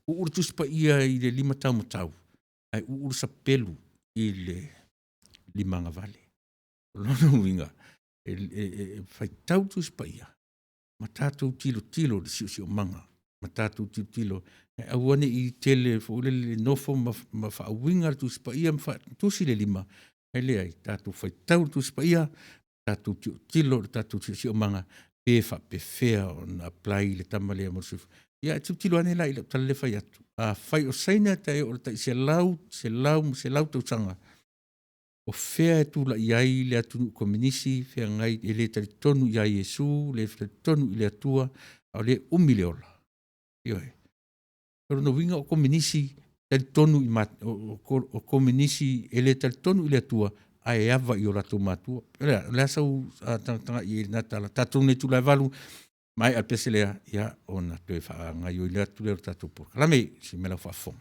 S2: Uu le Tusi Paia i le limataumatau, ae uu le sapelu i le limagavale. O lona uiga, e, e, e faitau le Tusi Paia, ma tatou tilotilo i le siosiomaga, ma tatou tilotilo, e aua ne i tele foi lele nofo ma, ma faauiga le Tusi Paia ma faatusi le lima, ae leai, tatou faitau le Tusi Paia, tatou tilotilo i le tatou siosiomaga, pe faapefea ona apply le tama lea mo le soifua. Ia, tilotilo ane la i lau tala lea fai atu. Afai o Saina e oo i le tai 100, 100 ma 100 tausaga, o fea e tulai ai le atunuu komenisi feagai e le talitonu ia Iesu, le talitonu i le Atua, a o lea e umi le ola. Ioe. O lona uiga o komenisi talitonu i ma, o, o, o komenisi e le talitonu i le Atua, ae ava i o latou matua. O le a, o le a sau tagatagai i lena tala. Tatou nei itula e 8, maea le pese lea, ia, ona toe faagaoioi atu lea o le tatou polokalame. Si mea lau faafofoga.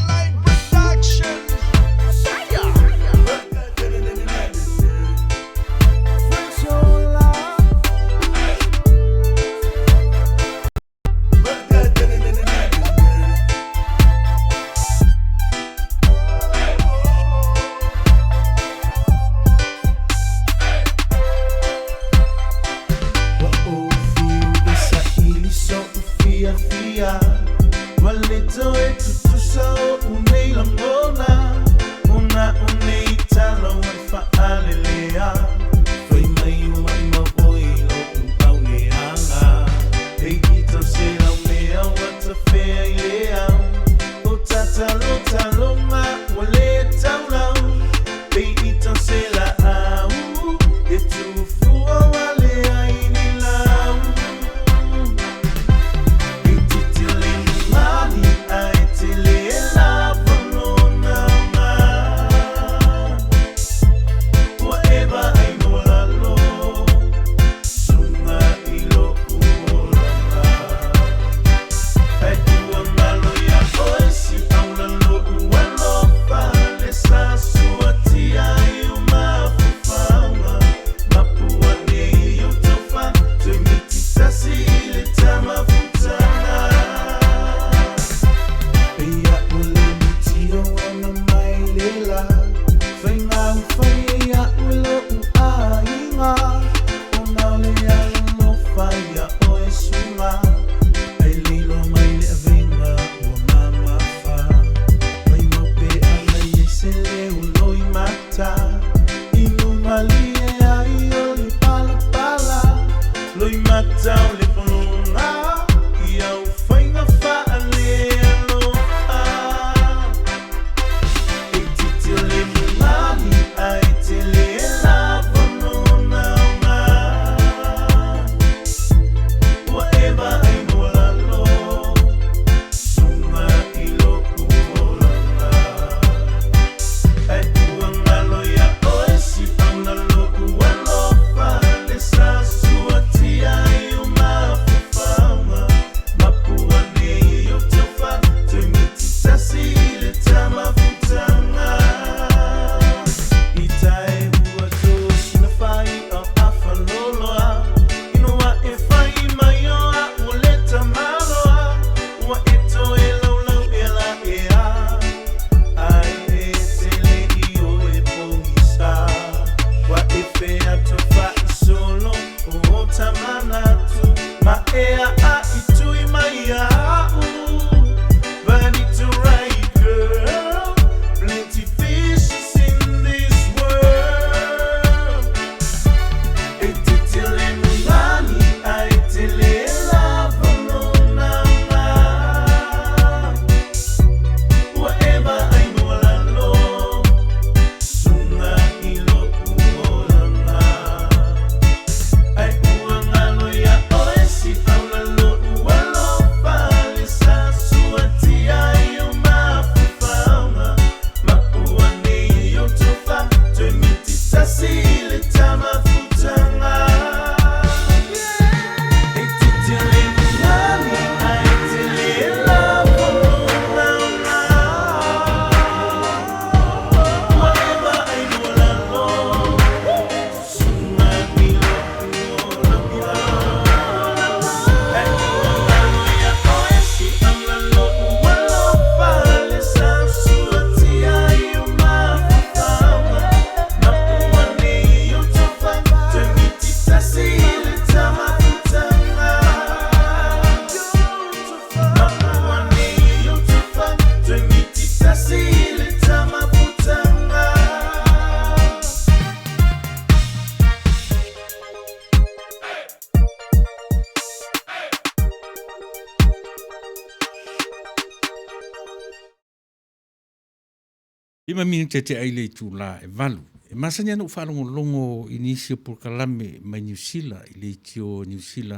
S2: 5 minute tea i le itulā e 8. E masani ana ou faalogologo i nisi o polokalame mai Niu Sila i leitio o Niu Sila.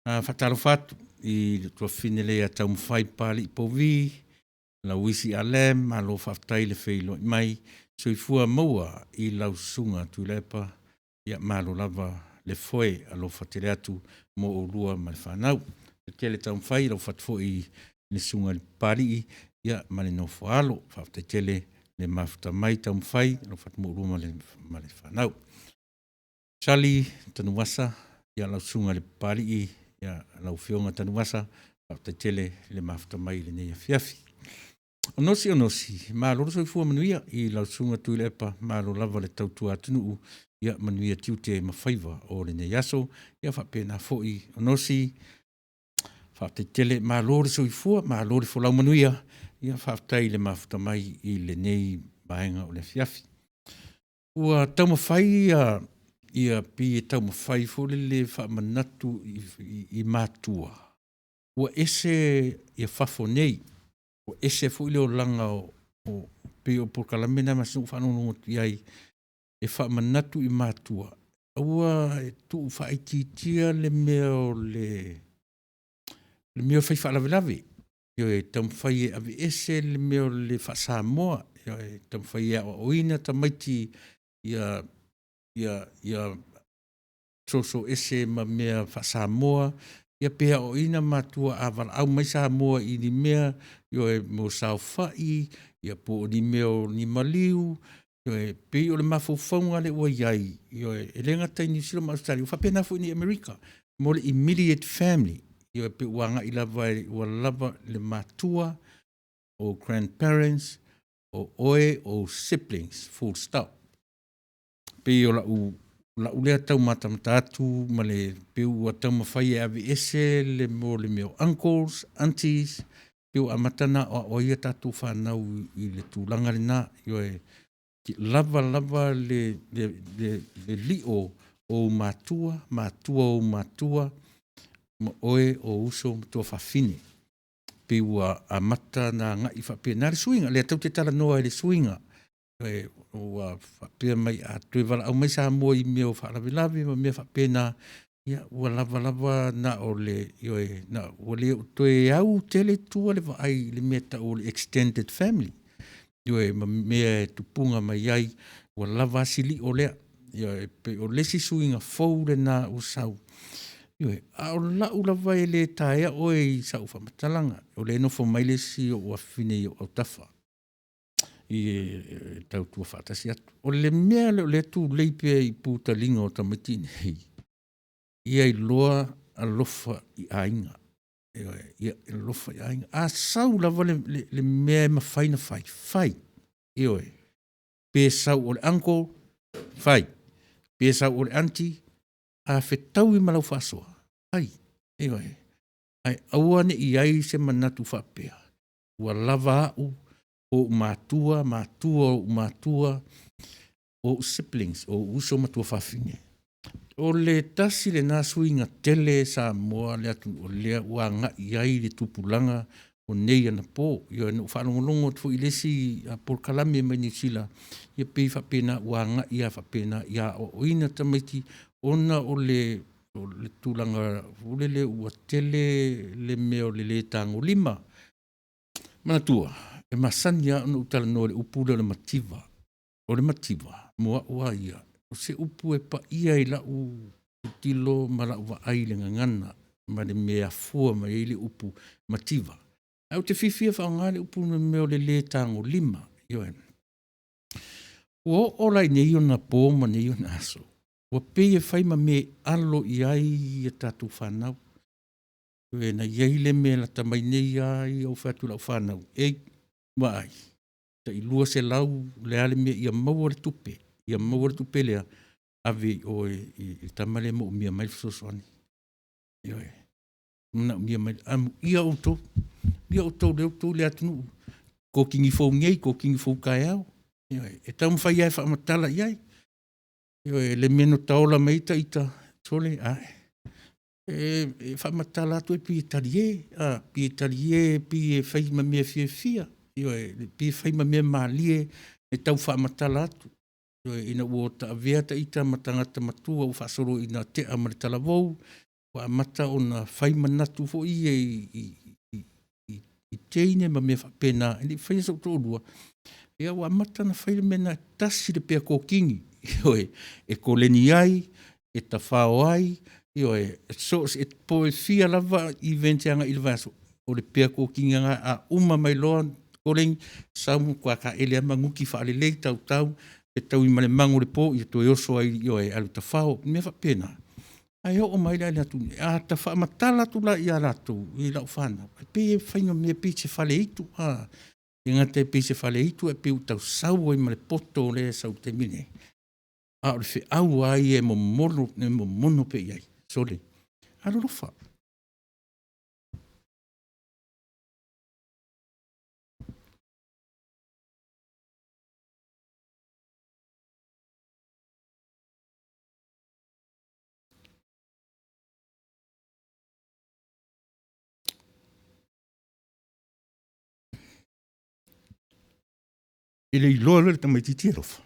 S2: A faatalofa atu i le tuafafine lea ia Taumafai Papalii Povi, Lauisi Alem, malo faafetai le feiloai mai. Soifua maua i lau susuga Tuilaepa, ia malo lava le foe, alofa tele atu mo oulua ma le fanau. E tele taumafai lau fatu foi i le susuga i le Papalii ia ma le nofo a alo. Faafetai tele le mafuta mai taumafai, alofa atu mo oulua ma le fanau. Sali Tanuvasa, ia lau susuga i le Papalii, ia lau Afioga Tanuvasa, faafetai tele le mafuta mai i lenei afiafi. O nosi o nosi, malo le soifua manuia i lau susuga Tuilaepa, malo lava le tautua atunuu, ia manuia tiute ma faiva o lenei aso. Ia faapena foi o nosi, faafetai tele, malo le soifua, malo le folau manuia, ia faafetai i le mafuta mai i lenei vaega o le afiafi. Ua taumafai ia pei e taumafai foi lele e faamanatu i matua, ua ese ia fafo nei, ua ese foi le olaga o pei o polokalame na e masani ona ou faalogologo atu i ai e faamanatu i matua, aua e tuu faaitiitia le mea o le mea o fai faalavelave. Ioe, taumafai e aveese le mea o le faa-Samoa, ioe, taumafai e aoaoina tamaiti ia soso ese ma mea faa-Samoa, ia pe aoaoina matua a valaau mai Samoa i ni mea, ioe, mo saofai, ia po o ni mea o ni maliu, ioe, pei o le mafaufauga lea ua i ai, ioe, e le gata i Niu Sila ma Ausetalia, ua faapena foi i Amerika, mo le immediate family. Ioe, pei ua agai lava ua lava le matua, o grandparents, o oe, o ou siblings, full stop. Pei o lau lau lea tau matamata atu ma le pei ua taumafai e aveese le mea o le mea o uncles, aunties, pei ua amata ona aoao ai a tatou fanau i le tulaga lena, ioe, lava lava le lio o ou matua, matua o ou matua, ma oe o ou uso ma tuafafine. Pei ua amata ona agai faapena le suiga, lea tatou te talanoa i le suiga. Ua faapea mai a toe valaau mai Samoa i mea o faalavelave ma mea faapena, ia ua lava lava na o le, ioe, ua le o toe au tele i tua le vaai i le mea e tau o le extended family. Ioe, ma mea e tupuga mai ai, ua lava a si lio lea. Ioe, pei o le isi suiga fou lena ua sau. Ioe, a o lau lava e le taea oe i sau faamatalaga, o lea e nofo mai le isi ou afafine i ou autafa i e tautua faatasi atu. O le mea lea o lea e tulei pea i pu taliga o tamaiti nei, ia iloa alofa i aiga. Ioe, ia alofa i aiga. A sau lava le mea e mafai ona fai, fai. Ioe, pe sau o le uncle, fai. Pe sau o le aunty, a fetaui ma lau faasoa, fai. Ioe, ae aua ne i i ai se manatu faapea, ua lava au, o ou matua, matua o ou matua, o ou siblings, o ou uso ma tuafafine. O le tasi lena suiga tele Samoa le atunuu o lea ua agai i ai le tupulaga o nei anapo. Ioe, na ou faalogologo atu foi i le isi polokalame mai Niu Sila, ia pei e faapena ua agai lava faapena ia aoaoina tamaiti ona o le tulaga foi lele ua tele le mea o le le tagolima. Manatua, e masani lava ona ou talanoa i le upu lea o le mativa. O le mativa, mo au lava ia, o se upu e paia i lau tilotilo ma lau vaai i le gagana ma le mea e afua mai ai le upu mativa. Ae ou te fiafia e faaaoga le upu o le mea o le le tagolima. Ioe. Ua oo la i nei ona po ma nei ona aso, ua pei e fai ma mea e alo i ai a tatou fanau. Ioe, na i ai le mea e lata mai nei lava ia ou fai atu i lau fanau, ei, vaai, tai 200 le a le mea ia maua le tupe, ia maua le tupe lea, ave i o i le tama lea e moomia mai le fesoasoani. Ioe, manaomia mai, amuia outou, amuia outou o lea ua outou i le atunuu, kokigi fou nei, kokigi fou taeao. Ioe, e taumafai lava e faamatala i ai. Ioe, le mea na taola mai ai ita, sole, ae, e faamatala atu e pei e talie, a, pei e talie, pei e fai ma mea fiafia. Ioe, pei e fai ma mea malie e tau faamatala atu. Ioe, ina ua taavea ta ita ma tagata matua ua faasolo ina tea ma le talavou, ua amata ona fai manatu foi ia i teine ma mea faapena, e le i faia sou toalua, ia ua amata ona fai le mea lena, e tasi le pea kokini, ioe, e koleni ai, e tafao ai, ioe, so o se, po o fia lava events e agai i le vaiaso, o le pea kokini lava lena, a uma mai loa koleni, sau matua taele lava ma nuti faalelei, tautau, fetaui ma le mago i le po, ia toe oso ai, ioe, alu e tafao, mea faapena. Ae oo mai la i le atunuu nei, a ta faamatala atu la ia latou i lau fanau, e pei e fai ma mea pei se faleitu, a, e le gata e pei se faleitu ae pei ua tau sau ai ma le poto lea e sau i le taimi lenei. A o le feau lava ia e momolo, e momono pea i ai, sole, alolofa. E le iloa loa e le tamaitiiti alofa,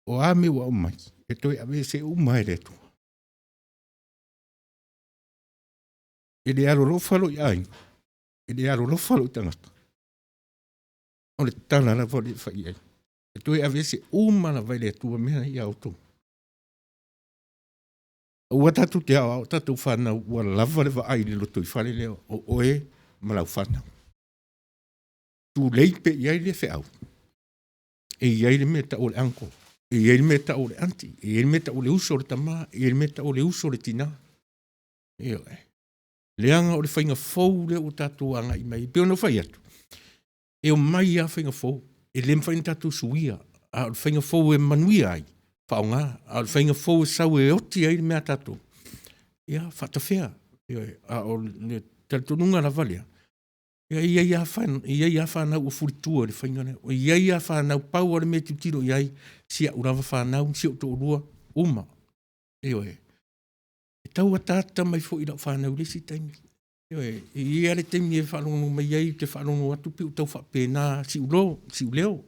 S2: o a mea ua aumai, e toe aveese uma lava e le Atua. E le alolofa lou aiga, e le alolofa lou tagata, o le tala lava o lea e fai i ai. E toe aveese uma lava e le Atua mea ia a outou. Aua tatou te aoao tatou fanau ua lava le vaai i le lotoifale lea o oe ma lau fanau. Tulei pea i ai lea feau. E i ai le mea e tau o le uncle, e i ai le mea e tau o le aunty, e i ai le mea e tau o le uso o le tama, e i ai le mea e tau o le uso o le tina. Ioe. Leaga o le faiga fou lea ua tatou agai mai ai. E pei ona ou fai atu, e omai lava faiga fou, e le mafai ona tatou suia, a o le faiga fou e manuia ai, faaaoga, a o le faiga fou e sau e oti ai le mea a tatou, ia faatafea. Ioe. A o le talitonuga lava lea, ia e i ai lava e i ai lava fanau ua fulitua i le faiga lea. E i ai lava fanau, pau lava le mea e tilotilo i ai, si au lava fanau, si ou toalua, uma. Ioe. E tau ataata mai foi i lau fanau i le isi taimi. Ioe, e i ai lava le taimi e faalogologo mai ai, ou te faalogo atu pei ua tau faapena si ou leo,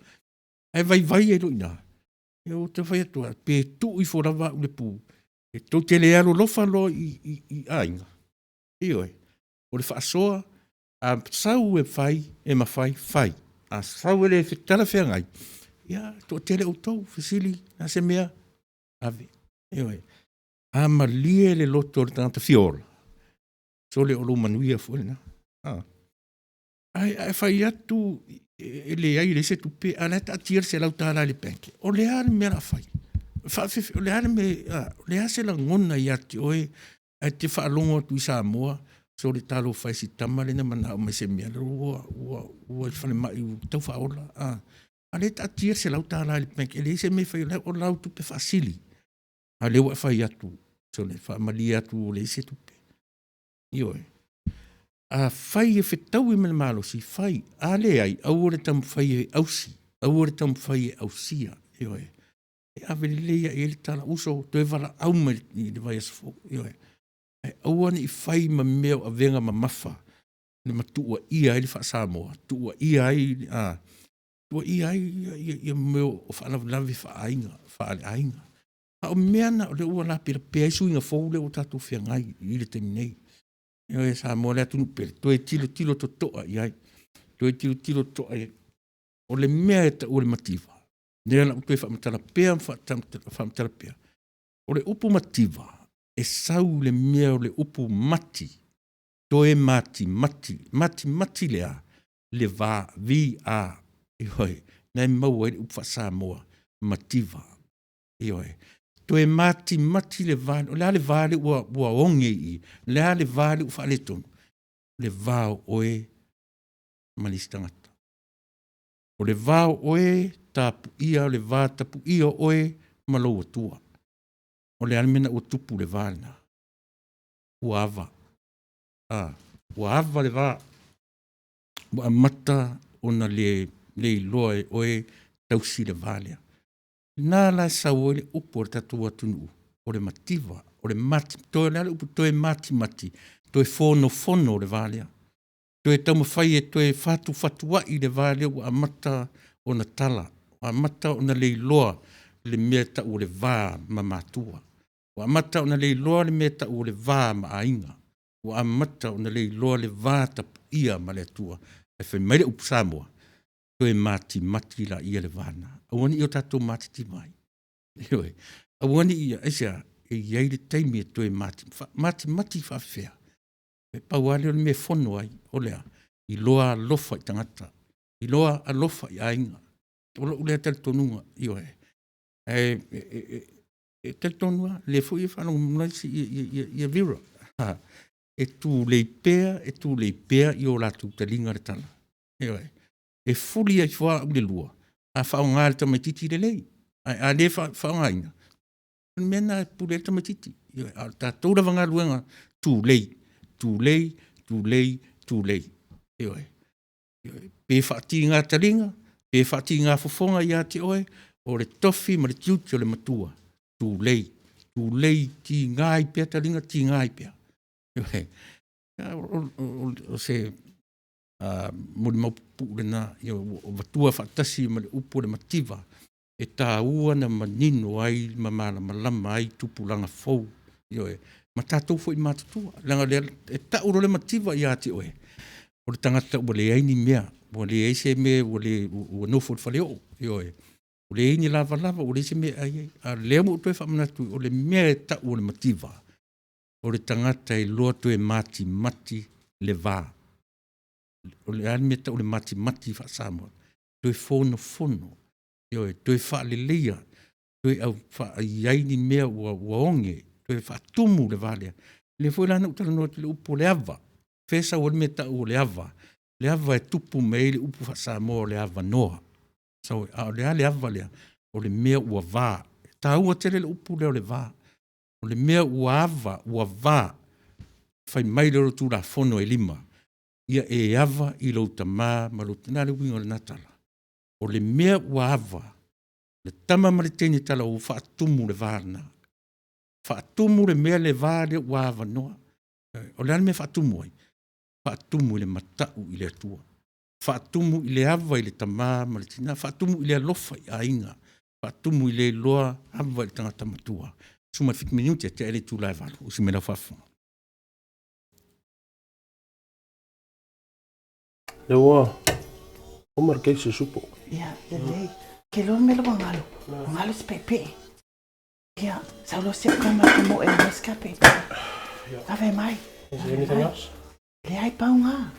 S2: ae vaivai ai loa i ina. Ia ou te fai atu lava, pe tuu ifo lava au i le pu, e tou te le alolofa loa i aiga, ioe, o le faasoa, a sau e fai, e mafai, fai. A sau e le talafeagai, ia toatele outou, fesili, o le a se mea, ave. Ioe. A malie le loto o le tagata fia ola, sole o lou manuia foi lena. Ae a e fai atu e leai e leai se tupe, a o la e taatia le $100 i le bank, o le a le mea o le a fai? O le a le mea, o le a se lagona ia te oe ae te faalogo atu i Samoa, sole talofa e si tama lea na manao mai i se mea, ua i le falemai ua tau faaola. A o lea e taatia le $100 i le bank e leai se mea e faia, o lau tupe faasili. A o lea ua e fai atu, sole, faamalie atu ua leai se tupe. Ioe. Afai e fetaui ma le malosi, fai. A leai, aua le taumafai e ausi, aua le taumafai e ausia. Ioe. E ave lelei lava i ai le tala, uso, toe valaau mai i le vaiaso fou. Ioe. Ae aua ne i fai ma mea o avega mamafa ma tuuaia ai le faa-Samoa, tuuaia ai, a, tuuaia ai ia mea o faalavelave faaaiga, faaleaiga. A o mea na o lea ua lapelapea ai suiga fou lea ua tatou feagai i le taimi nei. Ioe, Samoa le atunuu pele, toe tilotilo totoa i ai, toe tilotilo totoa i ai. O le mea e taua o le mativa, lea la ua toe faamatala pea ma faamatala pea, o le upu mativa, e sau i le mea o le upu mati, toe matimati, matimati le a? Le va, V-A, ioe, na e maua ai le upu faa-Samoa, mativa. Ioe. Toe matimati le va, o le a le va lea ua oge i i? O le a le va lea ua faaletonu? O le va o oe ma le isi tagata. O le va o oe tapuia, o le va tapuia o oe ma lou Atua. O le a le mea na ua tupu i le va lena? Ua ava. A, ua ava le va. Ua amata ona le iloa e oe tausi le va lea. Na la e sau ai le upu a le tatou atunuu, o le mativa, o le mati, toe, o le a le upu toe matimati? Toe fonofono le va lea. Toe taumafai e toe fatufatua'i le va lea ua amata ona tala, ua amata ona leiloa le mea e ta'u o le va ma matua, ua amata ona leiloa le mea e ta'u o le va ma aiga, ua amata ona leiloa le va tapu'ia ma le Atua. Ae fai mai le upu Samoa, toe matimati laia le va lena, aua ne i o tatou matitiva ai. Ioe, aua ne i, aisea? E i ai le taimi e toe matimati faafefea? E pau lava lea o le mea e fono ai, o le a? Iloa alofa i tagata, iloa alofa i aiga. O lou lea talitonuga, ioe. Ae e talitonu lava, lea foi e faalogologo mai ia Vera, e tulei pea, e tulei pea i o latou taliga le tala. Ioe. E fuli ai fua au i le lua, a faaaoga e le tamaitiiti lelei, ae a le faaaogaina, o le mea lena e pule ai le tamaitiiti. Ioe. A o le tatou lava galuega, tulei, tulei, tulei, tulei. Ioe. Pe faatiga taliga, pe faatiga fofoga ia te oe, o le tofi ma le tiute o le matua, tulei, tulei, tiga ai pea taliga, tiga ai pea. Ioe. O se molimau pupuu lena, ua avatua faatasi ma le upu o le mativa, e taua ona manino ai ma malamalama ai tupulaga fou, ioe, ma tatou foi matutua. Leaga o lea e tau loa le mativa ia te oe, o le tagata ua leai ni mea, ua leai se mea, ua nofo i le faleoo, ioe, ua leai ni lavalava, ua leai se mea e ai ai. A o lea ua ou toe faamanatu, o le mea e tau o le mativa, o le tagata e iloa toe matimati le va. O le a le mea e tau o le matimati faa-Samoa? Toe fonofono, ioe, toe faaleleia, toe au i ai ni mea ua oge, toe faatumu le va lea. O lea foi la na ou talanoa atu i le upu o le ava, fea e sau ai le mea e tau o le ava? Le ava e tupu mai ai le upu faa-Samoa o le avanoa. A o le a le ava lea? O le mea ua va. E taua tele le upu lea o le va. O le mea ua ava, ua va, fai mai lea o le Tulafono e 5, ia e ava i lou tama ma lou tina. O le a le uiga o lena tala? O le mea ua ava, le tama ma le teine talavou, faatumu le va lena. Faatumu le mea le va lea ua avanoa. O le a le mea e faatumu ai? Faatumu i le matau i le Atua. Faatumu i le ava i le tama ma le tina, faatumu i le alofa i aiga, faatumu i le iloa ava i le tagata matua. 17 minute tea le itula e 8, usi mai lau faafofoga.
S7: Lea ua uma le case supo.
S8: Ia, lelei. Ke loa mea ua galo. Ua galo se peepee. Ia, sau loa si au tama e moe mai si ka peepee. Lave mai.
S7: Is there anything else?
S8: Leai pau ngā.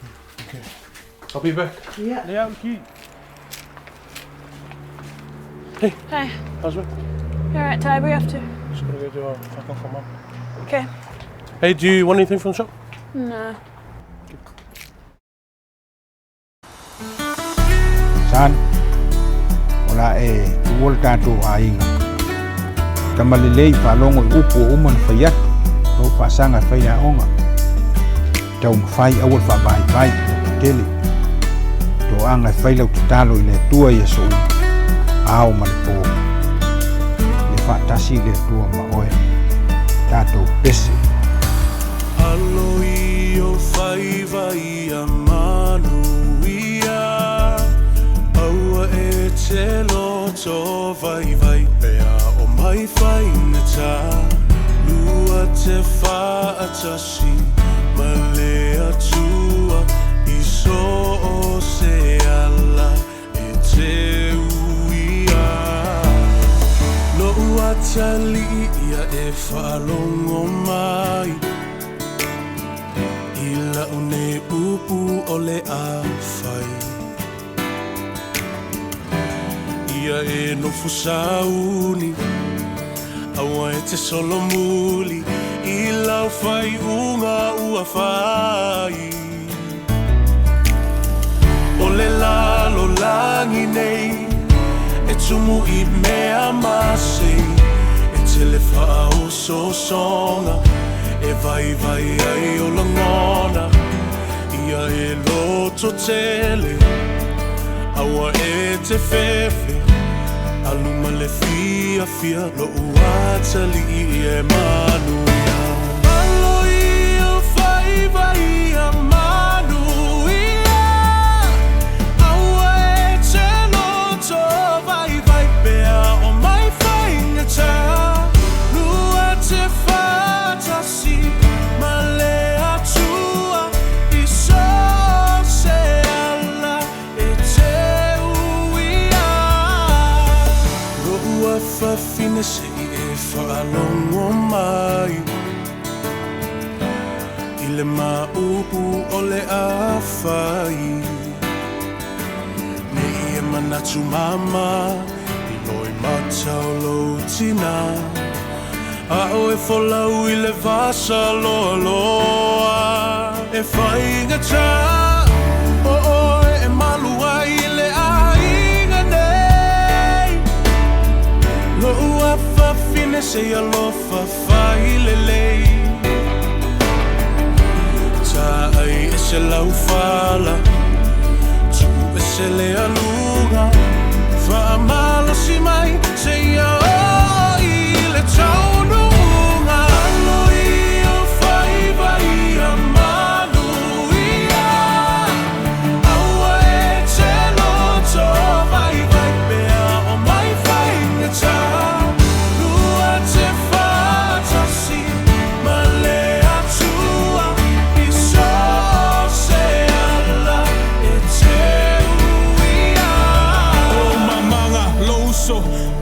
S7: Okay. I'll be back.
S8: Ia.
S4: Lea au ki.
S7: Hey.
S9: Hey.
S7: How's work?
S9: All right, Ty, where you off to?
S7: Just gotta go do a fuck off for mum.
S9: Okay.
S7: Hey, do you want anything from the shop?
S9: No.
S10: Son, o le a e tuua le tatou aiga. Tama lelei faalogo i upu ua uma ona fai atu, lou faasaga e fai le aoga. Taumafai aua le faavaivai, loto tele. Toaga e fai lau tatalo i le Atua i aso uma, ao ma le po. Ia faatasi le Atua ma oe. Tatou pese.
S1: Alo i o faiva ia manuia, Aua e te loto vaivai, Pe a o mai faigata, Lua te faatasi ma le Atua, I so o se ala e te uia. Lo'u atalii ia e faalogo mai, I la'u nei upu o le a fai. Ia e nofo sauni, Aua e te solomuli, I lau faaiuga ua fai. O le lalolagi nei, E tumu i mea masei, E tele faaosoosoga, E vaivai ai o lagona. Ia e loto tele, Aua e te fefe, Alu ma le fiafia, Lo'u atalii e manuia. Alo i ou faiva ia manuia.
S11: ʻole afai Nei e manatu māmā I loimata o lou tinā Aʻo e folau i le vasa loaloa E faigata ʻo ʻoe e malu ai i le ʻāina nei Loʻu afafine se i alofa fai lelei Tāʻai ese lau fala Tuʻu ese le aluga Faamalosi mai seia oo i le taunuuga Alo i ou faiva ia manuia Aua e te loto vaivai pea o mai faigata Lua te faatasi ma le Atua i so o se ala e te uia.
S12: O mamaga, lou uso,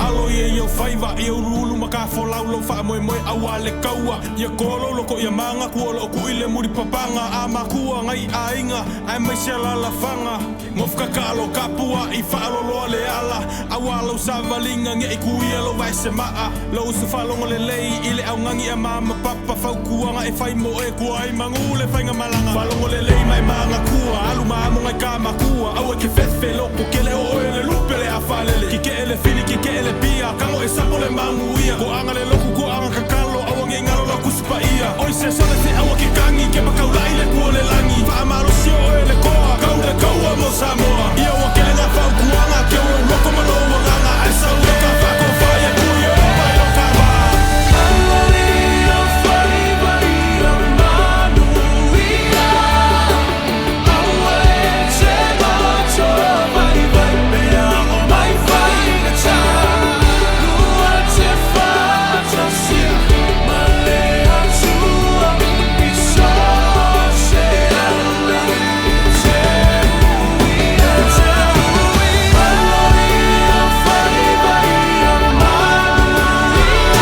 S12: alo ia i ou faiva, ia uluulu ma ka folau lou faamoemoe auā le kaua, ia kolo loko ia maga kua o loo kuʻi le muli papaga a makua ngai aiga aemaise alalafaga. Gofukakalo ka pua i faaloloa le ala auā lau savaliga ngeʻi kuia lou vaese maa lou uso faalogo lelei i le augani a ma ma papa fautuaga e fai mo oe kua ai magu le faiga malaga faalogo lelei ma e maga kua alu ma amo ngai ka makua aua e ke fefe loko kele o oe le lupe le a faalele kikeʻe le fili kikeʻe le pia kago e sapo le maguia koaga le loku koaga kakalo aua nei galo lau Tusi Paia oi se sole se aua ke kagi ke makaulaʻi le pua o le lagi faamalosi o oe le koa kau le kaua mo Samoa ia ua kele nā fautuaga ke o lou loko ma lou agaga ae sau e ka faakofa ia kui o mai lo ka wā.
S11: Alo i ou faiva ia manuia Aua e te loto vaivai pea o mai faigata Lua te faatasi ma le Atua i so o se ala e te uia Alo i ou faiva ia manuia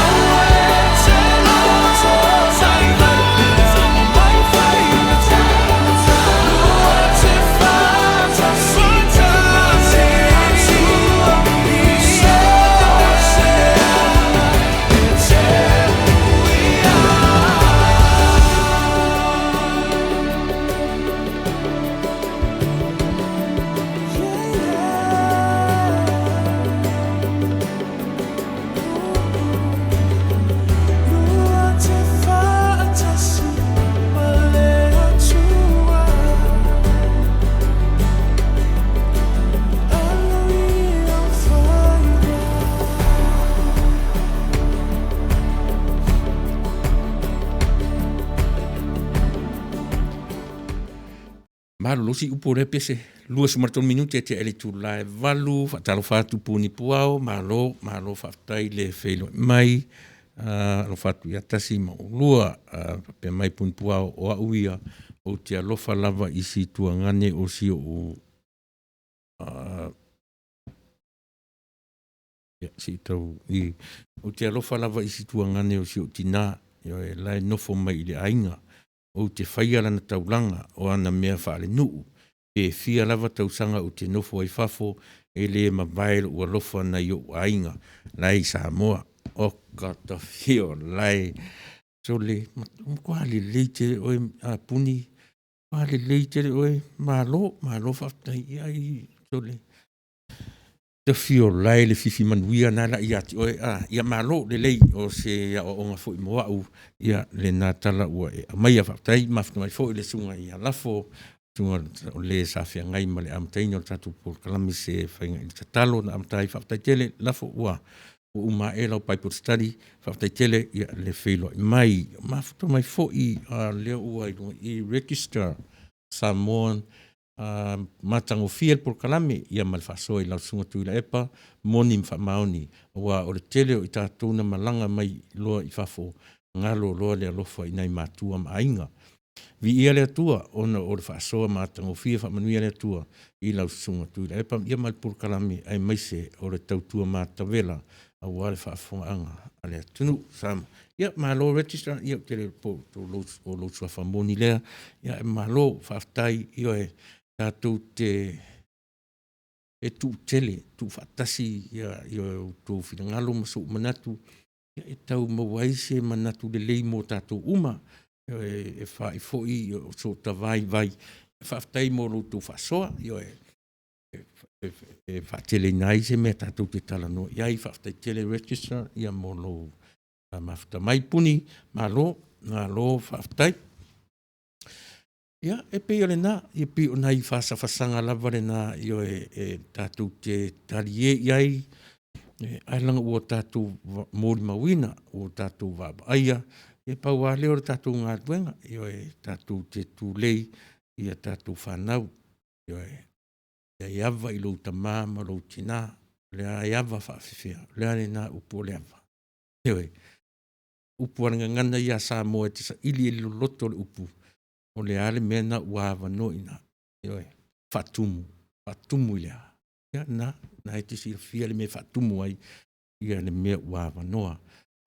S11: Aua e te loto vaivai pea o mai faigata Lua te faatasi ma le Atua i so o se ala e te uia. Lua te faatasi ma le Atua Alo i ou faiva.
S2: Malolosi upu o lea pese, 23 minute e tea i le itula e valu, faatalofa atu Puni Puao, malo, malo faafetai le feiloai mai, alofa atu ia tasi ma oulua, faapea mai Puni Puao, o au ia ou te alofa lava i si tuagane o si ou ia, se i tau i, ou te alofa lava i si tuagane o si ou tinā, ioe, la e nofo mai i le aiga, Ou te whaia lana taulanga o ana mea faalenuu, pe fia lava tausaga ou te nofo ai fafo, e le mavae loʻu alofa nai oʻu aiga la e i Samoa. Oka tafio lae sole matua lelei tele oe a Puni, matua lelei tele oe, malo, malo faafetai iai sole. Tafiolae le fifi manuia na la ia te oe a ia malo lelei o se aoaoga foi mo au ia lena tala ua e aumaia. Faafetai mafuta mai foi le susuga ia Lafo, susuga o le sa feagai ma le amataina o le tatou polokalame se faiga i le tatalo na amata ai. Faafetai tele Lafo ua uma ae lau Bible study, faafetai tele ia le feiloai mai. Mafuta mai foi a lea ua i luga i register Samoan matagofie le polokalame ia ma le faasoa i lau Susuga Tuilaepa, moni ma faamaoni, aua o le tele o i tatou na malaga mai loa i fafo, galo loa le alofa i nai matua ma aiga. Viia le Atua ona o le faasoa matagofie, faamanuia le Atua i lau Susuga Tuilaepa ia ma le polokalame aemaise o le tautua matavela aua le faafofogaaga a le atunuu. Samoa. Ia, malo Register, ia, ou te le po o lou, o lou suafa moni lea. Ia, e malo, faafetai, ioe, tatou te e tuutele, tuufaatasi ia, ioe, outou finagalo ma sou manatu, ia, e tau maua ai se manatu lelei mo tatou uma, ioe, e faai foi o so ta vaivai. Faafetai mo lo outou faasoa, ioe, e faateleina ai se mea tatou te talanoa i ai. Faafetai tele Register, ia mo lou mafuta mai. Puni, malo, malo faafetai. Ia, e pei o lena, e pei o nai fasafasaga lava lena, ioe, e tatou te talie i ai, ae leaga ua tatou molimauina, ua tatou vaavaaia, e pau lava lea o le tatou galuega, ioe, tatou te tulei i a tatou fanau, ioe. Ia e ava i lou tama ma lou tina, o le a e ava faafefea, o le a lena upu o le ava? Ioe, upu a le gagana ia a Samoa e te saili i le loloto o le upu, o le a le mea lena ua avanoa i ina? Ioe, faatumu, faatumu i le a? Ia na, na e te silafia le mea e faatumu ai ia le mea ua avanoa.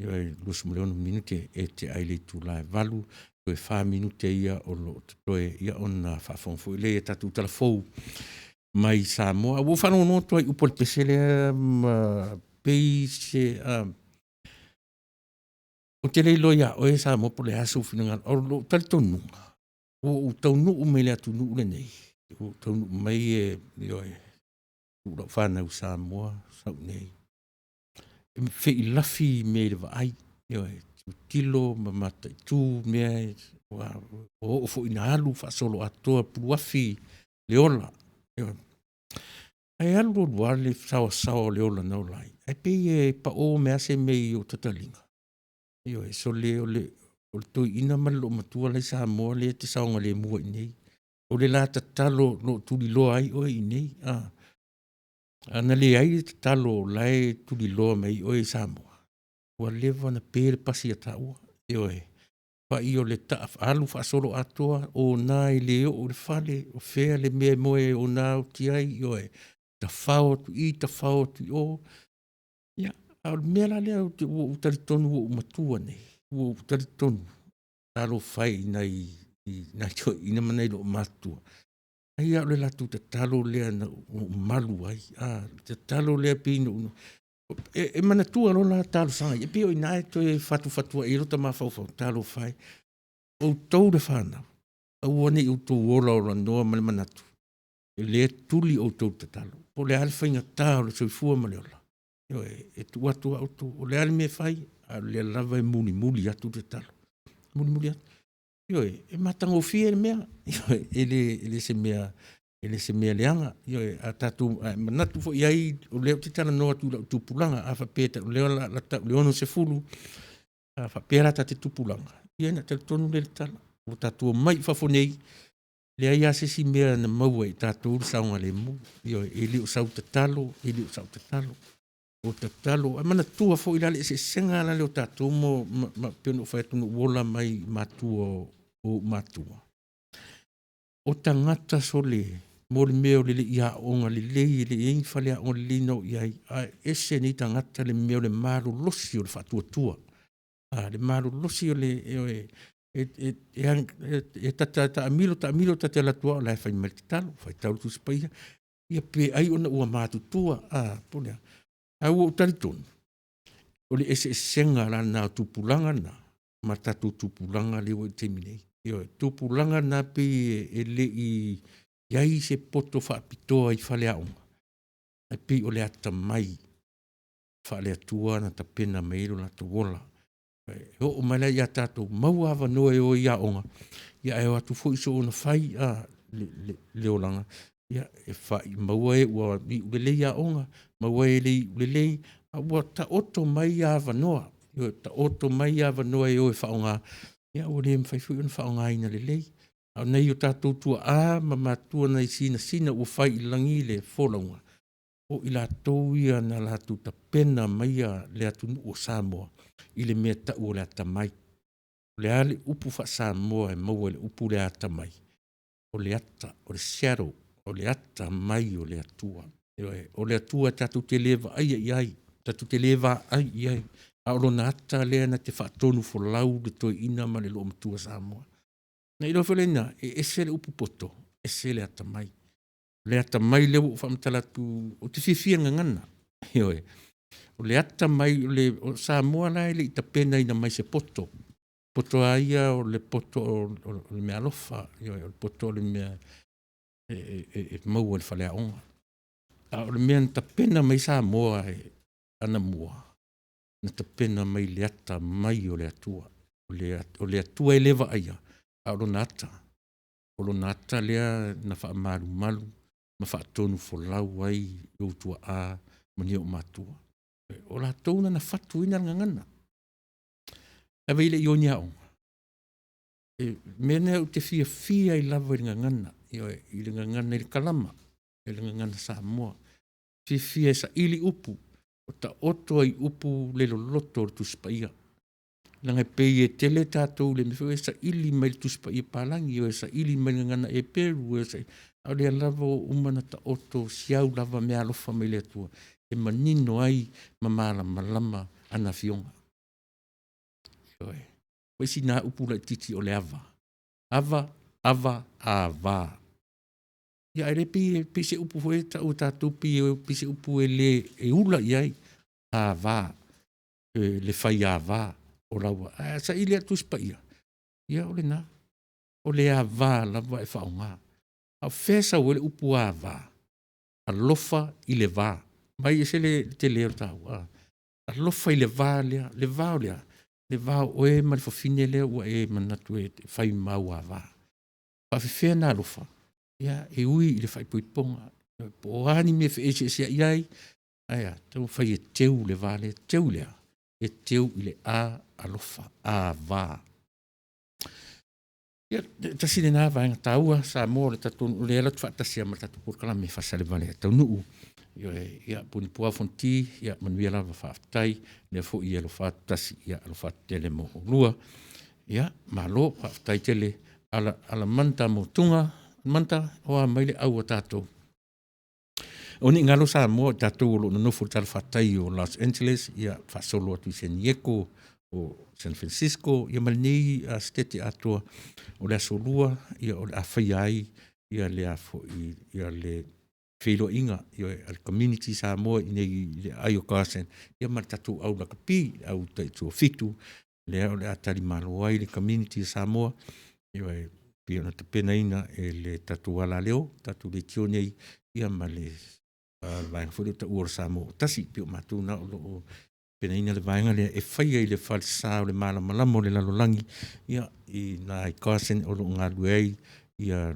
S2: Ioe, 26 minute e tea ai le itula e 8, toe 4 minute ia o lo o totoe, ia ona faafofoga foi lea i a tatou tala fou mai Samoa. Ua ou faalogologo atu ai i upu a le pese lea ma pei se ou te le iloa ia oe Samoa po o le a sou finagalo. O lou talitonuga, ua ou taunuu mai i le atunuu lenei, ua ou taunuu mai e, ioe, tuu lau fanau i Samoa, sau i inei, e feilafi mea i le vaai, ioe, tilotilo ma mataitu mea, ua oo foi ina alu faasoloatoa puluafi le ola. Ioe. Ae alu alu lava le saoasaoa o le ola na ola ai, ae pei e pao mai lava se mea i ou tataliga. Ioe, sole o le toeaina ma le loomatua la e i Samoa lea e te saogalemu ai i inei. O le la tatalo o lo o tuliloa ai oe i inei. Ana leai le tatalo o la e tuliloa mai ai oe i Samoa, ua leva ona pe le pasi ia taua. Ioe, pai o le alu faasoloatoa, o na e le oo i le fale, o fea le mea e moe ona oti ai, ioe, tafao atu i, tafao atu i o. Ia, a o le mea la lea ua ou talitonu ua ou matua nei, ua ou talitonu, talofa e i nai toeaiina ma nai loomatutua, ai lava o le latou tatalo lea na ou malu ai, le tatalo lea pei na ou... E manatua loa la talosaga ia, e pei o i ina e toe fatufatu ai i lota mafaufau, talofa e, outou le fanau, aua ne i outou olaolanoa ma le manatu, e lea e tuli outou i le tatalo. Po o le a le faigata o le soifua ma le ola, ioe, e tuu atu lava outou, o le a le mea e fai, a o lea lava e mulimuli atu le tatalo, mulimuli atu. Ioe, e matagofie le mea, ioe, e le se mea, e le se mea leaga. Ioe, a tatou a e manatu foi i ai, o lea ou te talanoa atu i lau tupulaga, a faapea o lea o le a tau i le 60, a faapea la ta te tupulaga, ia ona talitonu lea i le tala, ua tatou omai i fafo nei, leai lava se isi mea na maua e tatou le saogalemu. Ioe, e le o sau tatalo, e le o sau tatalo. O tatalo, ae manatua foi la le eseesega la lea o tatou ma pei ona ou fai atu na ou ola mai i matua o ou matua. O tagata sole mo le mea o le le i aoga lelei, e le i ai ni faleaoga lelei na oo i ai, ae ese nei tagata le mea o le malolosi o le faatuatua. A, le malolosi o le, e, e, e, e tata taamilo taamilo ta te alu atu lava o la e fai mai le tatalo, faitau le Tusi Paia, ia pe ai ona ua matutua, a, po o le a. Ae ua ou talitonu, o le eseesega la lena o tupulaga na ma tatou tupulaga lea ua i le taimi nei. Ioe, tupulaga na pei e le i i ai se poto faapitoa i faleaoga, ae pei o le atamai faale-Atua na tapena mai ai lo latou ola. E oo mai la ia tatou, maua avanoa e o ai i aoga, ia ae o atu foi soona fai le olaga, ia e fai maua e ua iu lelei aoga, maua e le iu lelei, a ua taoto mai avanoa, ioe, taoto mai avanoa e o e faaaoga, ia ua le mafai foi ona faaaogaina lelei. A o nai o tatou tuaa ma matua nai sinasina ua fai i lagi le folauga, o i latou ia na latou tapena maia le atunuu o Samoa i le mea tau o le atamai. O le a le upu faa-Samoa e maua i le upu lea atamai? O le ata, o le shadow, o le ata mai o le Atua. Ioe, o le Atua tatou te le vaaia i ai, tatou te le vaai i ai. A o lona ata lea na te faatonu folau le toeaina ma le loomatua Samoa. Na iloa foi lena, e ese le upu poto, ese le atamai. O le atamai lea ua ou faamatala atu, ou te fiafia i le gagana. Ioe. O le atamai, o le o Samoa la e le i tapenaina mai se poto. Poto lava ia o le poto o le meaalofa, ioe, o le poto o le mea e maua i le faleaoga. A o le mea na tapena mai Samoa e anamua, na tapena mai le atamai o le Atua. O le Atua e le vaaia, a o lona ata. O lona ata lea na faamalumalu ma faatonufolau ai i ou tuaa ma ni ou matua. O latou na na fatuina le gagana. Ae vaai e le i o i ni aoga. E mea na ou te fiafia ai lava i le gagana, ioe, i le gagana i le kalama, i le gagana Samoa. Fiafia e saili upu, o taoto ai i upu le loloto o le Tusi Paia. Leaga e pei e tele tatou i le mea foi lea e saili mai le Tusi Paia Palagi, o e saili mai le gagana Eperu, e saili, a o lea lava ua uma ona taoto siau lava meaalofa mai le Atua e manino ai ma malamalama ana Afioga. Ioe. O isi na upu laitiiti o le ava. Ava, ava, ava. Ia ae le pei e pei se upu foi e tau e tatou pei e pei se upu e le e ula i ai ava, e le faiava o lau ae a saili lava i le Tusi Paia, ia o lena. O le ava lava e faaaoga. A o fea e sau ai le upu ava? Alofa i le va. Vaai ese le tele o le taua a? Alofa i le va lea, le va o le a? Le va o oe ma le fafine lea ua e manatu e fai ma au ava. Faapefea ona alofa? Ia, e ui i le faaipoipoga, po o a ni mea e feeseeseai ai, ae a? Taumafai e teu le va lea. Teu i le a? E teu i le a alofa, ava. Ia, tasi lena vaega taua Samoa o le tatou o lea latou te faatasi lava ma le tatou polokalame faasalevale a taunuu. Ioe, ia Punipuao Fonoti, ia manuia lava faafetai lea foi e alofa atu tasi, ia alofa atu tele mo oulua. Ia, malo faafetai tele ala Alamanta Motuga, Alamanta, o a mai le au a tatou? O ni galo Samoa o tatou o lo o nonofo i le talafatai o Los Angeles, ia faasolo atu i San Diego, o San Francisco, ia ma lenei setete atoa. O le aso Lua, ia o le a faia ai ia le a foi ia le feiloaiga a le community Samoa i inei i le aai o Carson, ia ma le tatou au lakapi, le au taituafitu, lea o le a talimalo ai le community o Samoa, ioe, pei ona tapenaina e le tatou alaleo, tatou leitio nei, ia ma le vaega foi lea e taua o le Samoa ua Tasi. Pei o matou na o lo o tapenaina le vaega lea e faia i le falesa o le malamalama o le lalolagi, ia, i ina i Carson o lo o galulue ai ia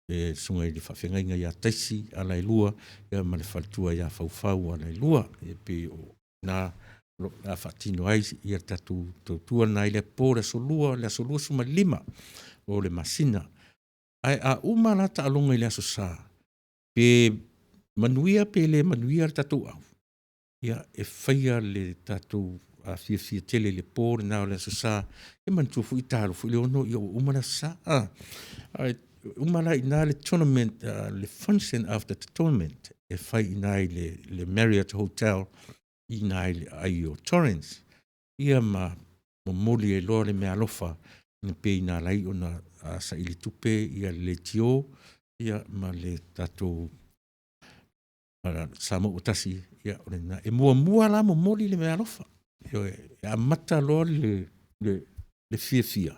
S2: le susuga i le faafeagaiga ia Taisi Alaelua ia ma le faletua ia Faufau Alaelua. E pei o na o lo o faatino ai ia tatou tautua na i le po le aso Lua, le aso 25 o le masina. Ae a uma la taaloga i le aso Sa, pe manuia pe le manuia le tatou au, ia e faia le tatou fiafia tele i le po lena o le Aso Sa. E manatua foi e ta loa foi le 6 ua uma le Aso Sa. Ae uma la i ina le tournament, le function after the tournament e fai i ina i le Marriott Hotel i ina i le aai o Torrens. Ia ma momoli ai loa le meaalofa e pei na ala ai ona saili tupe ia le leitio ia ma le tatou Samoa ua tasi, ia o lena. E muamua la momoli le meaalofa. Ioe, e amata loa le fiafia,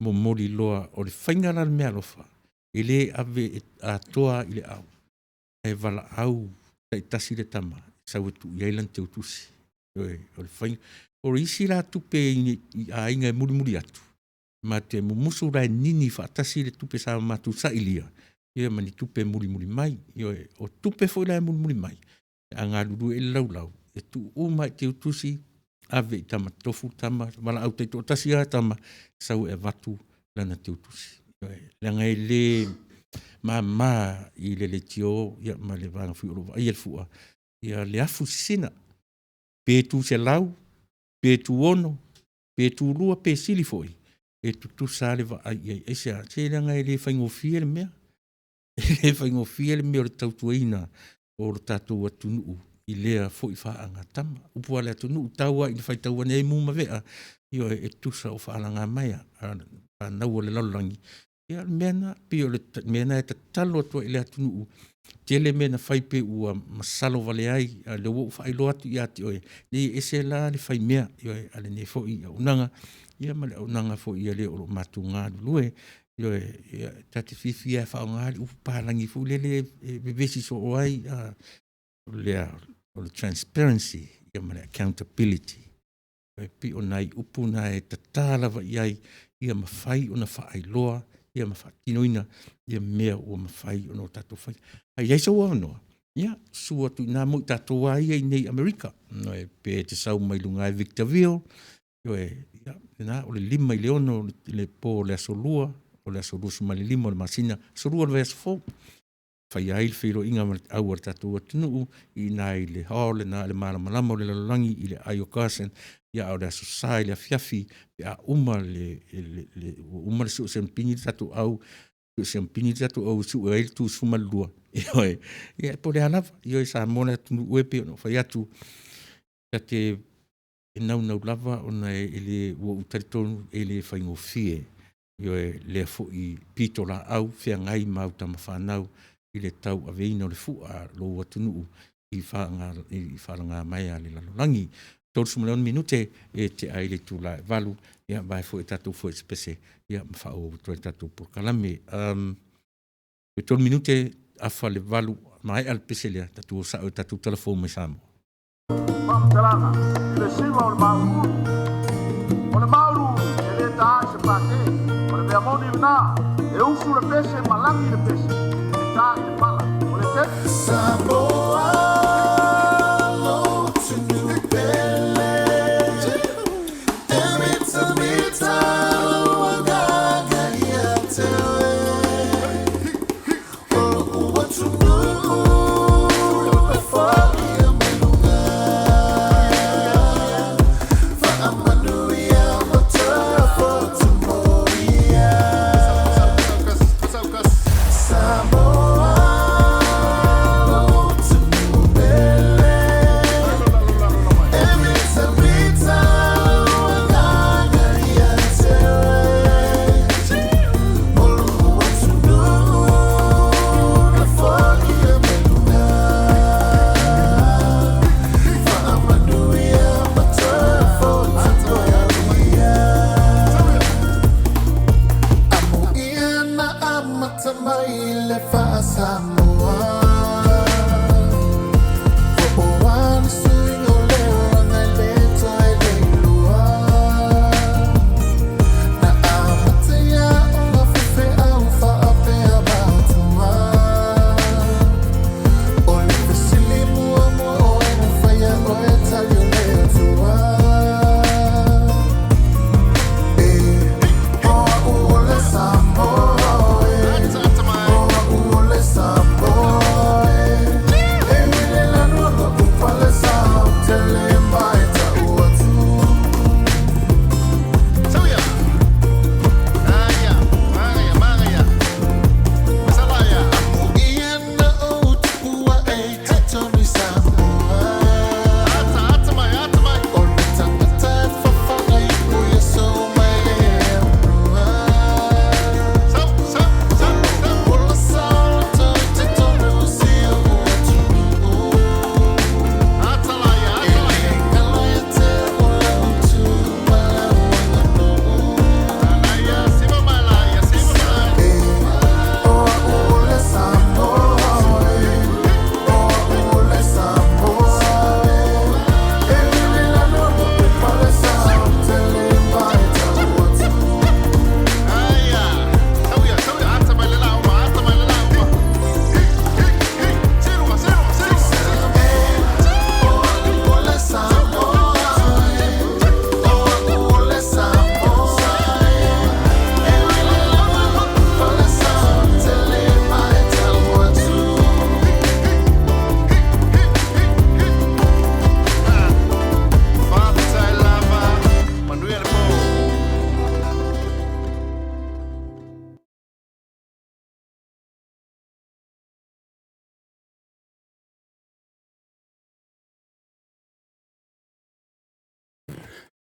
S2: momoli loa. O le faiga la o le meaalofa, e le ave atoa i le au, ae valaau taitasi le tama e sau e tuu i ai lana teutusi. Ioe, o le faiga. O isi la tupe i aiga e mulimuli atu, ma te mumusu la e nini faatasi le tupe sa matou sailia ia ma ni tupe mulimuli mai. Ioe, o tupe foi la e mulimuli mai, a galulue i le laulau, e tuu uma i teutusi, ave i tama tofu tama, valaau taitoatasi lava tama, sau e avatu lana teutusi. Ioe, leaga e le mama i le leitio ia ma le vaega foi o lo o vaaia le fua, ia le afu sisina, pe 200, pe 26, pe 22 pe sili foi, e tutusa lava le vaai i ai. Aisea? Se leaga e le faigofie le mea. E le faigofie le mea o le tautuaina o le tatou atunuu i lea foi faagatama. Upu a le atunuu tau lava ina faitau ane ai mu ma vea, ioe, e tusa o faalagamaea a fanau a le lalolagi, ia o le mea lena, pei o le mea lena e tatalo atu ai i le atunuu, tele mea na fai pei ua masalo vale ai, a o lea ua ou faailoa atu ia te oe, leai e ese la le faimea, ioe, a lenei foi auaunaga, ia ma le auaunaga foi a le o lo o matou galulue. Ioe, ia, ta te fiafia lava e faaaoga le upu papalagi foi lele e vevesi soo ai, a, o le a? O le transparency ia ma le accountability. E pei o nai upu na e tata lava i ai ia mafai ona faailoa ia ma faatinoina ia mea ua mafai ona tatou faia. A i ai sou avanoa, ia, susu atu i ina mo i tatou lava ia i inei i Amerika, pe e te sau mai luga i Victorville, ioe, ia, lena, o le 5 i le 6 i le po o le aso Lua, o le aso 25 o le masina, aso Lua o le vaiaso fou, faia ai le feiloaiga ma le au a le tatou atunuu i ina i le hall lena i le malamalama o le lalolagi i le aai o Carson, ia a o le aso Sa i le afiafi pe a uma le, le, le ua uma le sue siamupini le tatou au, sue siamupini le tatou au e sue ai le tu 12, ioe, ia po o le a lava. Ioe Samoa le atunuu e pei ona ou fai atu, ta te naunau lava ona e le, ua ou talitonu e le faigofie, ioe, lea foi pitolaau feagai ma au tama fanau i le tauaveina o le fua a lou atunuu i faalagamaea a le lalolagi. 36 minute e tea ai le itula e 8, ia vae foi a tatou foi se pese, ia ma faaauau atu ai le tatou polokalame. Toe 3 minute afa le 8, maea le pese lea, tatou o sao i le tatou tala fou mai Samoa.
S13: Faamatalaga i le siva o le mauluulu. O le mauluulu e le ta i se pate. O le mea moni lena, e usu le pese ma lagi le pese, e ta i le pala. O le te.
S11: Samoa lo atunuu pele, e mitamita lou agaga ia te oe. O lou atunuu e foia mai luga, faamanuia ma toe fotu mo ia. Samoa lou atunuu pele, e mitamita lou agaga ia te oe. O lou atunuu e foia mai luga, faamanuia ma toe fotu mo ia. Amuia na amata mai le faa-Samoa. Po o a ni suiga o le olaga e le toe leilua. Na amata ia ona faifeau faapea matua. O le fesili muamua o ai na faia oe tali o le Atua. E, o au o le Samoa e. O au o le Samoa.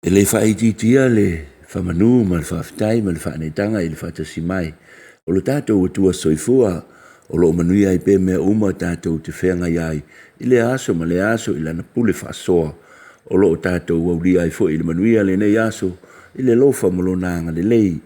S14: E le faaitiitia le faamanu ma le faafetai ma le faaneetaga i le faatasi mai o lo tatou Atua Soifua o lo o manuia ai pea mea uma tatou te feagai ai i lea aso ma lea aso i Lana pule faasoa o lo o tatou aulia ai foi i le manuia lenei aso i le alofa ma Lona agalelei.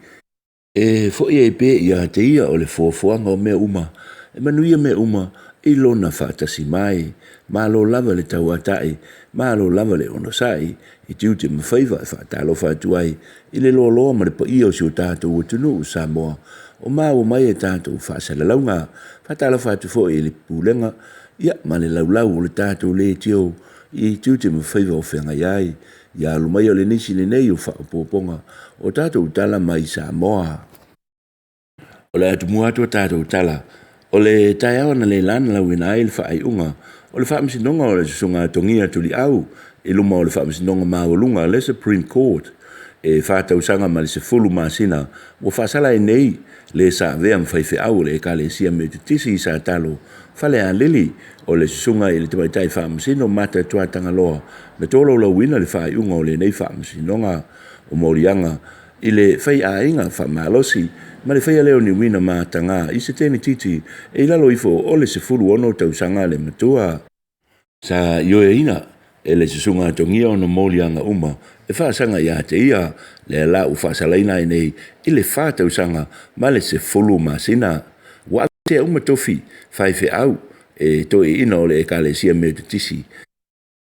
S14: E foi ai pea ia te ia o le foafoaga o mea uma, e manuia mea uma i lona faatasi mai. Malo lava le tauatai, malo lava le onosai i tiute ma faiva e faatalofa atu ai i le loaloa ma le paia o si o tatou atunuu Samoa o maua mai e tatou faasalalauga. Faatalofa atu foi i le Pulega ia ma le laulau o le tatou leitio i tiute ma faiva o feagai ai. Ia alo mai o le nisi lenei o faaopoopoga o tatou tala mai Samoa. O le atumua atu o tatou tala, o le taeao na le lana lauina ai le faaiuga o le faamasinoga o le Susuga Togia Tuliau i luma o le faamasinoga maualuga le Supreme Court e 4 tausaga ma le 10 masina ua faasala ai nei le sa avea ma faifeau o le Ekalesia Metotisi i Satalo Falealili o le susuga i le tamaitai faamasino Mata Tuatagaloa na tolaulauina le faaiuga o lenei faamasinoga o moliaga i le faiaiga faamalosi ma le faia lea o niuina mataga i se tenetiti e i lalo ifo o le 16 tausaga le matua. Sa ioeina e le susuga Togia ona moliaga uma e faasaga ia te ia lea la ua faasalaina ai nei i le 4 tausaga ma le 10 masina. Ua aveesea uma tofi faifeau e toeaiina o le Ekalesia Metotisi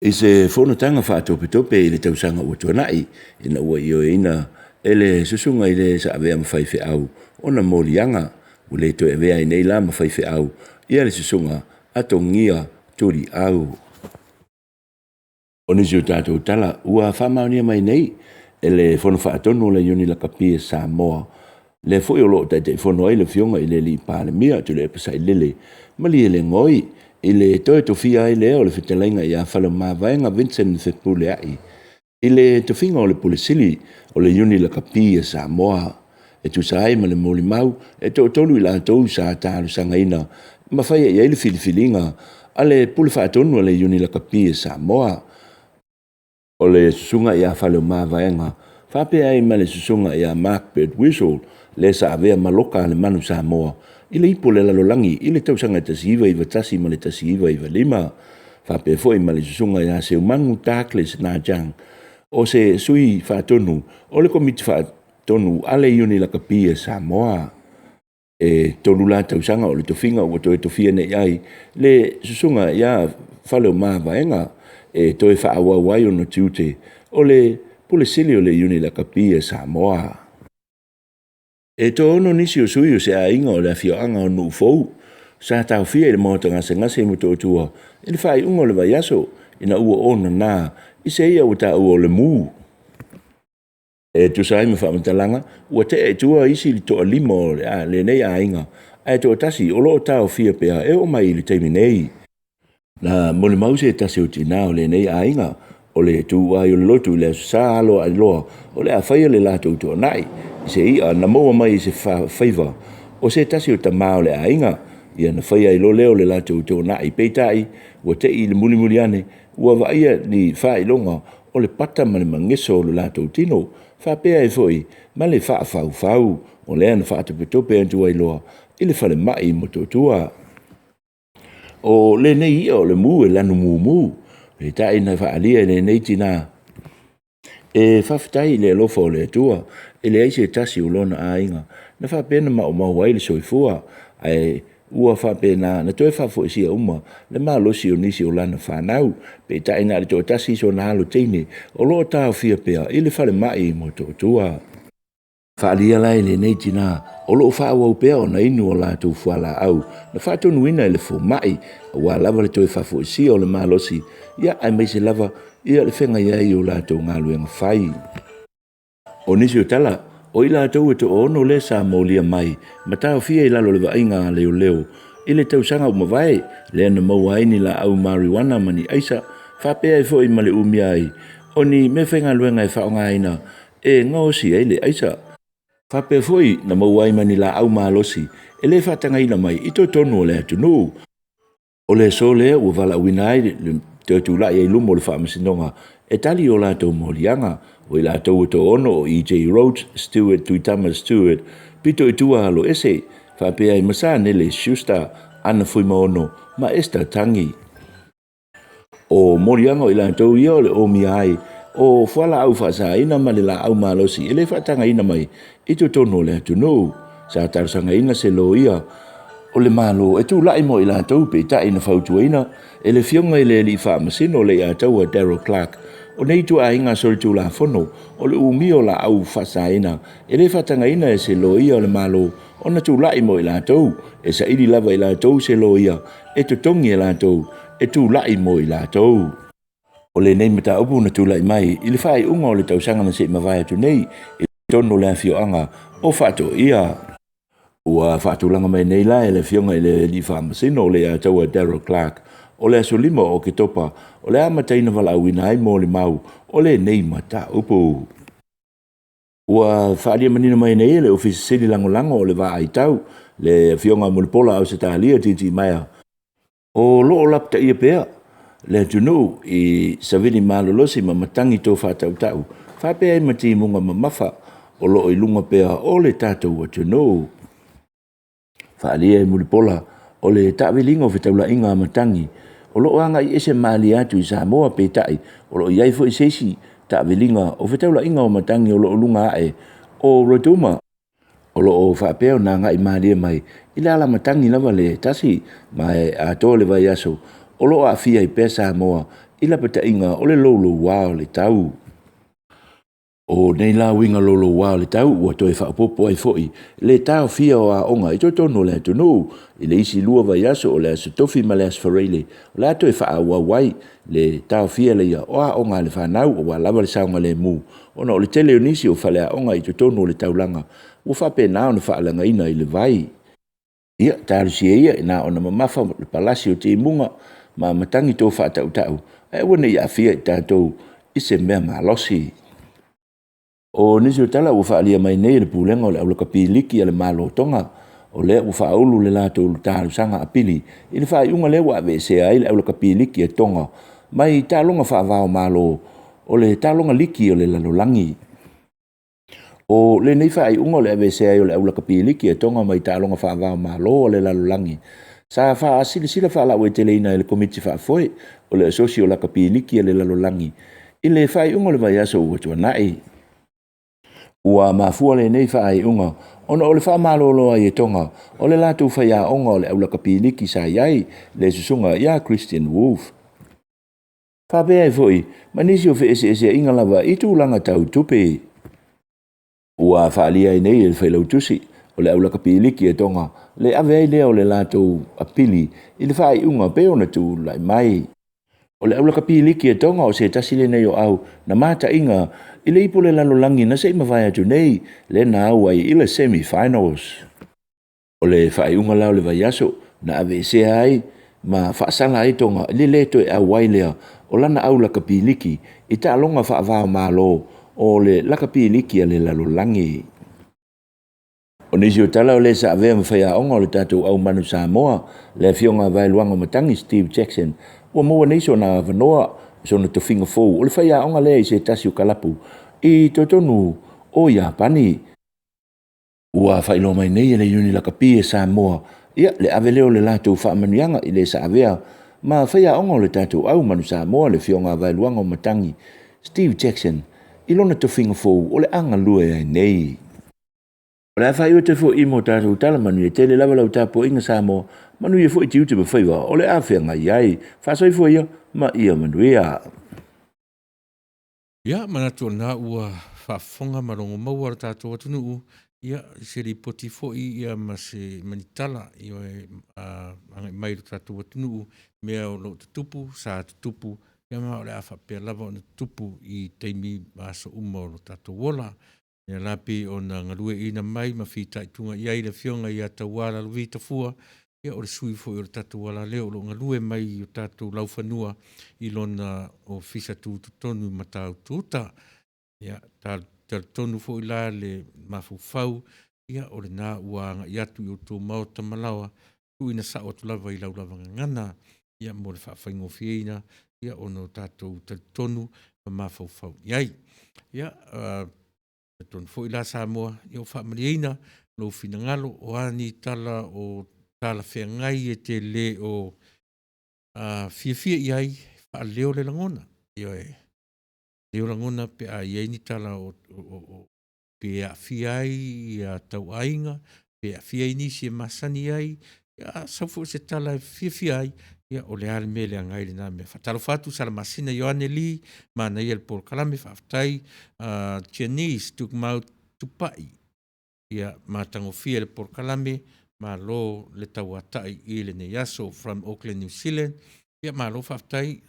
S14: i se fonotaga faatopetope i le tausaga ua tuanai ina ua ioeina e le susuga i le sa avea ma faifeau ona moliaga ua le toe avea ai nei la ma faifeau ia le susuga a Togia Tuliau. O nisi o tatou tala ua faamaonia mai nei e le Fono Faatonu o le Iuni Lakapi a Samoa, lea foi o lo o Taitaifono ai le Afioga i le Alii Palemia Tuilaepa Sailele Malielegaoi, i le toe tofia ai lea o le fetalaiga ia Faleomavaega Vincent Fepuleai i le tofiga o le Pule Sili o le Iuni Lakapi a Samoa. E tusa ai ma le molimau e toatolu i latou sa talosagaina ma faia i ai le filifiliga a le Pule Faatonu a le Iuni Lakapi a Samoa, o le susuga ia Faleomavaega faapea ai ma le susuga ia Mark Birdwhistell, le sa avea ma loka a le Manu Samoa i le ipu o le lalolagi i le tausaga 1991 ma le 1995, faapea foi ma le susuga ia Seumanu Douglas Najang, o se sui faatonu o le Komiti Faatonu a le Iuni Lakapi a Samoa. E 3 la tausaga o le tofiga ua toe tofia nei ai le susuga ia Faleomavaega e toe faaauau ai ona tiute o le Pule Sili o le Iuni Lakapi a Samoa. E toaono nisi o sui o se aiga o le afioaga o Nuufou sa taofia i le maota gasegase i Motootua i le faaiuga o le vaiaso ina ua onana i se ia ua taua o le mu. E tusa ai ma faamatalaga ua tea i tua isi le toalima o lenei aiga ae toatasi o lo o taofia pea e oo mai i le taimi nei. Na molimau se tasi o tinā o lenei aiga o le tuuai o le lotu i le Aso Sa alo ae loa o le a faia le latou toanai i se i'a na maua mai i se faiva o se tasi o tamā o le aiga ia na faia ai loa lea o le latou toanai. Peitai ua te i le mulimuli ane ua vaaia ni faailoga o le pata ma le mageso o le latou tino faapea ai foi ma le faafaufau o lea na faatopetope atu ai loa i le falemai i Motootua. O lenei ia o le mu e lanu mumu, peitai na faaalia e lenei tinā e faafetai i le alofa o le Atua e leai se tasi o lona aiga na faapea na maumau ai le soifua, ae ua faapena na toe faafoisia uma le malosi o nisi o lana fanau. Peitai na o le toatasi sona alo teine o lo o taofia pea i le falemai i Motootua. Faaalia la e lenei tinā o lo o faaauau pea ona inu o latou fualaau na faatonuina e le fomai aua lava le toe faafoisia o le malosi ia aemaise lava ia le feagai ai o latou galuega fai. O nisi o tala, o i latou e toaono lea sa molia mai ma taofia i lalo o le vaaiga a leoleo i le tausaga ua mavae lea na maua ai ni laau marijuana ma ni aisa faapea ai foi ma le umia ai o ni meafaigaluega e faaaogaina e gaosi ai le aisa. Faapea foi na maua ai ma ni laau malosi e le faatagaina mai i totonu o le atunuu. O le aso lea ua valaauina ai le toe tulai ai luma o le faamasinoga e tali o latou moliaga. O i latou e toaono o EJ Rhodes, Stewart Tuitama Stewart, Pito i tua Aloese, faapea ai ma Sanele Schuster, Ana Fuimaono ma Esther Tangi. O moliaga o i latou ia o le omia ai o fualaau faasaina ma le laau malosi e le faatagaina mai i totonu o le atunuu. Sa talosagaina se loia o le Malo e tulai mo i latou, peitai na fautuaina e le Afioga i le Alii Faamasino o Leiataua Daryl Clarke o nei ituaiga solitulafono o le umia o laau faasaina e le faatagaina e se loia o le Malo ona tulai mo i latou, e saili lava i latou se loia e totogi e latou e tulai mo i latou. O lenei mataupu na tulai mai i le faaiuga o le tausaga na se i mavae atu nei i totonu o le afioaga o Faatoia. Ua faatulaga mai nei la e le Afioga i le Alii Faamasino o Leiataua Daryl Clarke o le aso 5 o Oketopa o le a amataina valaauina ai molimau o lenei mataupu. Ua faaalia manino mai nei e le Ofisa Sili Lagolago o le Vaaitau, le Afioga Mulipola Ausetalia Titimaea, o lo o lapataia pea le atunuu i savili malolosi ma matagi to faatautau faapea ai ma timuga mamafa o lo o i luga pea o le tatou atunuu. Faaalia e Mulipola o le taaviliga o fetaulaiga a matagi o lo o agai ese malie atu i Samoa, peitai o lo o i ai foi se isi taaviliga o fetaulaiga o matagi o lo o luga ae o Rotuma o lo o faapea ona agai malie mai i le alamatagi lava le tasi, ma e atoa le vaiaso o lo o aafia ai pea Samoa i lapataiga o le louloua o le tau. O nei la uiga louloua o le tau ua toe faaopoopo ai foi le taofia o aoga i totonu o le atunuu i le isi 2 vaiaso, o le Aso Tofi ma le Aso Faraile, o le a toe faaauau ai le taofia lea o aoga a le fanau aua lava le saogalemu, ona o le tele o nisi o faleaoga i totonu o le taulaga ua faapena ona faaleagaina i le vai. Ia, talosia ia ina ona mamafa le palasi o timuga ma matagi tō faatautau, ae aua ne i aafia i tatou i se mea malosi. O nisi o tala ua faaalia mai nei e le Pulega o le Aulakapiliki a le Malo o Tonga, o lea ua faaulu le latou talosaga apili i le faaiuga lea ua aveesea ai le Aulakapiliki a Tonga mai taaloga faava-o-Malo o le taaloga liki o le lalolagi. O lenei faaiuga o le aveesea ai o le aulakapiliki a Tonga mai taaloga faava-o-Malo a le lalolagi sa faasilasila faalauaiteleina e le Komiti Faafoe o le Asosi o Lakapiliki a le Lalolagi i le faaiuga o le vaiaso ua tuanai. Ua mafua lenei faaiuga ona o le faamalolo ai e Tonga o le latou faiaoga o le aulakapiliki sa i ai le susuga ia Christian Wolf. Faapea ai foi ma nisi o feeseeseaiga lava i tulaga tau tupe. Ua faaalia ai nei e le Failautusi o le Aulakapiliki a Tonga le ave ai lea o le latou apili i le faaiuga pei ona tulai mai. O le Aulakapiliki a Tonga o se tasi lenei o au na mata'iga i le ipu o le lalolagi na se i mavae atu nei lea na au ai i le semi-finals. O le faaiuga la o le vaiaso na aveesea ai ma faasala ai Tonga i le lē toe auai lea o lana au lakapiliki i taaloga faava-o-Malo o le lakapiliki a le lalolagi. O nisi o tala o le sa avea ma faiaoga o le tatou au Manu Samoa, le Afioga a Vaeluaga Matagi Steve Jackson, ua maua nei sona avanoa, sona tofiga fou o le faiaoga lea i se tasi o kalapu i totonu o Iapani. Ua faailoa mai nei e le Iuni Lakapi e Samoa, ia, le ave lea o le latou faamanuiaga i le sa avea ma faiaoga o le tatou au Manu Samoa, le Afioga a Vaeluaga o Matagi Steve Jackson, i lona tofiga fou o le a galue ai nei. O le a faaiu atu ai foi mo tatou tala manuia tele lava lau tapuaiga Samoa, manuia foi tiute ma faiva o le a feagai ai. Faasoifua ia ma ia manuia.
S2: Ia, manatu o lena ua faafofoga ma logo maua lo tatou atunuu, ia, i se lipoti foi ia ma se ma ni tala ia agai mai i lo tatou atunuu, mea o lo o tutupu, sa tutupu, ia ma o le a faapea lava ona tutupu i taimi ma aso uma o lo tatou ola. Ia la pei ona galueaiina mai ma fitaituga i ai le Afioga ia Tauā Lalovi Tafua, ia o le sui foi o le tatou alaleo o lo o galue mai i o tatou laufanua i lona ofisa tutotonu i Matautu-uta. Ia, talitonu foi la le mafaufau, ia o lena ua agai atu i outou maota ma laoa, tuuina sao atu lava i lau lava gagana, ia mo le faafaigofieina, ia ona o tatou talitonu. ma mafaufau i ai. Ia, talitonu foi la Samoa, ia ua faamalieina lou finagalo, o a ni tala o talafeagai e te le o fiafia i ai, faaleo le lagona. Ioe, leo lagona pe a i ai ni tala o pe aafia ai ia tau aiga, pe aafia ai nisi e masani ai, ia sau foi se tala e fiafia ai, ia o le a le mea e leaga ai lena mea. Faatalofa atu Salamasina Ioane Lee, manaia le polokalame, faafetai Janice Tukmau Tupai, ia matagofie le polokalame, malo le tauatai i lenei aso from Auckland, New Zealand. Ia malo faafetai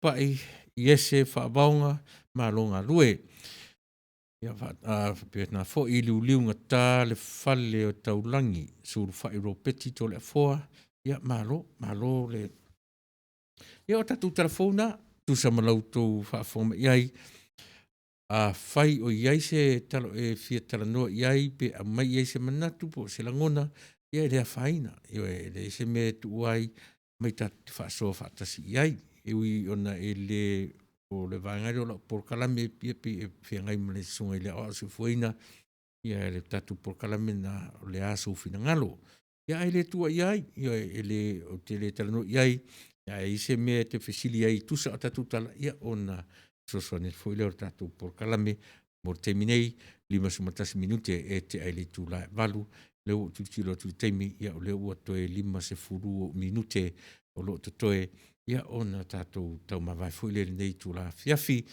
S2: Tupai, Iese Faavaoga, malo galue. Ia faapena foi Liuliugata le fale o Taulagi, Sulufai Ropeti Toleafoa, ia malo, malo le. Ia o tatou tala fou na, tusa ma la outou faafofoga mai i ai. Afai o i ai se tala o e fia talanoa i ai pe aumai i ai se manatu po o se lagona, ia e le afaina. Ioe, e leai se mea e tuua ai, mai tatou te faasoa faatasi i ai. E ui ona e le o le vaega lea o lau polokalame ia pei e feagai ma le Susuga i le Aoao Soifuaina, ia le tatou polokalame lena, o le a sou finagalo. Ia ae le tuuaia ai, ioe, e le, ou te le talanoa i ai, a i ai se mea e te fesili ai e tusa o tatou tala, ia ona fesoasoani atu foi lea o le tatou polokalame. Mo le taimi nei, 51 minute e tea i le itula e 8, lea ua ou tilotilo atu i le taimi, ia o lea ua toe 50 ou minute o lo o totoe, ia ona tatou taumavae foi lea i lenei itula afiafi.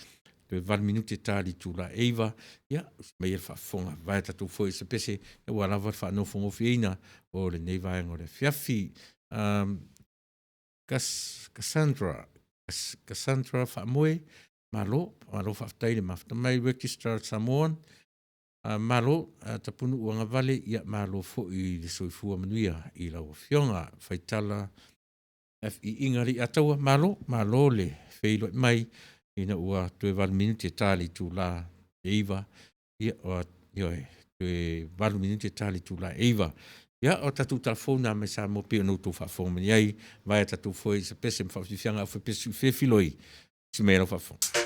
S2: Toe 8 minute ta i le itula e 9, ia, mai le faafofoga vae tatou foi se pese, aua lava le faanofonofieina o lenei vaega o le afiafi. Cassandra, Cassandra Faamoe, malo, malo faafetai le mafuta mai, Registrar Samoan, malo, Tapunuu Agavale, ia malo foi i le soifua manuia i lau Afioga. Faitala FE Iga Alii-Ataua, malo, malo le feiloai mai ina ua toe 8 minute ta le itula e 9, ia, ioe, toe 8 minute ta le itula e 9. Ia, o tatou tala fou na mai Samoa pei ona outou faafofoga mai ai, vaea tatou foi i se pese ma faafiafiaga au fepesi fefiloi, si mea lau faafofoga.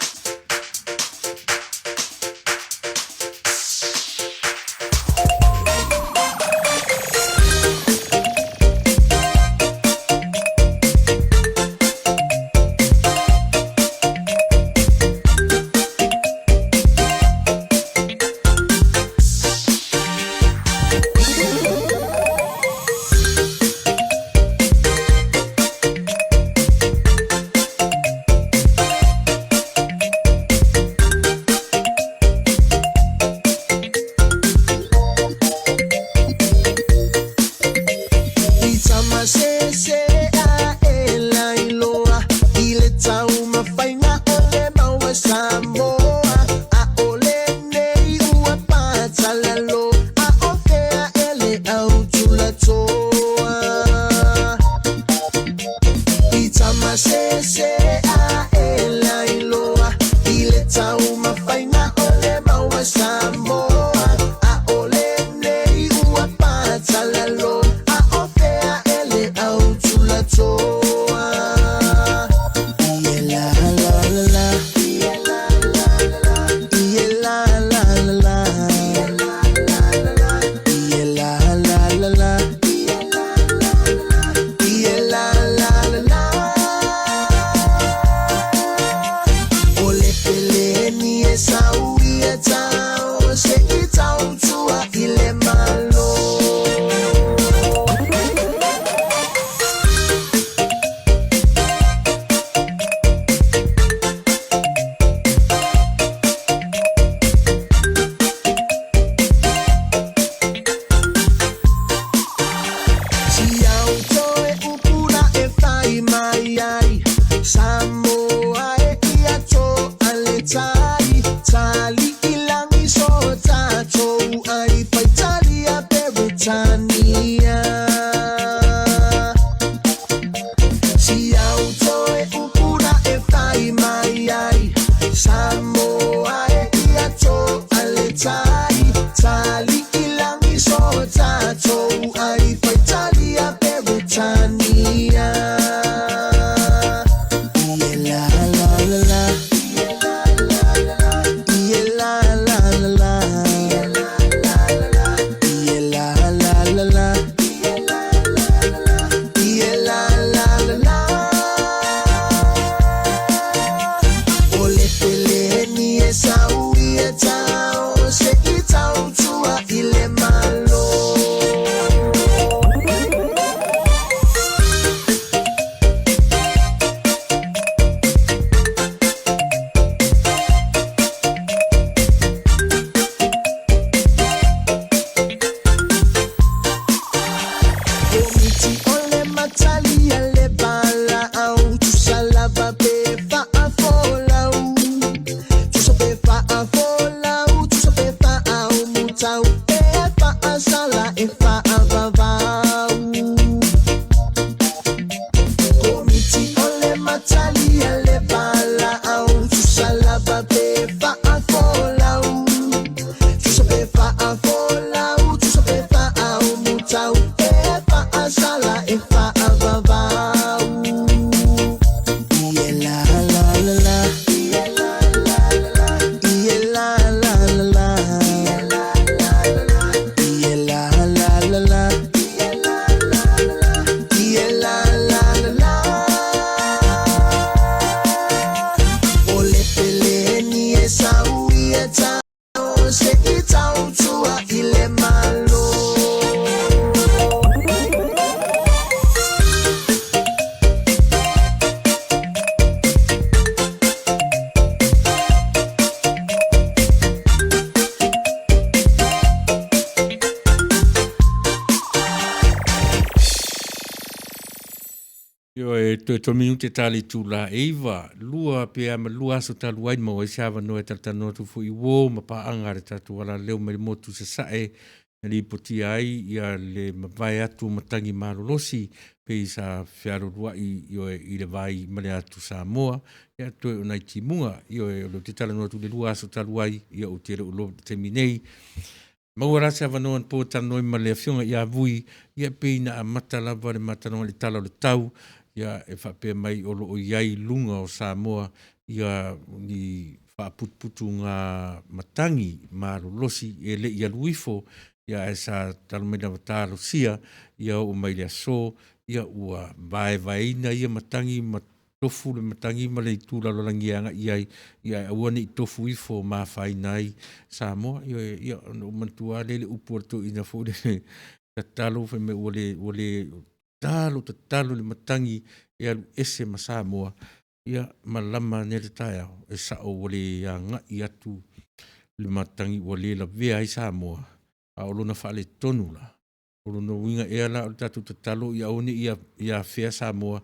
S2: Ioe, toe tolu minute ta le itula e 9, 2 pe a ma 2 aso talu ai na maua ai se avanoa e talatalanoa atu foi i uō ma paaga a le tatou alaleo mai le motu i Sasae na lipotia ai ia le mavae atu o matagi malolosi pei sa fealuluai ioe i le vai ma le atu Samoa ia toe o nai timuga. Ioe, o lea ou te talanoa atu i le 2 aso talu ai, ia ou te le o iloa i le taimi nei. Maua la se avanoa anapo e talanoa ai ma le Afioga ia Vui, ia pei na amata lava le ma talanoa i le Tala o le Tau, ia e faapea mai o lo o i ai i luga o Samoa ia ni faaputuputuga matagi malolosi e le i alu ifo, ia ae sa talo mai lava talosia ia oo mai le aso, ia ua vaevaeina ia matagi ma tofu le matagi ma le itu lalolagi e agai i ai, ia ae aua ne i tofu ifo ma afaina ai Samoa. Ioe, ia ona ou manatua lava lea i le upu a le toeaina foi lele, tatalo fai mai ua le, ua le, tatalo, tatalo i le matagi e alu ese ma Samoa, ia malama ane le taeao, e sao ua le agai atu le matagi ua le lavea ai Samoa, a o lona faaletonu la, O lona uiga ea la o le tatou tatalo ia aua ne i ia afea Samoa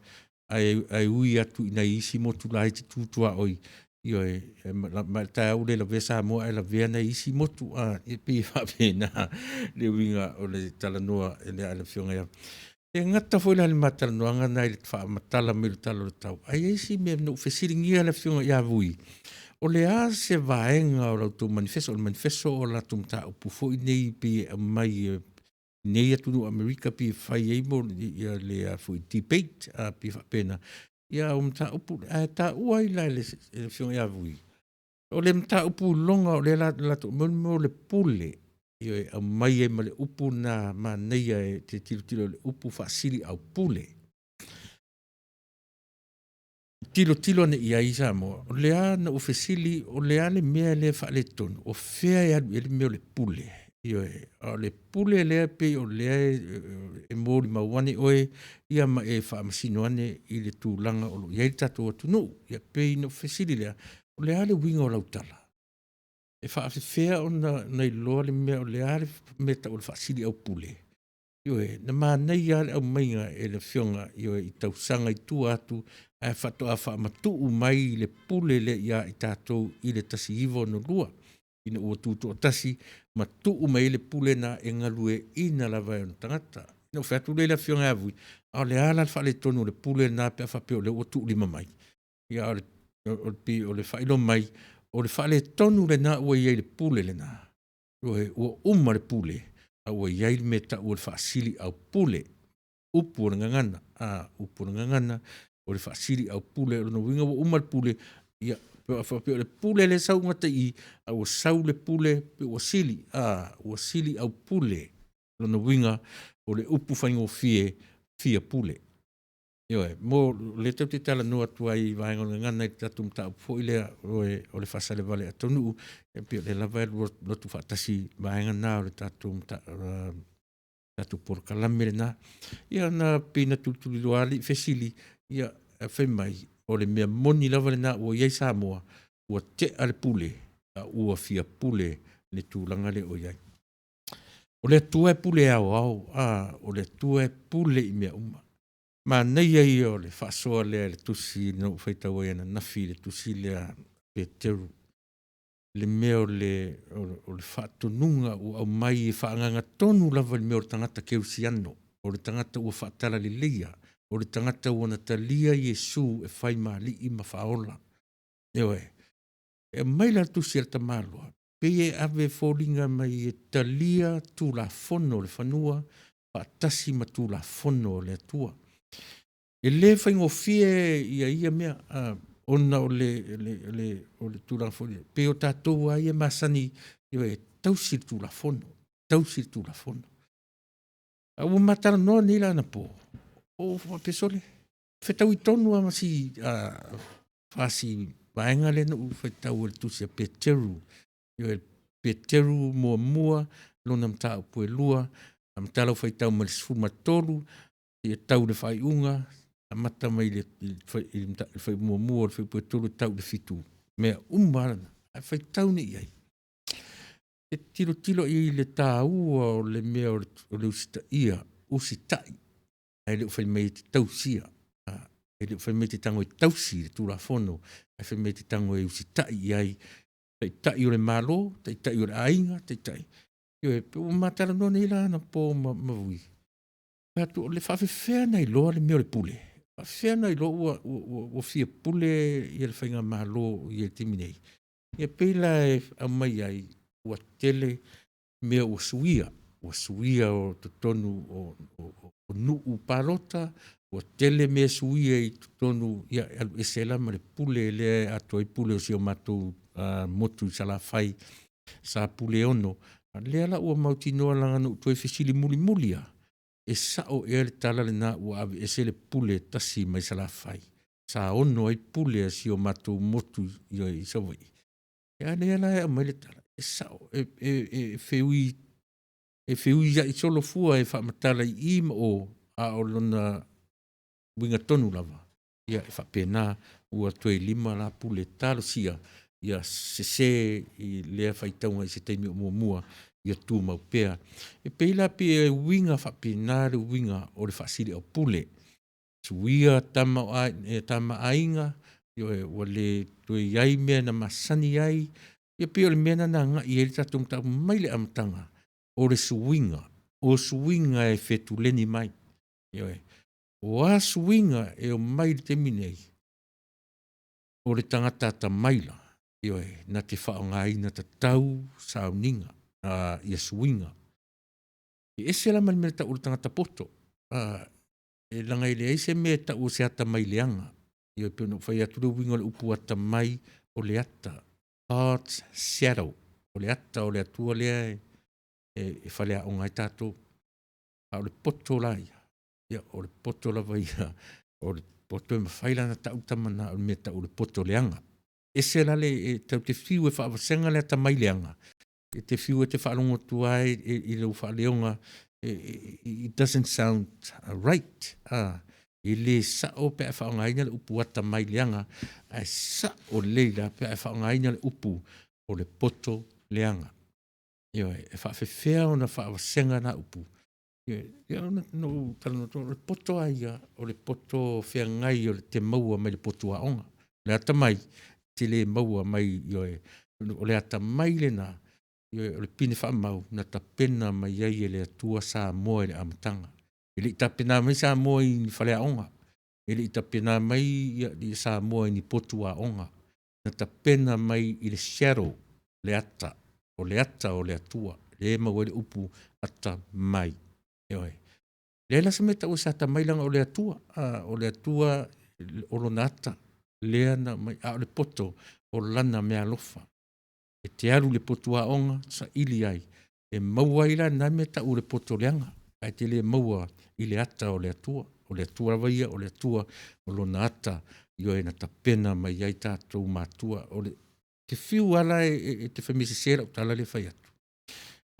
S2: ae ui atu i nai isi motu laiti tu tuaoi, ioe, ma o le taeao ua le lavea Samoa ae lavea nai isi motu, a, e pei e faapena le uiga o le talanoa a le Afioga ia. E gata foi la i le ma talanoaga lena i le faamatala mai o le Tala o le Tau, ae i ai si mea na ou fesiligia le Afioga ia Vui, o le a se vaega o la outou manifeso, o le manifeso o latou mataupu foi nei pei e aumai e nei atunuu o Amerika pei e fai ai mo ia le a foi debate a pei e faapena ia o mataupu ae taua ai la e le Afioga ia Vui o le mataupu iloga o lea la latou mo le le pule e aumai ai ma le upu na manaia e te tilotilo i le upu faasili au pule tilotilo ane i ai Samoa, o le a na ou fesili, o le a le mea lea e faaletonu, o fea e alu i ai le mea o le pule? Ioe, a o le pule lea pei o lea e molimau ane oe ia ma e faamasino ane i le tulaga o lo o i ai le tatou atunuu. Ia pei na ou fesili lea, o le a le uiga o lau tala? E faafefea ona iloa le mea o le a le mea e tau o le faasiliaupule? Ioe, na manaia lava le aumaiga e le Afioga, ioe, i tausaga i tua atu, ae faatoa faamatuu mai le pule lea ia i tatou i le 1962, ina ua tutoatasi ma tuu mai ai le pule lena e galueaiina lava e ona tagata. Ona ou fai atu lea i le Afioga ia Vui, a o le a la le faaletonu o le pule lena pe a faapea o lea ua tuulima mai? Ia, a o le, pei o le faailoa mai, o le faaletonu lena ua i ai i le pule lena. Ioe, ua uma le pule, a ua i ai le mea e tau o le faasiliaupule. Upu o le gagana, a, upu o le gagana, o le faasiliaupule, o lona uiga ua uma le pule, ia, pe a faapea o le pule lea e sau gata i i, a ua sau le pule, pe ua sili, a, ua siliaupule. O lona uiga, o le upu faigofie, fia pule. Ioe, mo lea tatou te talanoa atu ai i vaega o le gagana i le tatou mataupu foi lea o le faasalevale a Taunuu, e pei o lea lava e alu atu faatasi vaega na o le tatou tatou polokalame lena. Ia na pei na tulituliloa lava le fesili, ia fai mai, o le mea moni lava lena ua i ai Samoa, ua tea le pule, a ua fia pule le tulaga lea o i ai. O le Atua e pule aoao, a, o le Atua e pule i mea uma. Manaia ia o le faasoa lea i le tusi na ou faitau ai ananafi i le tusi lea a Peteru, le mea o le, o le faatonuga ua aumai e faaagaga tonu lava i le mea o le tagata kerisiano, o le tagata ua faatalaleia, o le tagata ua na talia Iesu e fai ma Alii ma Faaola. Ioe. E aumai la le tusi a le tamaloa, pei e ave foliga mai e talia tulafono o le fanua faatasi ma tulafono o le Atua. E le faigofie ia ia mea, ona o le, le, le, o le tulaga foi lea, pei o tatou lava ia e masani e tausi le tulafono, tausi le tulafono. A ua ma talanoa nei la anapo, o faapea sole, fetaui tonu lava ma si fasi vaega lea na ou faitau i le tusi a Peteru. Ioe, Peteru muamua, lona mataupu e 2, amata lau faitau mai le 13, seia tau i le faaiuga, amata mai le fuaiupu muamua o le fuaiupu e 3 e tau i le 7, mea uma lava, ae faitau nei i ai. E tilotilo i ai i le taua o le mea o le usitaia, usitai, ae le o fai mai e te tausia. E le o fai mai e te tago e tausi le Tulafono, ae fai mai e te tago e usitai i ai taitai o le Malo, taitai o le aiga, taitai. Ioe, pe ua ma talanoa nei la anapo ma, ma Vui. Fai atu, o le faafefea na iloa le mea o le pule? Faafefea na iloa ua, ua, ua, ua fia pule ia le faigamalo i le taimi nei? Ia pei la e aumai ai, ua tele mea ua suia, ua suia o totonu o, o, o nuu palota, ua tele mea suia i totonu, ia e alu ese la ma le pule lea e atoa ai pule o si o matou uh, motu i Salafai, sa Puleono. A lea la ua mautinoa leaga na ou toe fesili mulimuli lava, e sao ea le tala lena ua aveese le pule tasi mai Salafai, sa ono ai pule a si o matou motu i, i Savaii. A lea la e aumai le tala, e sao, e, e, e feui e feuiai solo fua e faamatala i i ma o, a o lona uiga tonu lava, ia e faapena ua toe lima la pule talosia ia sese i lea faitauga i se taimi o muamua ia tumau pea. E pei la pei e uiga faapena le uiga o le faasiliaupule. Suia tama o ai, e tama aiga, ioe, ua le toe i ai mea na masani ai, ia pei o le mea lena na agai i ai le tatou mataupu mai le amataga, o le suiga, o suiga e fetuleni mai. Ioe. O a suiga e omai i le taimi nei, o le tagata atamai la, ioe, na te faaaogaina tatau sauniga, a, ia suiga. E ese la ma le mea e tau o le tagata poto, a, e leaga e leai se mea e tau o se atamai leaga. Ioe, pei ona ou fai atu le uiga o le upu atamai, o le ata, God's shadow, o le ata o le Atua lea e, e, e faleaoga ai tatou. A o le poto la ia, ia o le poto lava ia, o le poto e mafai la ona tau tama na o le mea tau o le poto leaga. Ese la le e, tau te fiu e faavasega le atamai leaga, e te fiu e te faalogo atu ai i, i lou faaleoga, it doesn't sound right. Ah, e le sao pe a faaaogaina le upu atamai leaga, ae sao lelei la pe a faaaogaina le upu o le poto leaga. Ioe, e faafefea ona faavasega na upu. Ioe, ia ona na ou talanoa atu, o le poto a ia, o le poto feagai o le te maua mai le potu aoga. O le atamai, te le maua mai, ioe, o le atamai lena, ioe, o le pine faamau na tapena mai ai e le Atua Samoa i le amataga. E le i tapena mai Samoa i ni faleaoga, e le i tapena mai ia, ia Samoa i ni potu aoga. Na tapena mai i le shadow, le ata, o le ata o le Atua, lea e maua ai le upu ata mai. Ioe. Leai la se mea e tau o se ata mai leaga o le Atua, a, o le Atua o lona ata lea na aumai, a o le poto o lana meaalofa. E te alu i le potu aoga, saili ai, e maua ai la lena mea e tau o le poto leaga, ae te le maua i le ata o le Atua. O le Atua lava ia, o le Atua o lona ata, ioe, na tapena mai ai tatou matua. O le te fiu lava la e, e, e te fai mai sese lau tala lea e fai atu.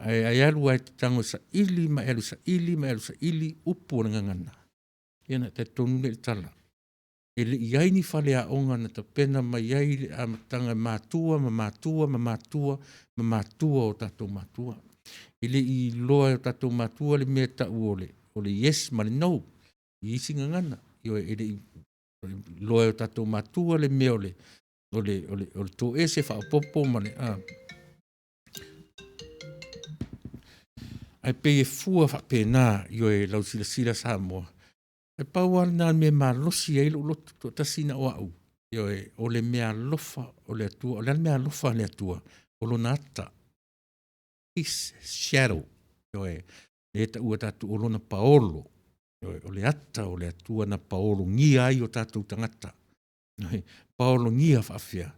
S2: Ae, ae alu lava e te tago e saili ma e alu saili ma e alu saili upu o le gagana. Ia ona e talitonu lea i le tala. E le i ai ni faleaoga na tapena mai ai le amataga e matua ma matua ma matua ma matua o tatou matua. E le i iloa e o tatou matua le mea e tau o le, o le yes ma le no i isi gagana. Ioe, e le i iloa e o tatou matua le mea o le, o le, o le, o le toese faaopoopo ma le, a. Ae pei e fua faapena, ioe, lau silasila Samoa, E pau lava lena mea e malosi ai lou loto, toatasi na o au, ioe, o le meaalofa o le Atua. O le a le meaalofa a le Atua? O lona ata, his shadow, ioe, lea e taua tatou o lona paolo, ioe, o le ata o le Atua na paologia ai o tatou tagata. Ioe, paologia faafefea?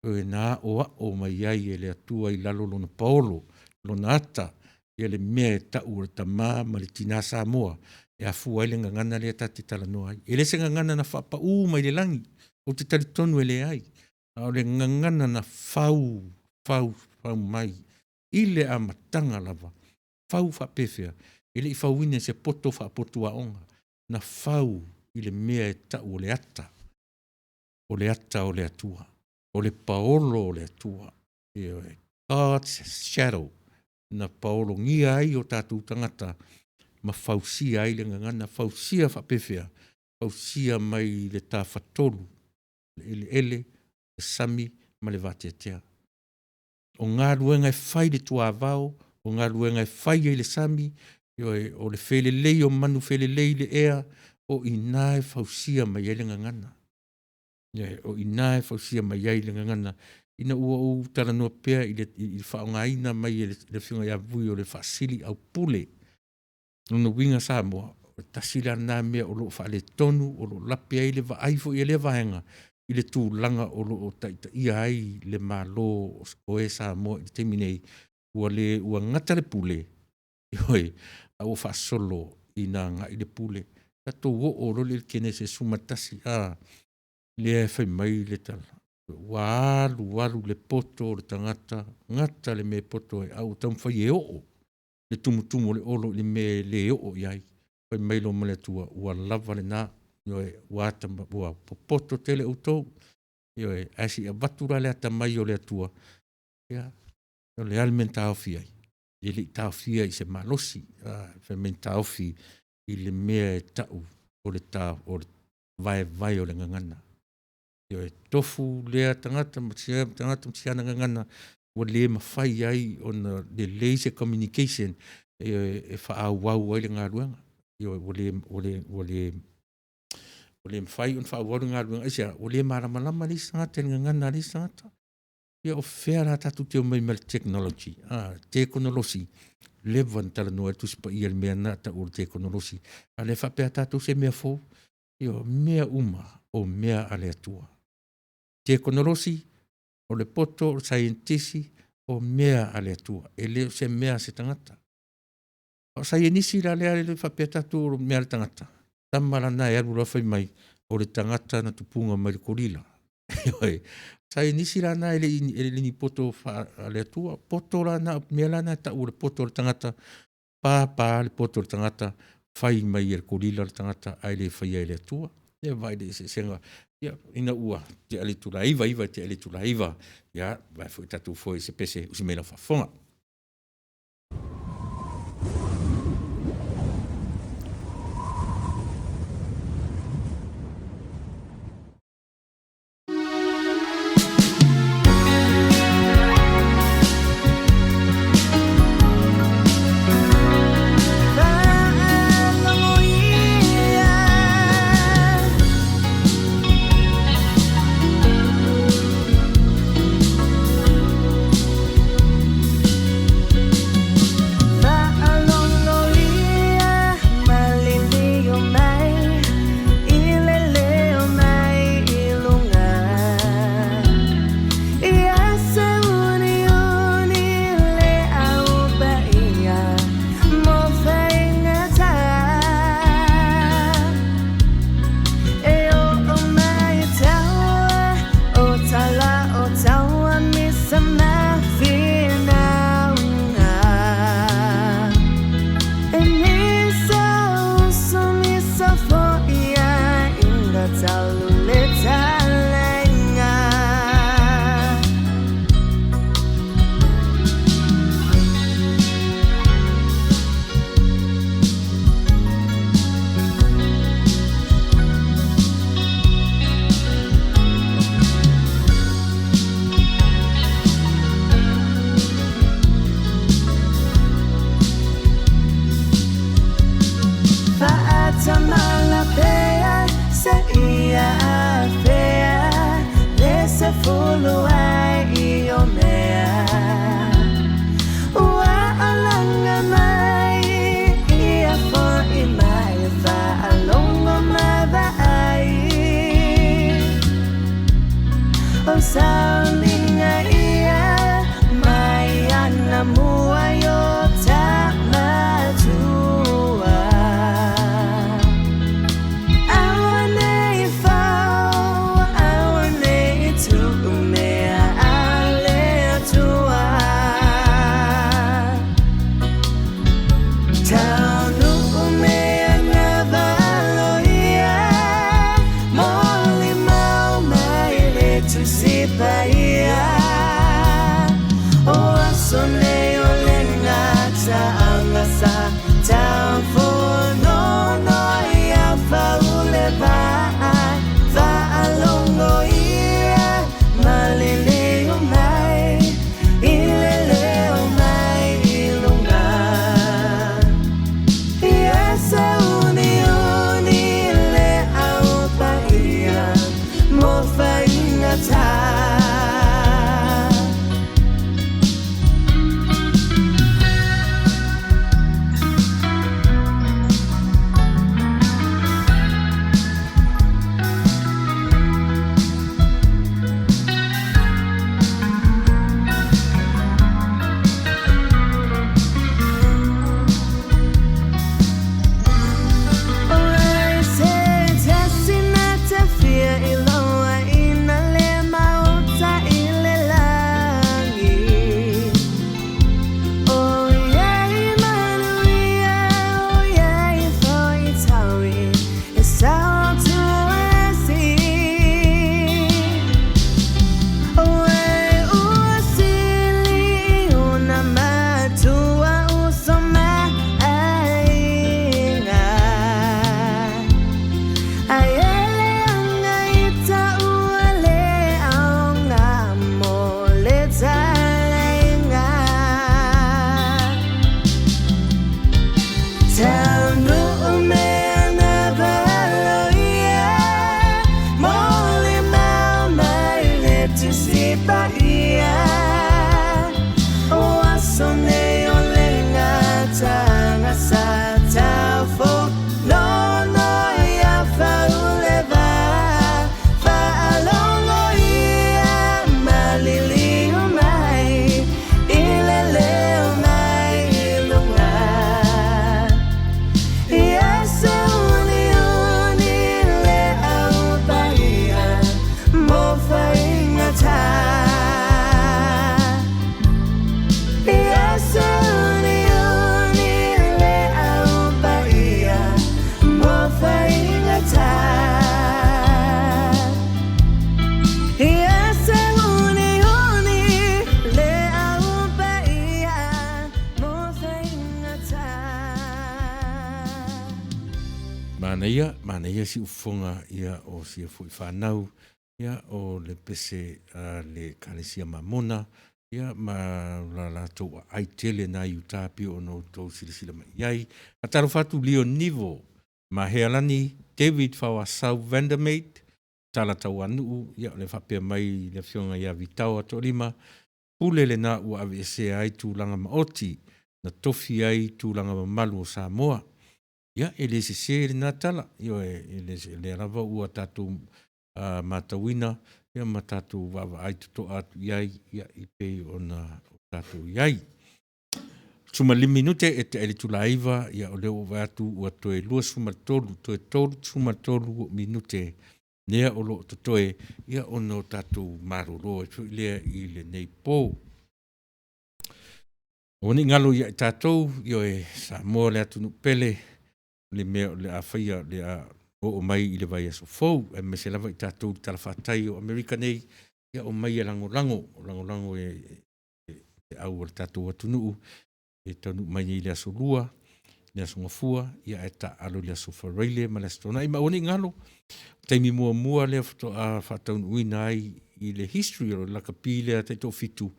S2: Ioe, na aoao mai ai e le Atua i lalo lona paolo, lona ata, ia le mea e tau o le tama ma le tina Samoa e afua ai le gagana lea ta te talanoa ai. E le se gagana na faapaū mai le lagi, ou te talitonu e leai, a o le gagana na fau, fau, fau mai i le amataga lava. Fau faapefea? E le i fauina i se poto faapotu aoga, na fau i le mea e tau o le ata, o le ata o le Atua, o le paolo o le Atua. Ioe, God's shadow, na paologia ai o tatou tagata ma fausia ai le gagana. Fausia faapefea? fausia mai le tafatolu, le eleele, le sami ma le vateatea. O galuega e fai i le tuavao, o galuega e fai ai le sami, ioe, o le felelei o manu felelei i le ea, o i ina e fausia mai ai le gagana. Ioe, o i ina e fausia mai ai le gagana. Ina ua ou talanoa pea i le, i le faaaogaina mai e le, le Afioga ia Vui o le faasili aupule, lona uiga Samoa, o le tasi la lena mea o lo o faaletonu, o lo o lape ai le vaai foi a lea vaega i le tulaga o lo o taitaia ai le Malo o e Samoa i le taimi nei, ua le ua gata le pule, ioe, a ua faasolo ina agai le pule. Tatou oo loa lea i le Kenese 11, a, lea e fai mai le tala, ua alu alu le poto o le tagata, gata le mea e poto ai, a ua taumafai e oo le tumutumu o le olo i le mea e le oo i ai. Fai mai loa ma le Atua, ua lava lena, ioe, ua ata, ua popoto tele outou, ioe, ae se i avatu la le atamai o le Atua, ia, o le a le mea na taofi ai? E le i taofia i se malosi, a, fai mai na taofi i le mea e tau o le ta, o le vaevae o le gagana. Ioe, tofu lea tagata ma sia tagata ma siana gagana, ua le mafai ai ona lelei se communication e, e faaauau ai le galuega. Ioe, ua le, ua le, ua le, ua le mafai ona faaauau le galuega. Aisea? Ua le malamalama le isi tagata i le gagana a le isi tagata. Ia o fea la tatou te omai ma le technology, a, tekonolosi, leva ona talanoa ai le Tusi Paia i le mea na tau o le tekonolosi, a o lea e faapea tatou se mea fou. Ioe, o mea uma o mea a le Atua. Tekonolosi, o le poto, o le saienitisi, o mea a le Atua, e le o se mea a se tagata. O saienisi la lea e faapea tatou o mea a le tagata, tama lana e alu loa fai mai, o le tagata na tupuga mai le kolila. Ioe, saienisi la na e le i ni poto a le Atua, poto la na, mea la na e tau o le poto o le tagata, pāpā le poto o le tagata, fai mai e le kolila le tagata ae le faia e le Atua. Ia vaai i le eseesega. Ia, ina ua tea le itula e 9, 9 tea le itula e 9, ia, vae foi tatou foe i se pese, usi mai lau faafofoga. Manaia, manaia siufofoga ia o sia foi fanau ia o le pese a le Ekalesia Mamona ia ma la latou aai tele na i uta pei ona outou silasila mai i ai. Faatalofa atu Leon Nivo, Mahealani, David Faoasau Vandermeet, Tala Tauanuu, ia o le faapea mai le afioga ia Vitao Atoalima, pule lena ua aveesea ai tulaga maoti na tofi ai tulaga mamalu o Samoa. Ia, e le sese lena tala, ioe, e le o lea lava ua tatou matauina ia ma tatou vaavaai totoa atu i ai, ia e pei ona o tatou i ai. 15 minute e tea i le itula e 9, ia o lea ua ou vaai atu ua toe 23, toe 33 minute lea o lo o totoe, ia ona o tatou malolo ai foi lea i lenei po. Aua ne i galo ia i tatou, ioe, Samoa le atunuu pele, le mea o le a faia, o le a oo mai i le vaiaso fou, aemaise lava i tatou i le talafatai o Amerika nei, ia omai e lagolago, lagolago e le au o le tatou atunuu e taunuu mai nei i le Aso Lua, le Aso Gafua, ia ae taaalo i le Aso Faraile ma le Aso Toonai. Ma aua ne i galo, taimi muamua lea faatoa faataunuuina ai i le history o le lakapi lea taitoafitu,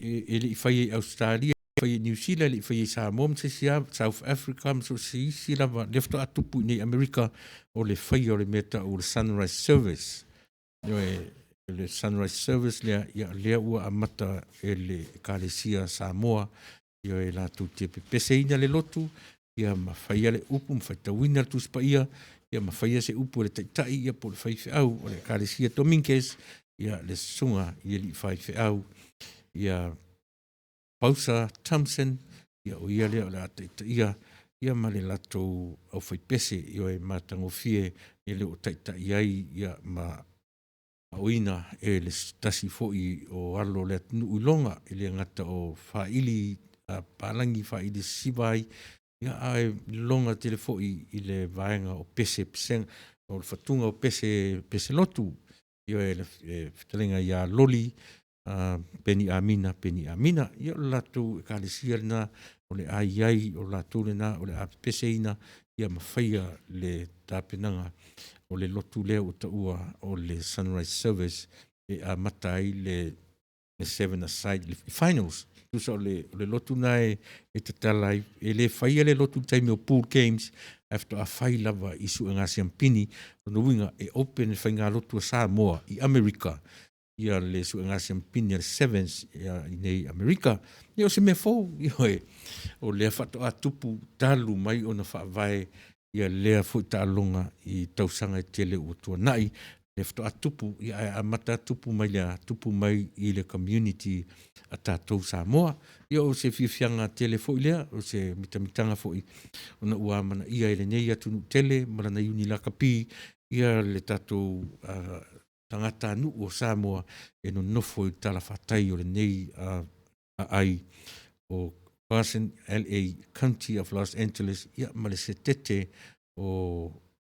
S2: e le i faia i Ausetalia, e le i faia i Niu Sila, e le i faia i Samoa ma se isi lava, South Africa ma so o se isi lava, lea faatoa tupu i inei i Amerika, o le faia o le mea e tau o le Sunrise Service. Ioe, le Sunrise Service lea, ia lea ua amata e le Ekalesia Samoa, ioe, latou te pepeseina le lotu, ia ma faia le upu ma faitauina le Tusi Paia, ia ma faia se upu e le taitai, ia po o le faifeau o le Ekalesia Dominguez, ia le susuga i alii faifeau, ia Bowser Thompson, ia o ia lea o le a taitaia, ia ma le latou aufaipese, ioe, matagofie e le o taitai ai, ia ma aoina e le tasi foi o alo o le atunuu i loga, e le gata o faili palagi, faili sisiva ai, ia ae loga tele foi i le vaega o pese pesega, o le fatuga o pese, pese lotu, ioe, le fetalaiga ia Loli Peni Amina, Peni Amina. Ia o le latou ekalesia lena o le a i ai, o latou lena o le a pepeseina, ia ma faia le tapenaga o le lotu lea ua taua o le Sunrise Service e amata ai le seven aside, le finals. Tusa o le, o le lotu na e, e tatala ai, e le faia le lotu i le taimi o pool games, ae faatoa fai lava i suega siampini. Lona uiga, e open le faigalotu a Samoa i Amerika ia le suega siampini a le Sevens ia, i nei Amerika. Ia o se mea fou, ioe, o lea faatoa tupu talu mai ona faavae ia lea foi taaloga i tausaga e tele ua tuanai, lea faatoa tupu, ia ae amata tupu mai le a? Tupu mai i le community a tatou Samoa. Ia o se fiafiaga tele foi lea, o se mitamitaga foi ona ua amanaia e lenei atunuu tele ma lana iuni lakapi ia le tatou tagatanuu o Samoa e nonofo i le talafatai o lenei aai o Carson, LA County of Los Angeles, ia ma le setete o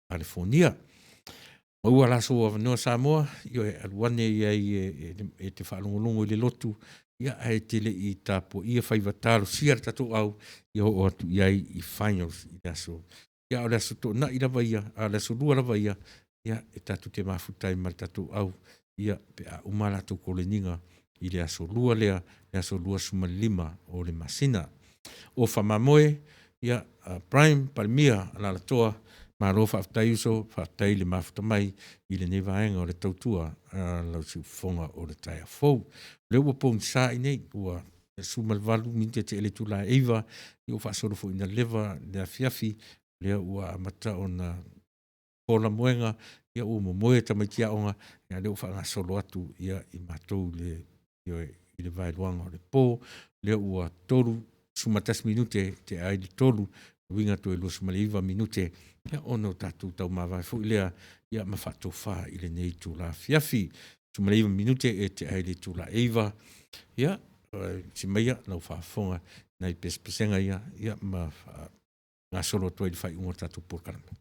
S2: Kalifonia. Maua la sou avanoa Samoa, ioe, alu ane i ai e te faalogologo i le lotu, ia ae te le i tapuaia faiva talosia le tatou au, ia oo atu i ai i finals i le aso. Ia a o le aso Toonai lava ia, a o le aso Lua lava ia, ia e tatou te mafuta ai ma le tatou au, ia pe a uma a latou koleniga i le aso Lua lea, le aso 25 o le masina. Ofa Mamoe, ia, Prime Palemia Alalatoa, malo faafetai uso, faafetai le mafuta mai i lenei vaega o le tautua a lau siufofoga o le taeao fou. O lea ua pogisa i nei, ua 18 minute tea i le itula e 9, ia ua faasolo foi ina leva le afiafi, lea ua amata ona pola moega, ia ua momoe tamaiti aoga, ia lea ua faagasolo atu ia i matou i le, ioe, i le vaeluaga o le po, lea ua 31 minute tea ai le 3, uiga toe 29 minute, ia ona o tatou taumavae foi lea, ia ma faatofa i lenei itula afiafi. 19 minute e tea ai le itula e 9, ia, si maia lau faafofoga nai pesepesega ia, ia ma faagasolo atu ai i le faaiuga o le tatou polokalame.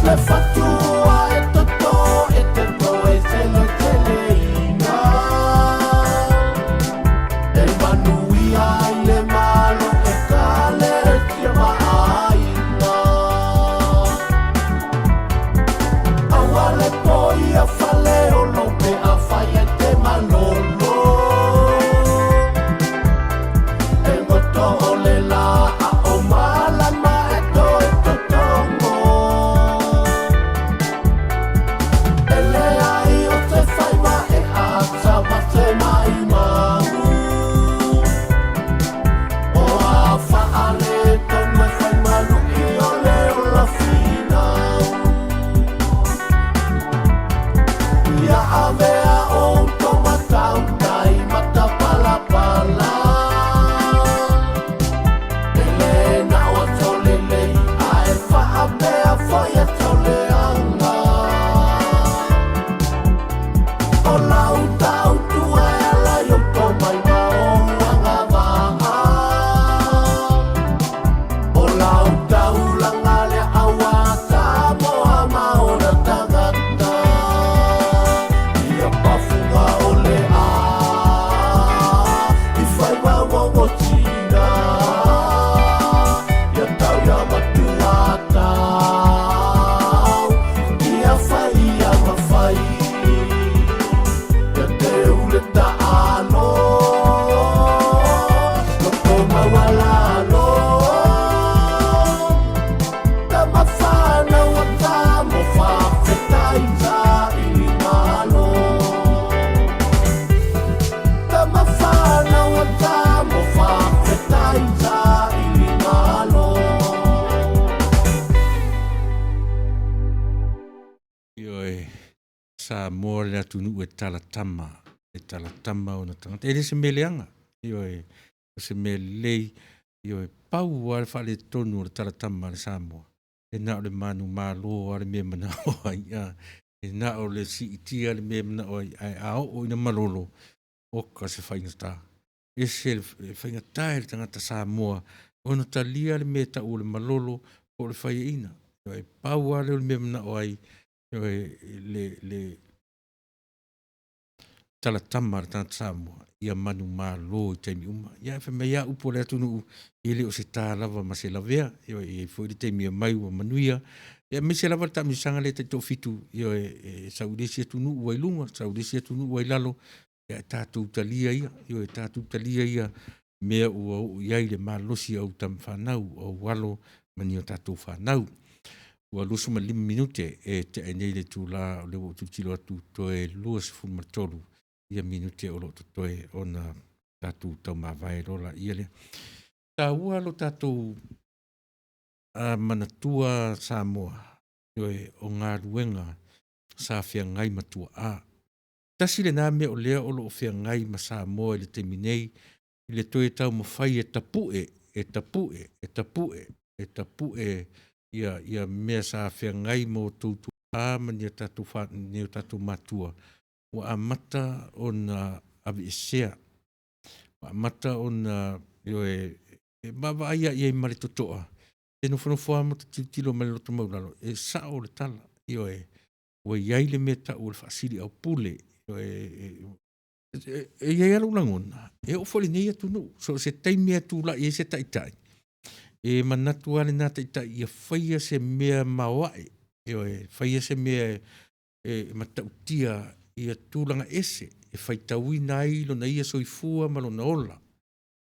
S11: Le fatua e toto e te toe seleteleina. E manuia ai le Malo Ekalesia ma aiga. Aua le poia fale o lo pe afai e te malolo. E goto o le la a o malama e toe totogo. E leai o se faiva e ata ma se maimau. O a faale tonu e fai malu'i o le ola finau. Ia avea outou ma tautai matapalapala. E le na o aso lelei ae faapea foi aso leaga. O lau tautua e ala i outou mai ma ou agavaa. O lau taulaga lea auā Samoa ma ona tagata. Ia pafuga o le a i faiva gogotina. Ia tau ia matua tau. Ia fai ia mafai. Ia teu le taalo. Loto maualalo. Tama whanau a tamo whawhetai saili malo. Tama whanau a tamo whawhetai saili malo.
S2: Ioe, Samoa le atunuu e talatama, e talatama ona tagata. E le se mea leaga, ioe, o se mea lelei, ioe, pau lava le faaletonu o le talatama a le Samoa, e na o le manumalo lava le mea e manao ai, a, e na o le siitia le mea e manao ai, ae a oo ina malolo, oka se faigata. Ese le faigata i le tagata Samoa ona talia le mea e tau o le malolo po o le faiaina. Ioe, pau lava lea o le mea e manao ai, ioe, le talatama a le tagata Samoa ia manumalo i taimi uma. Ia ae fai mai lava upu a le atunuu, e le o se ta lava ma se lavea. Ioe, e i ai foi le taimi e omai ua manuia. Ia aemaise lava le taamilosaga lea e taitoafitu, ioe, e sau i le isi atunuu ua i luga, sau i le isi atunuu ua i lalo, ia e tatou talia ia, ioe, tatou talia ia mea ua oo i ai le malosi o au tama fanau, o au alo ma ni o tatou fanau. Ua 25 minute e tea ai nei le itula o lea ua ou tilotilo atu toe 23 ia minute o lo o totoe ona tatou taumavae loa laia lea. Taua lo tatou manatua Samoa, ioe, o galuega sa feagai ma tuaa. Tasi lena mea o lea o lo o feagai ma Samoa i le taimi nei, i le toe taumafai e tapue, e tapue, e tapue, e tapue ia, ia mea sa feagai ma outou tuaa ma ni a tatou fa, ni o tatou matua, ua amata ona aveesea, ua amata ona, ioe, e vaavaai lava i ai ma le totoa, e nofonofo lava ma tilotilo mai le loto maualalo, e sao le tala, ioe, ua i ai le mea tau o le faasiliaupule, ioe, e i ai lava lou lagona, e oo foi i lenei atunuu, so o se taimi e tulai ai se taitai, e manatu lava lena taitai ia faia se mea maoae, ioe, faia se mea e matautia ia tulaga ese e faitauina ai lona ia soifua ma lona ola,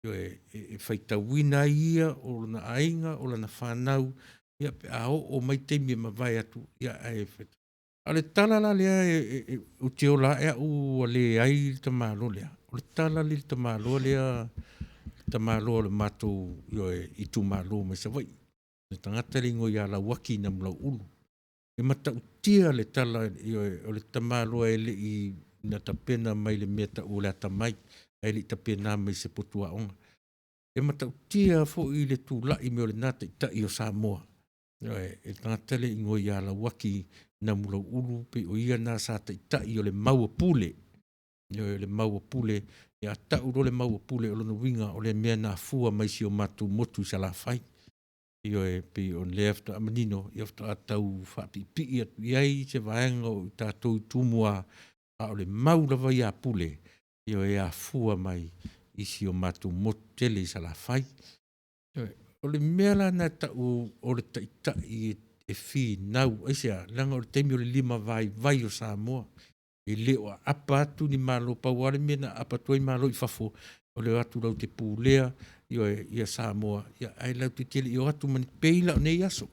S2: ioe, e faitauina ai ia o lona aiga, o lana fanau, ia pe a oo mai taimi e mavae atu, ia ae A o le tala la lea ou te ola ae au ua leai le tamaloa lea, o le tala lea i le tamaloa lea, le tamaloa o le matou, ioe, itumalo mai Savaii, le tagata le igoa ia Lauaki Namulauulu. E matautia le tala, ioe, o le tamaloa e le i na tapena mai le mea tau o le atamai, ae le i tapena mai i se potu aoga. E matautia foi le tulai mai o lena taitai o Samoa, ioe, e le tagata le igoa ia Lauaki Namulauulu, pei o ia na sa taitai o le mau a Pule, ioe, o le mau a Pule, ia tau loa le mau a Pule, o lona uiga o le mea na afua mai si o matou motu i Salafai. Ioe, pei o lea faatoa manino, ia faatoa tau faapiipii atu i ai se vaega o i tatou i Tumua, a o le mau lava ia a Pule, ioe, e afua mai i si o matou motu tele i Salafai. Ioe, o le mea la lena e tau o le taitai e finau, aisea? Leaga o le taimi o le limavaivai o Samoa, e le o aapa atu ni Malo, pau lava le mea na aapa atu ai Malo i fafo, o le o atu latou te pulea, ioe, ia Samoa, ia, ae latou te le i o atu ma ni pei la o nei aso.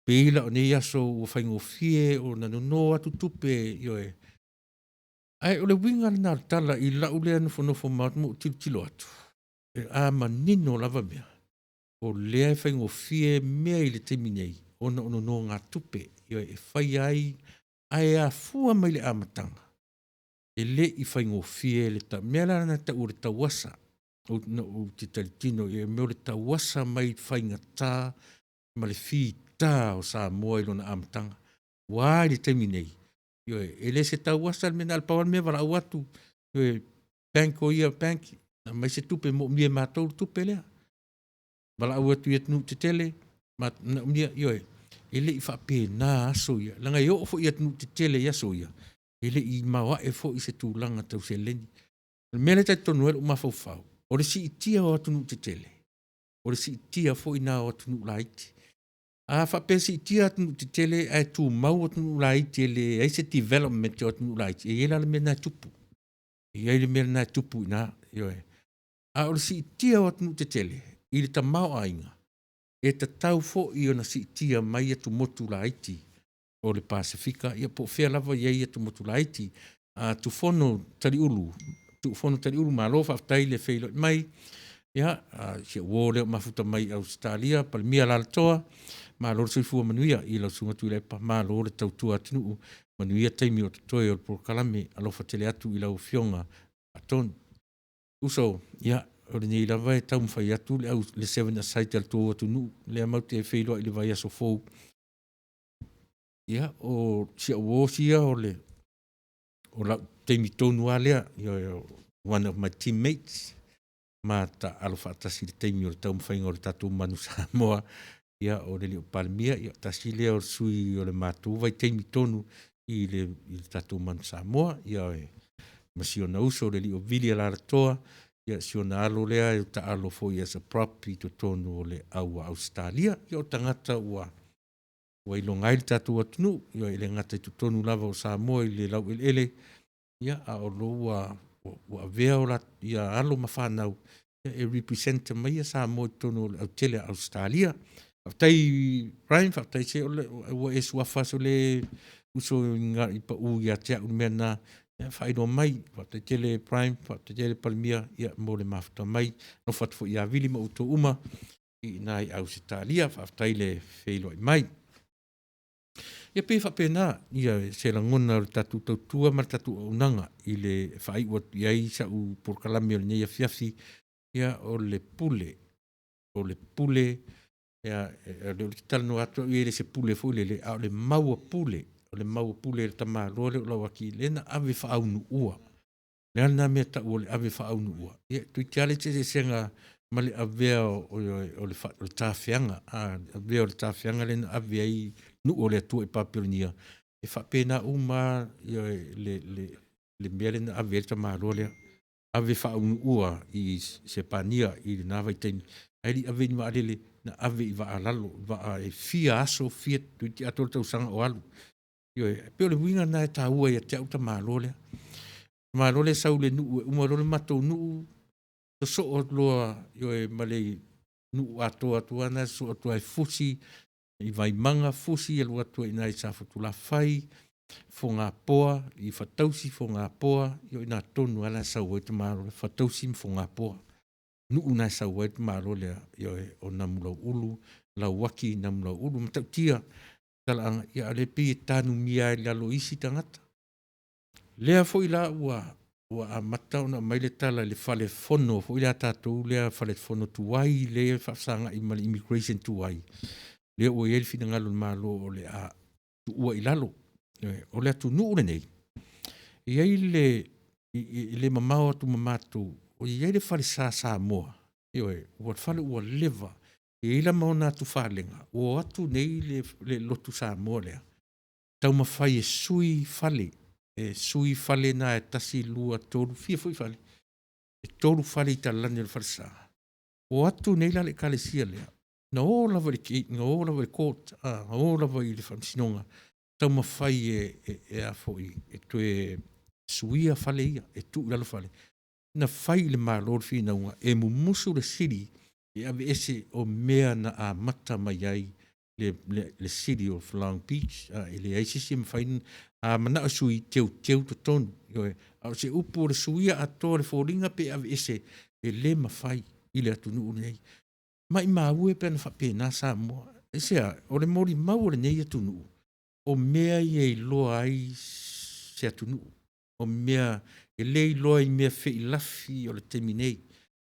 S2: Pei la o nei aso ua faigofie ona nono atu tupe, ioe. Ae o le uiga lena o le tala i lau lea nofonofo ma ou tilotilo atu, a manino lava mea, o lea e faigofie mea i le taimi nei ona o nonogatupe, ioe, e faia ai, ae afua mai le amataga, e le i faigofie le mea la lena e tau o le tauasa. Na ou te talitino i ai, o le tauasa mai faigata ma le fita o Samoa i lona amataga. Ua a i le taimi nei? Ioe, e le se tauasa le mea, na o le pau lava le mea e valaau atu, ioe, bank o ia bank, aumai se tupe, e moomia e matou le tupe lea. Valaau atu i atunuu tetele, manaomia, ioe, e le i faapena aso ia, leaga e oo foi i atunuu tetele i aso ia, e le i maoae foi se tulaga tau seleni. O le mea lea e talitonu ai lou mafaufau, o le siitia o atunuu tetele, o le siitia foi lena o atunuu laiti. A faapea e siitia atunuu tetele ae tumau atunuu laiti e leai se development o atunuu laiti, e i ai la le mea lena e tupu. E i ai le mea lena e tupu i ina, ioe. A o le siitia o atunuu tetele i le tamaoaiga, e tatau foi ona siitia mai atumotu laiti o le Pasefika, ia po o fea lava e i ai atumotu laiti. A Tufono Taliulu, Tufono Taliulu, malo faafetai le feiloai mai. Ia, si au uo lea o mafuta mai i Ausetalia, Palemia Alaalatoa, malo le soifua manuia i lau Susuga Tuilaepa, malo le tautua atunuu, manuia taimi o totoe o le polokalame, alofa tele atu i lau Afioga Faatonu. Uso, ia, o lenei lava e taumafai atu le, au, le seven aside a le tou atunuu, lea matou te feiloai i le vaiaso fou. Ia, o si au uo sia o le o lau taimi tonu lava lea, one of my teammates, ma taaalo faatasi i le taimi o le taumafaiga o le tatou Manu Samoa, ia, o le alii o Palemia, ia, tasi lea o sui o le matou vaitaimi tonu i le, i le tatou Manu Samoa, ia, ma si ona uso le alii o Vili Alalatoa, ia, si ona alo lea e taaalo foi as a prop i totonu o le au a Ausetalia. Ia, o tagata ua ua iloga ai le tatou atunuu, ia, e le gata i totonu lava o Samoa i le laueleele, ia, a o lo ua, ua avea o la, ia alo ma fanau ia, e represent mai Samoa i totonu o le autele a Ausetalia. Faafetai Brian, faafetai se o le, ua e suafa so le uso i pau ia te au le mea na ia, faailoa mai. Faafetai tele Brian, faafetai tele Palemia, ia, mo le mafuta mai. Alofa atu foi ia Vili ma outou uma i ina i Ausetalia. Faafetai le feiloai mai. Ia pei e faapena ia se lagona o le tatou tautua ma le tatou auaunaga i le faaiu atu i ai sa'u polokalame o lenei afiafi, ia o le pule, o le pule, ia o lea ou te talanoa atu au ia e le o se pule foi lele, a o le maua pule, o le maua pule e le tamaloa lea o Lauaki lea na ave faaunuua. Le a lena mea e tau o le ave faaunuua? Ia, toeitiiti lava leai se eseesega ma le avea o le tafeaga, a, le avea o le tafeaga lea na ave ai nuu o le Atua i Papelonia, e faapena uma lava le, le, le mea lea na ave ai le tamaloa lea. Ave faaunuua i Sepania i lena vaitaimi, ae le i ave i ni vaalele, na ave i vaa lalo, vaa e fia aso, fia, toeitiiti atoa le tausaga o alu. Ioe, e pei o le uiga lena e taua ia te au le tamaloa lea. Tamaloa lea e sau i le nuu e uma loa le matou nuu, sosoo atu loa, ioe, ma le nuu atoa atu lava na sosoo atu ai fusi i Vaimaga, fusi alu atu ai i ina i Safotulafai, Fogapoa, i Fatausi, Fogapoa, ioe, i ina tonu lava la e sau ai le tamaloa, Fatausi ma Fogapoa. Nuu na e sau ai le tamaloa lea, ioe, o Namulauulu, Lauaki, Namulauulu, Matautia, talaaga, ia a o lea e pei e tanumia ai i lalo o isi tagata. Lea foi la ua ua amata ona aumai le tala i le fale fono foi lea a tatou lea fale fono tuai lea e faafesagai ma le immigration tuai, lea ua i ai le finagalo o le Malo o le a tuua i lalo. O le atunuu lenei, e i ai le, e le mamao atu ma matou, o i ai le falesa Samoa, ioe, ua fale ua leva. E i ai la ma ona atu falega, ua o atu nei le, le lotu Samoa lea, taumafai e sui fale, e sui fale na e tasi, lua, tolu, fia foi fale, e tolu fale i talalani o le falesa. Ua o atu nei la le ekalesia lea, na o lava i le, na o lava i le court, a, na o lava i le faamasinoga, taumafai e, e, e a foi, e toe suia fale ia, e tuu i lalo fale. Na fai i le Malo le finauga e mumusu le sili e aveese o mea na amata mai ai le, le, le City of Long Beach. A, e leai se isi e mafai a manao e sui, teuteu totonu. Ioe. A o se upu o le suia atoa o le foliga pe aveese, e le mafai i le atunuu lenei. Maimau e pe ana faapena Samoa. Aisea? O le molimau o lenei atunuu, o mea ia e iloa ai se atunuu. O mea e le iloa i mea feilafi o le taimi nei,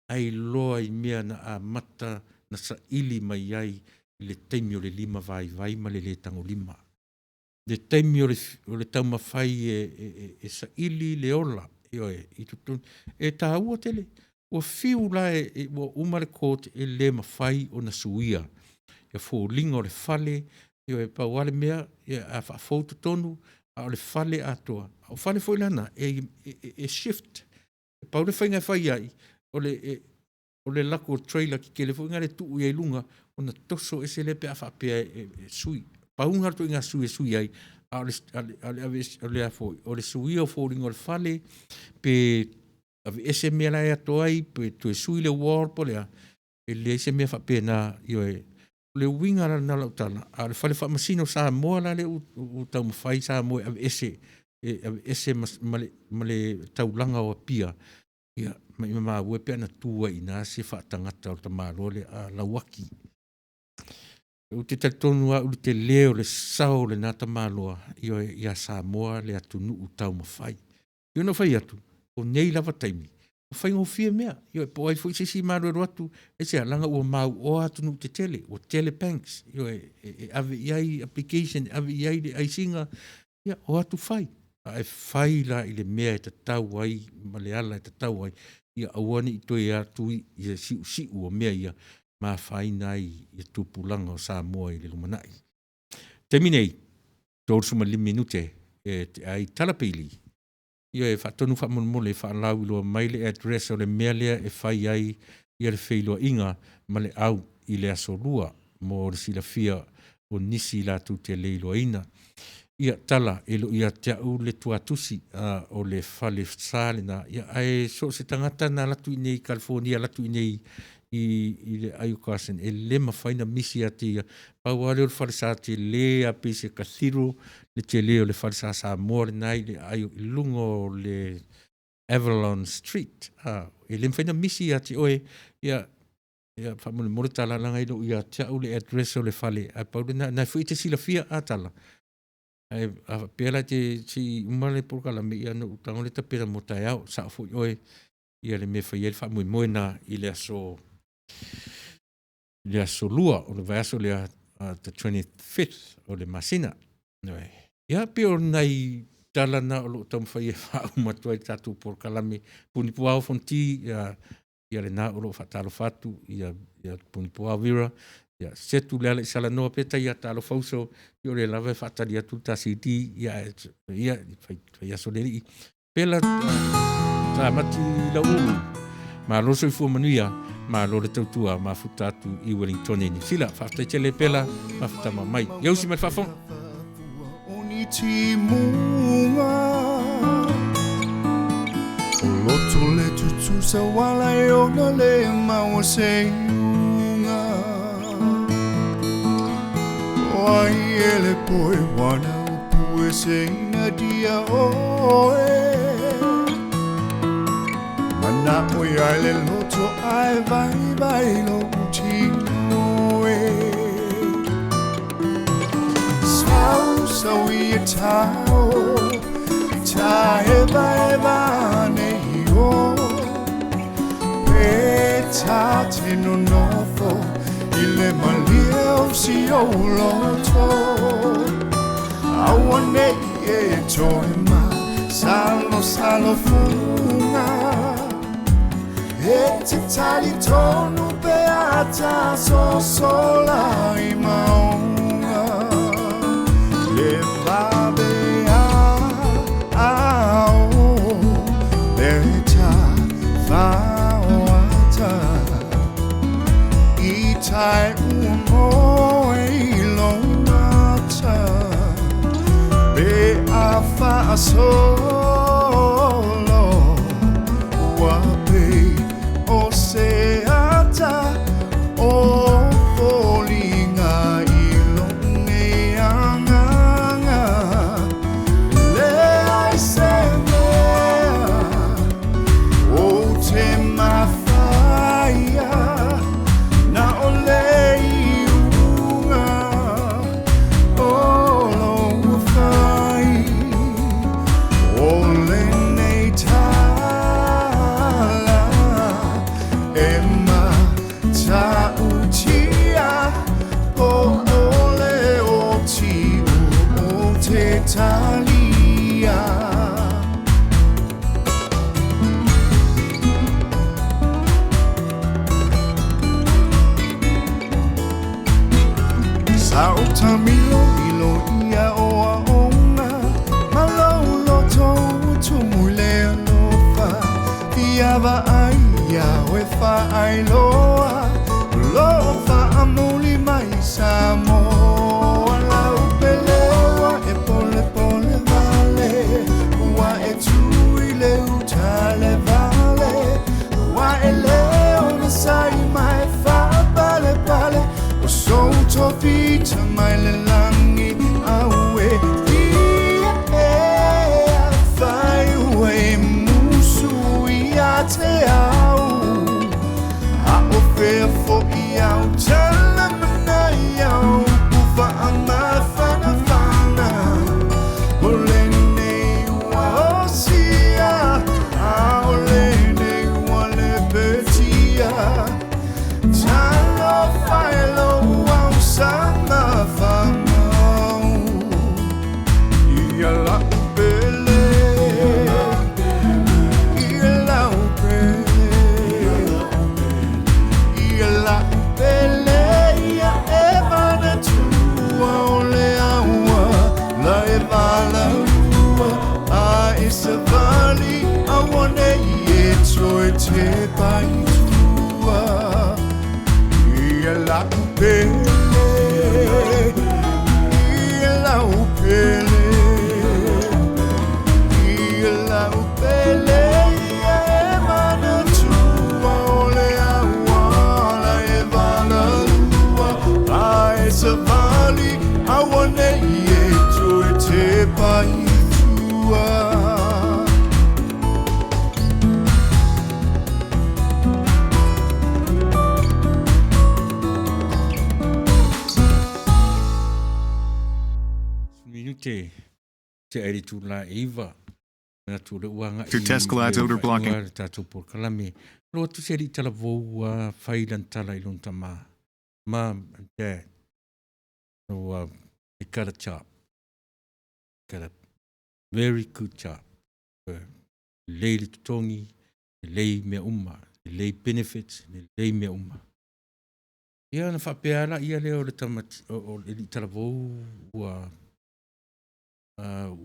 S2: ae iloa i mea na amata na saili mai ai i le taimi o le lima vaivai ma le le tagolima. Le taimi o le, o le taumafai e, e, e, e saili le ola, ioe, i totonu. E taua tele, ua fiu la e, e, ua uma le court e le mafai ona suia ia foliga o le fale, ioe, pau lava le mea, ia, a faafou totonu, a o le fale atoa. A o fale foi la na, e, e, e, e shift. E pau le faiga e fai ai, o le, e, o le lako trailer tetele foi lena e tuu i ai i luga, ona toso ese lea pe a faapea e, e, e sui. Pau lena o le ituaiga sui e sui ai, a o le, a le, a le, ave, o le a foi, o le suia o foliga o le fale, pe aveese mea la e ato ai, pe toe sui le wall po o le a, e leai se mea faapena, ioe. O le uiga la lena o lau tala, a o le fale faamasino o Samoa la lea ua taumafai Samoa e aveese, e aveese ma, ma, le, ma le taulaga o Apia, ia, maimau e pe ana tu ai i ina se faatagata o le tamaloa lea a Lauaki. Ou te talitonu au i le tele o le sao o lena tamaloa, ioe, ia Samoa le atunuu taumafai. Ia ona ou fai atu, o nei lava taimi, ua faigofie mea, ioe, po o ai foi se isi e malualu atu, aisea, leaga ua mauoa atunuu tetele, ua tele banks, ioe, e, e ave i ai application, e ave i ai le aisiga, ia, o atu fai. Ae fai la i le mea e tatau ai ma le ala e tatau ai, ia aua ne i toe atu i le siusiu o mea ia ma afaina ai ia tupulaga o Samoa i le lumanai. Taimi nei, 35 minute e tea ai Tala Peili. Ia e faatonu faamolemole e faalauiloa mai le address o le mea lea e fai ai ia le feiloaiga ma le au i le Aso Lua mo le silafia o nisi latou te le iloaina. Ia, tala, e le o ia te au le tuatusi, a o le fale sa lena, ia, ae so o se tagata na alu atu i inei i California, alu atu i inei i, i le aai o Carson, e le mafai ona misi ia te ia. Pau lava lea o le falesa tele a pei se cathedral, le tele o le falesa Samoa lena i le aai i luga o le Avalon Street. A, e le mafai ona misi ia te oe, ia, ia faamolemole tala leaga e le o ia te au le address o le fale, ae pau lena, na foi e te silafia a tala. Ae a faapea la te se i uma le polokalame, ia ona ou tago lea tapena mo taeao, sao foi oe ia le mea e fai ai le faamoemoe na i le aso i le aso lua o le vaiaso lea the 25th o le masina. Ia, pei o nai tala na o lo o taumafai e faauma atu ai le tatou polokalame Punipuao Fonti, ia, ia lena o lo o faatalofa atu ia, ia Punipuao Vera, ia setu le ala i Salanoa peta ia talofa uso, ia o lea lava e faatali atu le ta CD, ia, ia fai, fai aso le alii. Pela Tamati Lauulu, malo soifua manuia, malo le tautua, mafuta atu i Wellington e Niu Sila. Faafetai tele Pela, mafuta mai. Ia usi mai le faafofoga.
S11: O ni timuga O loto le tutusa wala e ona le maua se iuga O ai e le poe wana upu e se ina dia oe Mana o ia le loto ai vai vai lo tino e Sau sau i e tau I ta e vai vane i o Pe ta te no nofo I le malie o si o loto Aua nei e toe ma Salo salo funga E te tali tonu pe ata sosola i maunga Le vabe a ao Le ta whaoata I tai ua moe i lo mata Pe a whaasolo Ua pei o se ata o foliga i lou nei agaga Leai se mea ou te mafaia Na o le iuga o lou fai O lenei tala e matautia Po o le oti ou te talia. Sa ou taamilomilo i aoaoga ma lou loto ua tumu i le alofa. Fia vaai iā oe faailoa o loo faamuli mai Samoa. Lau pele ua e polepole vale, ua e tū i le uta le vale, ua e le onosai ma e faapalepale o sou tofi mai le lagi aue ia e afai ua e musu ia te au a o fea foʻi au tala manai au upu faamafanafana o lenei ua osia a o lenei ua lepetia talofa e lou ausama faamau ia lau pele ia lau pele ia lau pele ia e manatua o le aua la e valaua a e savali auanei e toe tepa i tua ia lau pele ia lau pele ia lau pele ia e manatua o le aua la e valaua a e savali auanei e toe tepa i tua.
S2: Minute te ai le tula e iva. Manatu o le ua agai
S15: Through test
S2: i
S15: glides
S2: le
S15: odor blocking.
S2: faaiuga le tatou polokalame. Lo atu se alii talavou ua fai lana tala i lona tama. Mom and Dad, so I got a job. Got a very good job. Lelei le totogi, lelei mea uma, lelei benefits, lelei mea uma. Ia ona faapea lava laia lea o le tama o le alii talavou ua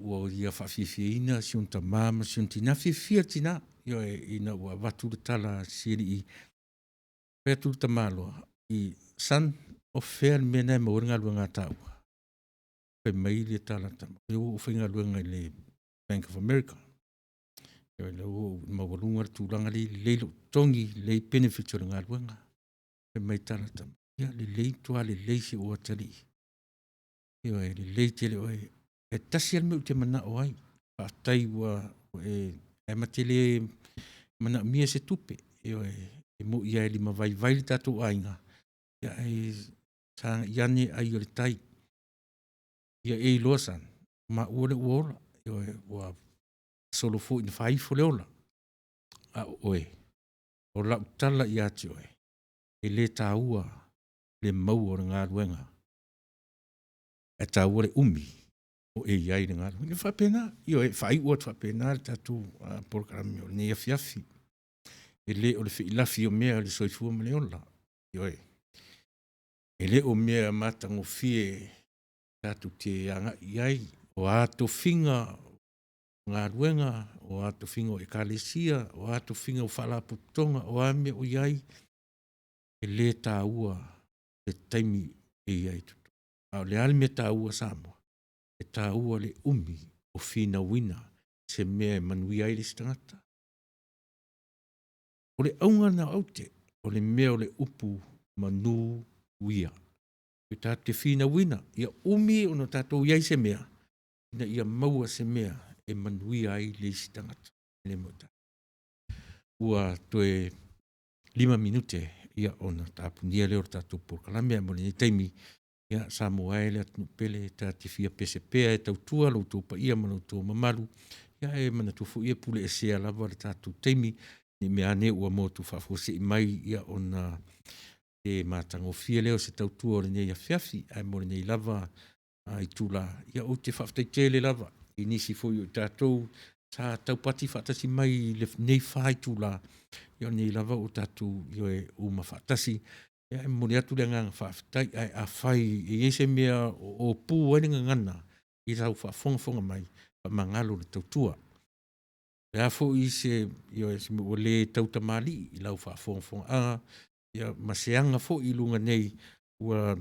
S2: ua ia faafiafiaina si ona tama ma si ona tina. Fiafia le tina, ioe, ina ua avatu le tala a si alii. Fai atu le tamaloa i son, o fea le mea lena e maua ai le galuega a taua? Fai mai le tala a le tama, ua ou faigaluega i le Bank of America. Ioe, lea ua ou maualuga le tulaga lea, lelei lou totogi, lelei benefits o le galuega. Fai mai tala a le tama, ia lelei, matua lelei si ou atalii. Ioe, lelei tele oe. E tasi lava le mea ou te manao ai. Faafetai ua e ae ma te le manaomia se tupe. Ioe, e moi lava e limavaivai le tatou aiga, ia ae sagai ane ai o le tai. Ia e iloa son, o maua lea ua ola. Ioe, ua solo foi ina faaifo le ola. A o oe, o lau tala ia te oe, e le taua le maua o le galuega, ae taua le umi o e i ai i le galuega. E faapena, ioe, e faaiu atu faapena le tatou polokalame o lenei afiafi. E le o le feilafi o mea o le soifua ma le ola. Ioe. E le o mea matagofie tatou te agai i ai, o a tofiga o galuega, o a tofiga o ekalesia, o a tofiga o faalapotopotoga, o a mea o i ai, e le taua le taimi e i ai i totonu. A o le a le mea taua Samoa? E taua le umi o finauina se mea e manuia ai le isi tagata. O le auga lena o aute, o le mea o le upu manu uia. E tatou te finauina, ia umi ona tatou i ai i se mea, ina ia maua se mea e manuia ai le isi tagata. Le mea o tatou. Ua toe 5 minute ia ona tapunia lea o le tatou polokalame, ae mo lenei taimi, ia Samoa e le atunuu pele, ta te fia pese pea e tautua lo outou paia ma lo outou mamalu, ia ae manatua foi e puleesea lava le tatou taimi, ne i meaane ua motu faafuasei mai ia ona le matagofie lea o se tautua o lenei afiafi. Ae mo lenei lava itula, ia ou te faafetai tele lava i nisi foi o i tatou sa taupati faatasi mai i lenei 4 itula, ia o lenei lava ua tatou ioe uma faatasi. Ia e momoli atu le agaga faafetai, ae afai e i ai se mea o opu ai le gagana i lau faafogafoga mai, faamagalo le tautua. O le a foi se, ioe, se mea ua le tautamalii i lau faafogafogaaga, ia ma se aga foi i luga nei ua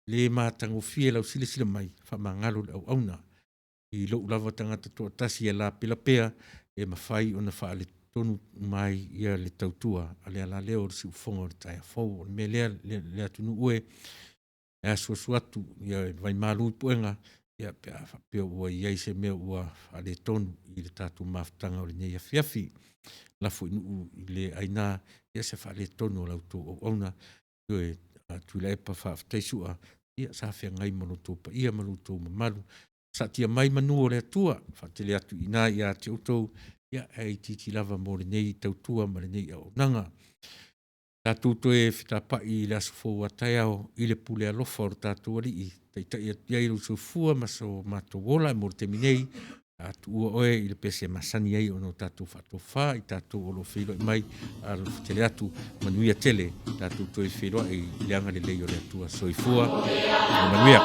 S2: le matagofie lau silasila mai, faamagalo le auauna. I lou lava tagata toatasi e lapelapea, e mafai ona faaletonu mai ia le tautua a le ala lea o le siufofoga o le taeao fou. O le mea lea le atunuu e, e asuasu atu ia vaimalu i puega, ia pe a faapea ua i ai se mea ua faaletonu i le tatou mafutaga o lenei afiafi. Lafo i nuu le aina ia se faaletonu o la outou auauna. Ioe, Tuilaepa faafetai Su'a, ia sa feagai ma lo outou paia ma lo outou mamalu. Saatia mai manu o le Atua, faatele atu i ina ia te outou, ia ae itiiti lava mo lenei tautua ma lenei auaunaga. Tatou toe fetapai i le aso fou a taeao i le pule alofa o le tatou Alii, taitai atu i ai lou soifua ma so matou ola. Mo le taimi nei, a tuua oe i le pese masani ai ona o tatou faatofa i tatou o lo o feiloai mai, alofa tele atu, manuia tele, tatou toe feiloai i le agalelei o le Atua. Soifua ma manuia.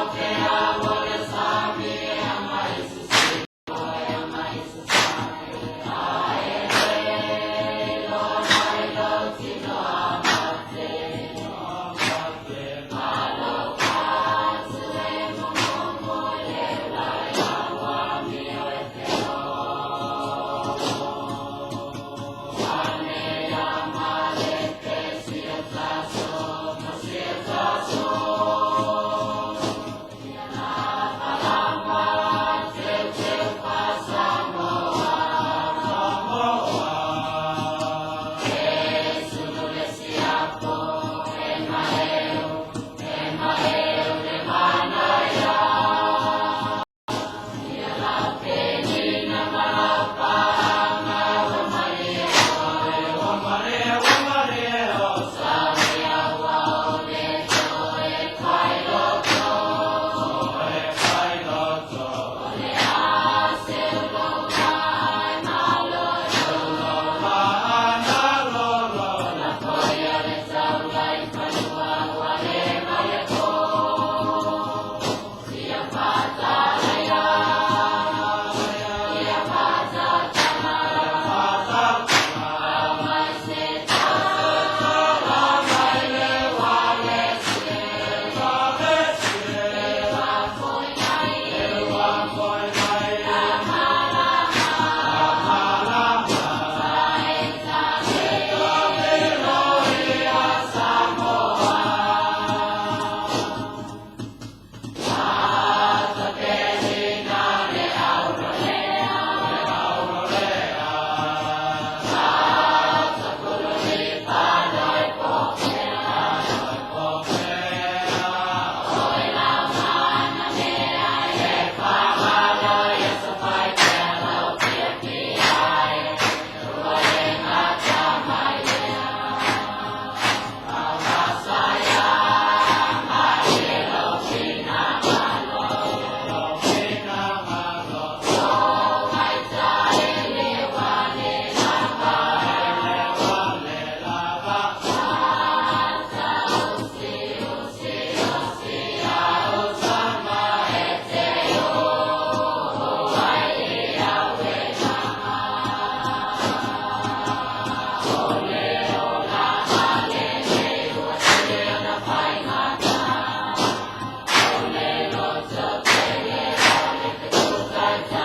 S15: Atua.